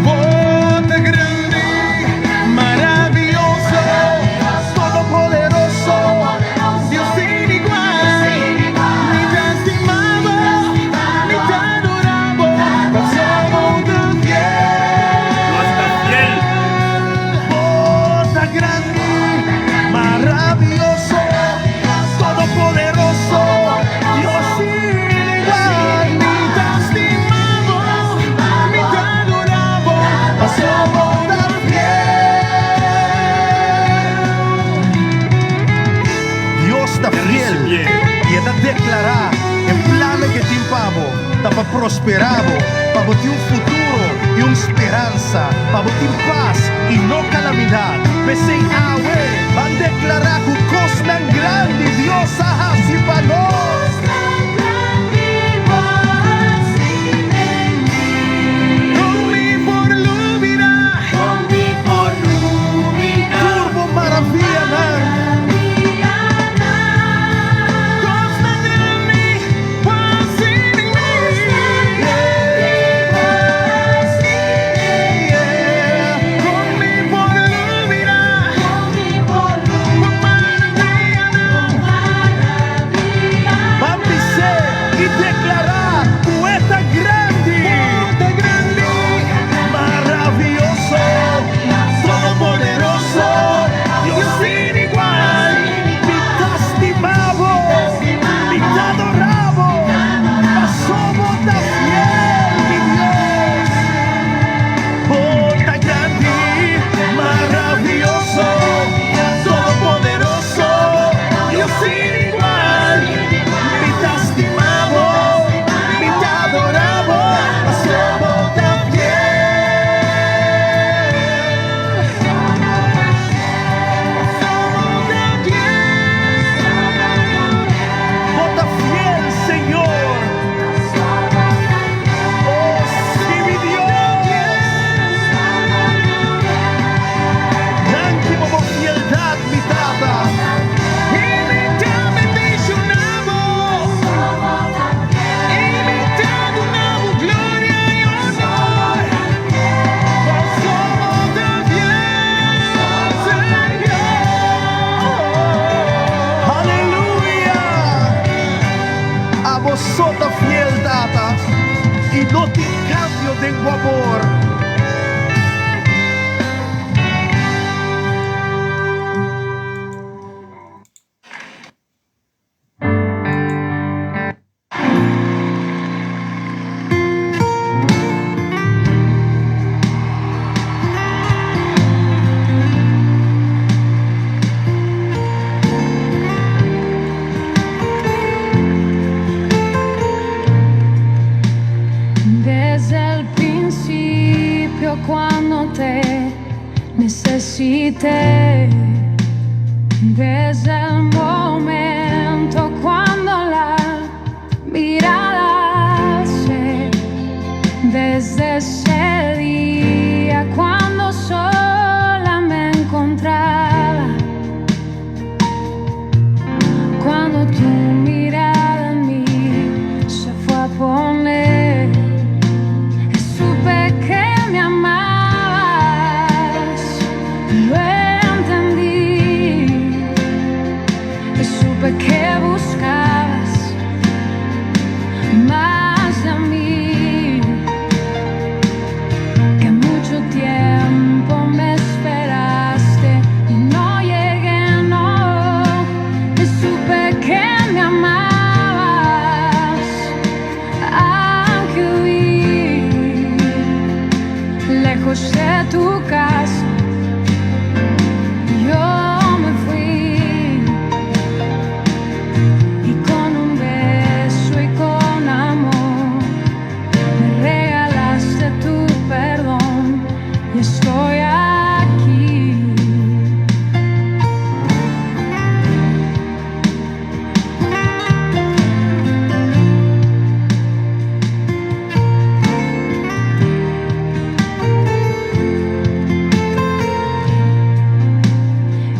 Bo ta grandi, maravioso, Todopoderoso. Dios sin igual. Mi ta stima bo, mi ta adorá bo, paso bo ta fiel. Dios ta fiel. Bo ta grandi, maravioso, todopoderoso, Dios sin igual. Mi ta stima bo, mi ta adorá bo, paso bo ta fiel. Dios ta fiel Fiel. i e ta deklará e plan ku e tin pa bo, ta pa prosperá bo, pa bo tin un futuro i un speransa, pa bo tin pas i no kalamidat. P'esei awe, ban deklará ku kosnan grandi Dios a hasi pa nos. Grandi bo a hasi den mi. Kon mi por lubidá. Kon mi por lubidá. Tur bo maravianan. Kosnan grandi bo a hasi den mi. Kon mi por lubidá. Bo maravianan. Ban te necesité. Desde el momento cuando la mirada alcé, desde ese día cuando sola me encontraba, cuando tu mirada en mí se fue a poner, supe que me amabas, lo entendí, supe que buscabas más de mí, que mucho tiempo me esperaste y no llegué, no, y supe que me amabas, aunque huí lejos de tu casa, yo me fui y con un beso y con amor me regalaste tu perdón y estoy aquí.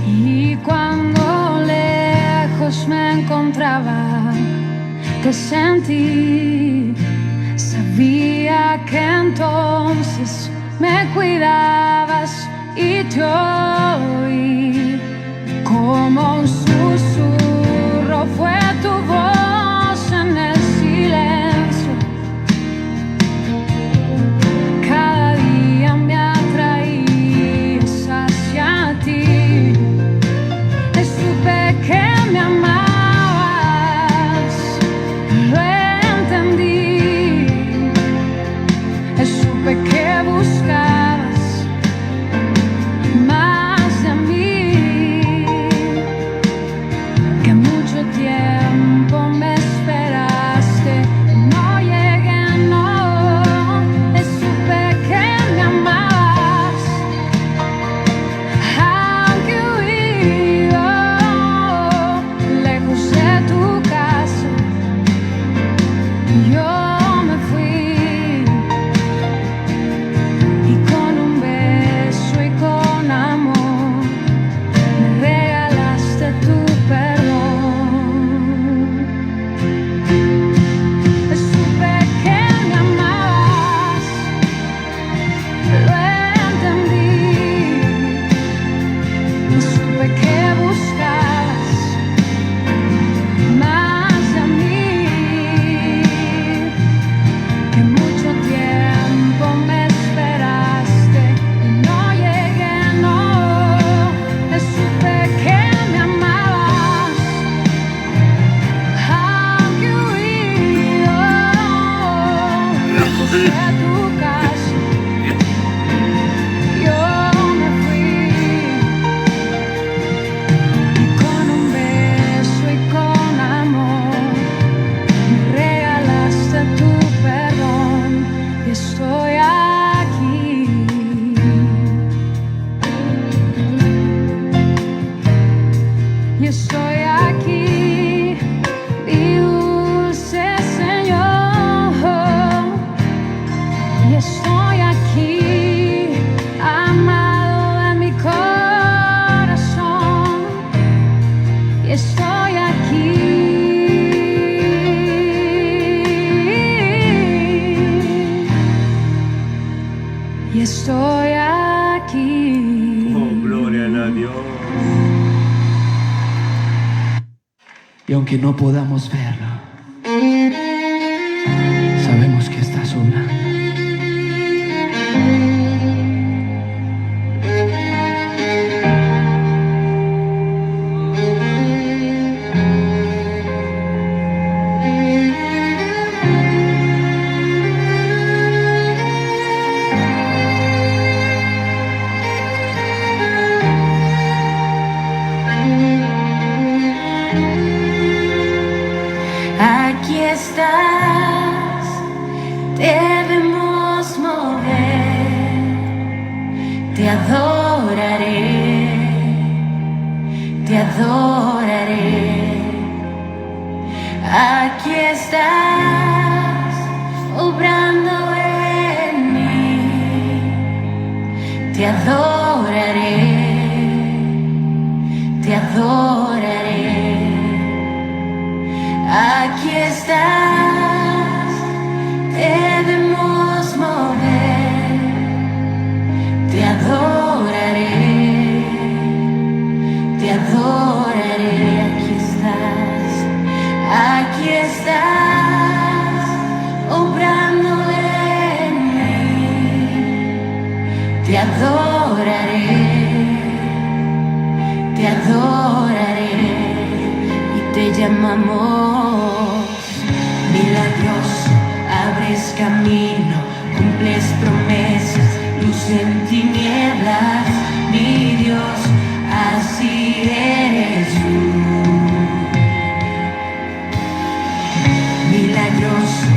Y cuando lejos me encontraba, te sentí. Sabía que entonces me cuidabas y te oí. Como un susurro fue tu voz en el silencio. Cada día me atraías hacia ti. Supe que me amabas, lo entendí. Supe que buscabas más de mí, que mucho tiempo me esperaste. No llegué, no. Supe que me amabas. Aunque huí lejos de tu casa, yo me fui y con un beso y con amor me regalaste tu perdón. Supe que me amabas, lo entendí. Supe que buscabas más de mí, que mucho tiempo me esperaste y no llegué, no. Supe que me amabas, aunque huí lejos de tu casa, yo me fui. Y con un beso y con amor me regalaste tu perdón y estoy aquí. Y estoy aquí, mi dulce Señor. Y estoy aquí, amado de mi corazón. Y estoy aquí. Y estoy aquí. Oh, gloria a Dios. Y aunque no podamos verlo, sabemos que estás obrando. Te adoraré, te adoraré. Aquí estás, obrando en mí. Te adoraré, te adoraré. Aquí estás, debemos mover. Te adoraré, te adoraré. Aquí estás, aquí estás, obrando en mí. Te adoraré, te adoraré y te llamamos milagroso, abres camino, cumples promesas, luz en tinieblas, mi Dios, así eres tú. Milagroso,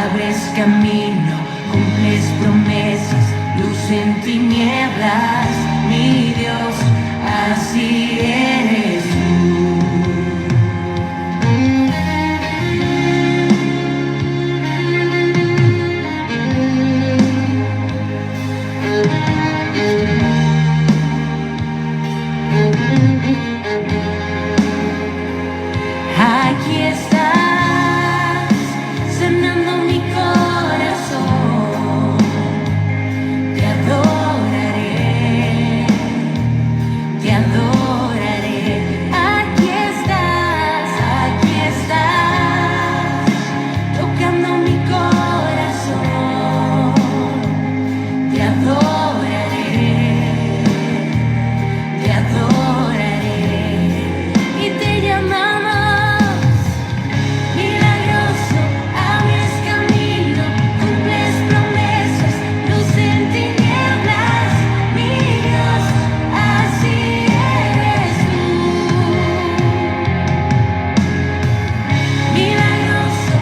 abres camino, cumples promesas, luz en tinieblas, mi Dios, así eres tú. Aquí estás, sanando mi corazón. Te adoraré, te adoraré. Aquí estás, aquí estás, tocando mi corazón. Te adoraré, te adoraré. Y te llamamos milagroso, abres camino, cumples promesas, luz en tinieblas, mi Dios, así eres tú. Milagroso,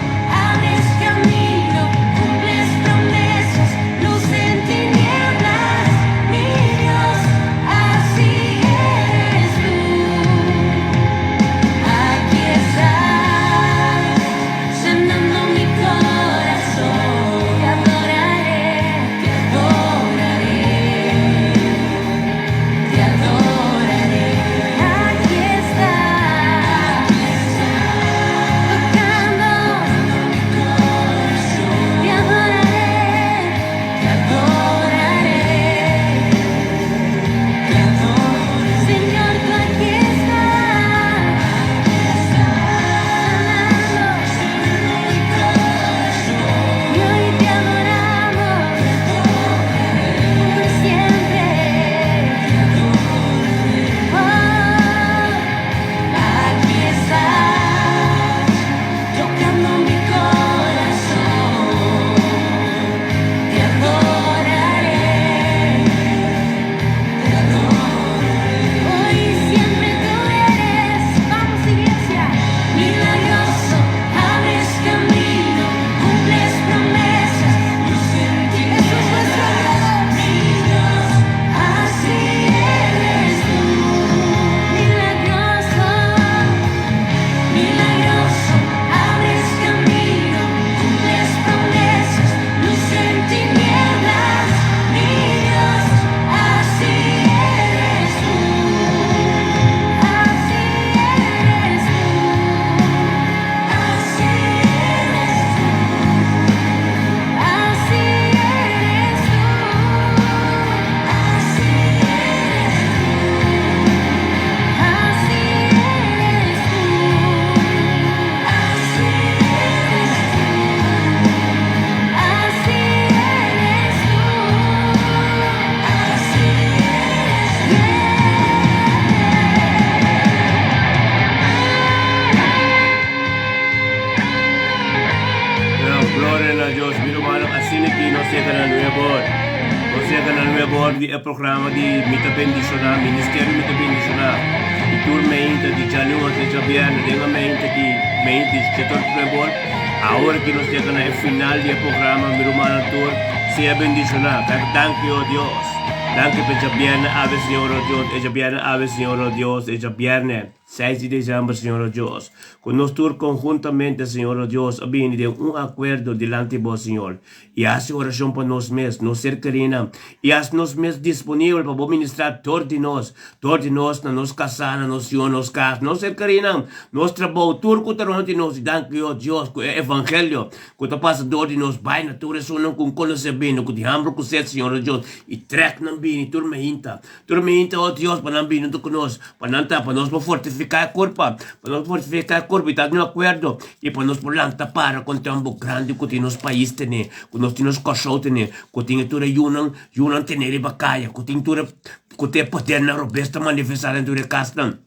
abres camino, cumples promesas, luz en tinieblas, mi Dios, así eres tú. Aquí estás, sanando mi corazón. Te adoraré, te adoraré, te adoraré. Aquí estás, tocando mi corazón. Te adoraré, te adoraré, te adoraré. Señor, tú aquí estás, sanando mi corazón. Y hoy te adoramos por siempre. Oh, aquí estás, tocando mi corazón. Te adoraré, te adoraré. Hoy siempre tú eres, vamos iglesia, milagroso, abres camino, cumples promesas, luz en Jesús nuestro Dios, mi Dios, así eres tú, milagroso. Milagroso, abres camino, cumples promesas, luz en tinieblas, mi Dios, así eres tú, así eres tú, así eres tú, así eres tú, así eres tú. Así eres tú, así eres tú, así eres tú, así eres. Bueno, gloria na Dios, mi rumannan, asina ku nos a yega na nueb'or. Nos a yega na nueb'or di e programa di Mi Ta Bendishoná, Ministerio Mi Ta Bendishoná. I tur mainta di djaluna te djabièrnè, den e mainta di mainta di shetor nueb'or. Awor ku nos a yega na e final di e programa, mi rumannan tur, sea bendishoná. Danki, oh Dios. Danki pa djabièrnè awe Señor o Dios, e djabièrnè awe Señor o Dios, e djabièrnè seis di desèmber Señor o Dios, ku nos tur konhuntamente Señor o Dios a bini den un akuerdo dilanti Bo Señor i hasi orashon pa nos mes, nos ser kerinan, i hasi nos mes disponibel pa Bo ministrá dor di nos, dor di nos na nos kasá, na nos yu, nos kas, nos ser kerinan, nos trabou, tur ku ta rònt di nos, i danki o Dios ku e evangelio Ku ta pasa dor di nos bai na tur esunnan ku konosé bini, ku tin hamber ku set, Señor o Dios, i trèk nan bini tur meinta, tur meinta, o Dios, pa nan bini huntu ku nos, pa nan ta, pa nos por fortifiká e kurpa, pa nos por fortifiká e kurpa i ta di un akuerdo, i pa nos por lanta para kontra un bo grandi ku tin nos pais tené, ku nos tin nos Kòrsou tené, ku tin e tur e yunan, yunan tené riba kaya, ku tin tur e, ku tin e podernan robes ta manifestá den tur e kasnan.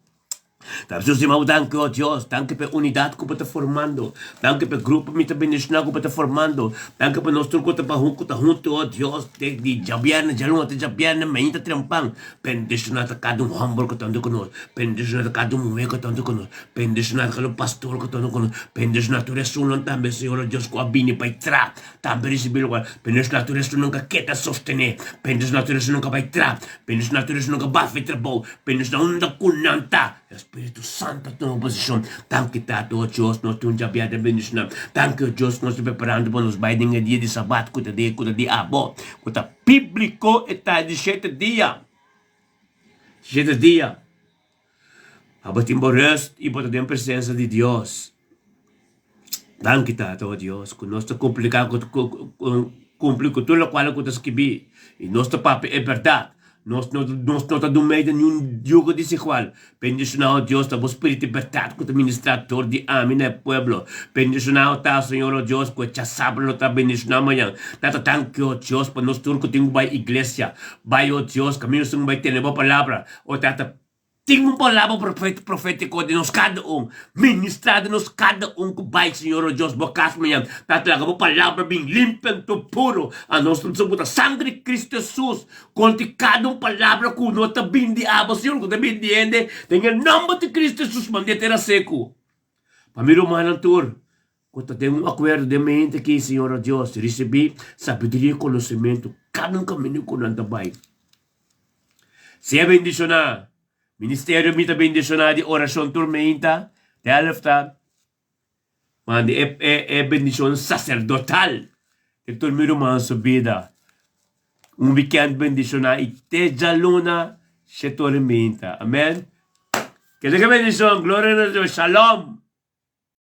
Ta Jesús di mau danki oh Dios, danki pa e unidat ku bo ta formando, danki pa e grupo mi ta bendishoná ku bo ta formando, danki pa nos tur ku ta ku ta huntu oh Dios di djabièrnè djaluna te djabièrnè mainta trempan, bendishoná ta kada un hòmber ku ta huntu ku nos, bendishoná ta kada un muhé ku ta huntu ku nos, bendishoná ta kada un pastor ku ta huntu ku nos, bendishoná tur esunnan tambe Señor oh Dios ku a bini pa e tra tambe risibí lokual, bendishoná tur esunnan ku a keda sostené, bendishoná tur esunnan ku a bai tra, bendishoná tur esunnan ku a bafa e trabou. Pero nos na unda ku nan ta, e Spiritu Santu a tuma posishon. Danki Tata, o Dios, nos tin un djabiá ta bendishoná. Danki, o Dios, nos ta preparando pa nos bai den e dia di Sabat ku ta di ku ta di abo, ku ta bíbliko, e ta di shete dia. Shete dia. Abo tin bo rèst i bo ta den presensia di Dios. Danki Tata, o Dios, ku nos ta kumpliká ku kumpli ku tur lokual ku ta skibí i nos ta papia e bèrdat. Nos no nos no ta dun mei den niun yugo desigual. Bendishoná, o Dios, ta bo Spiritu di bèrdat ku ta ministrá dor di ami na e pueblo. Bendishoná ta, Señor, o Dios, ku e djasabra lo ta bendishoná mañan. Tata, danki, o Dios, pa nos tur ku tin ku bai iglesia. Bai, o Dios, kaminda nos tin ku bai tene bo palabra. O Tata, Tin un palabra profétiko den nos kada un. Ministrá den nos kada un ku bai, Señor, o Dios, bo kas mañan. Tata, laga bo palabra bin limpi anto puro. Anos ta buta sangre di Cristo Hesus kontra kada un palabra ku no ta bin di abo, Señor, ku ta bin di hende. Den e nomber di Cristo Hesus, mand'é tera seku. Pa mi rumannan tur ku ta den un akuerdo den mente aki, Señor, o Dios, risibí sabiduria i konosementu kada un kaminda ku nan ta bai. Sea bendishoná. Ministerio mi ta bendishoná di orashon tur meinta, delfta, manda e e e bendishon saserdotal den tur mi ruman su bida. Un wikènt bendishoná i te djaluna shetor meinta. Amen. Keda ke bendishon. Gloria na Dios. Shalom.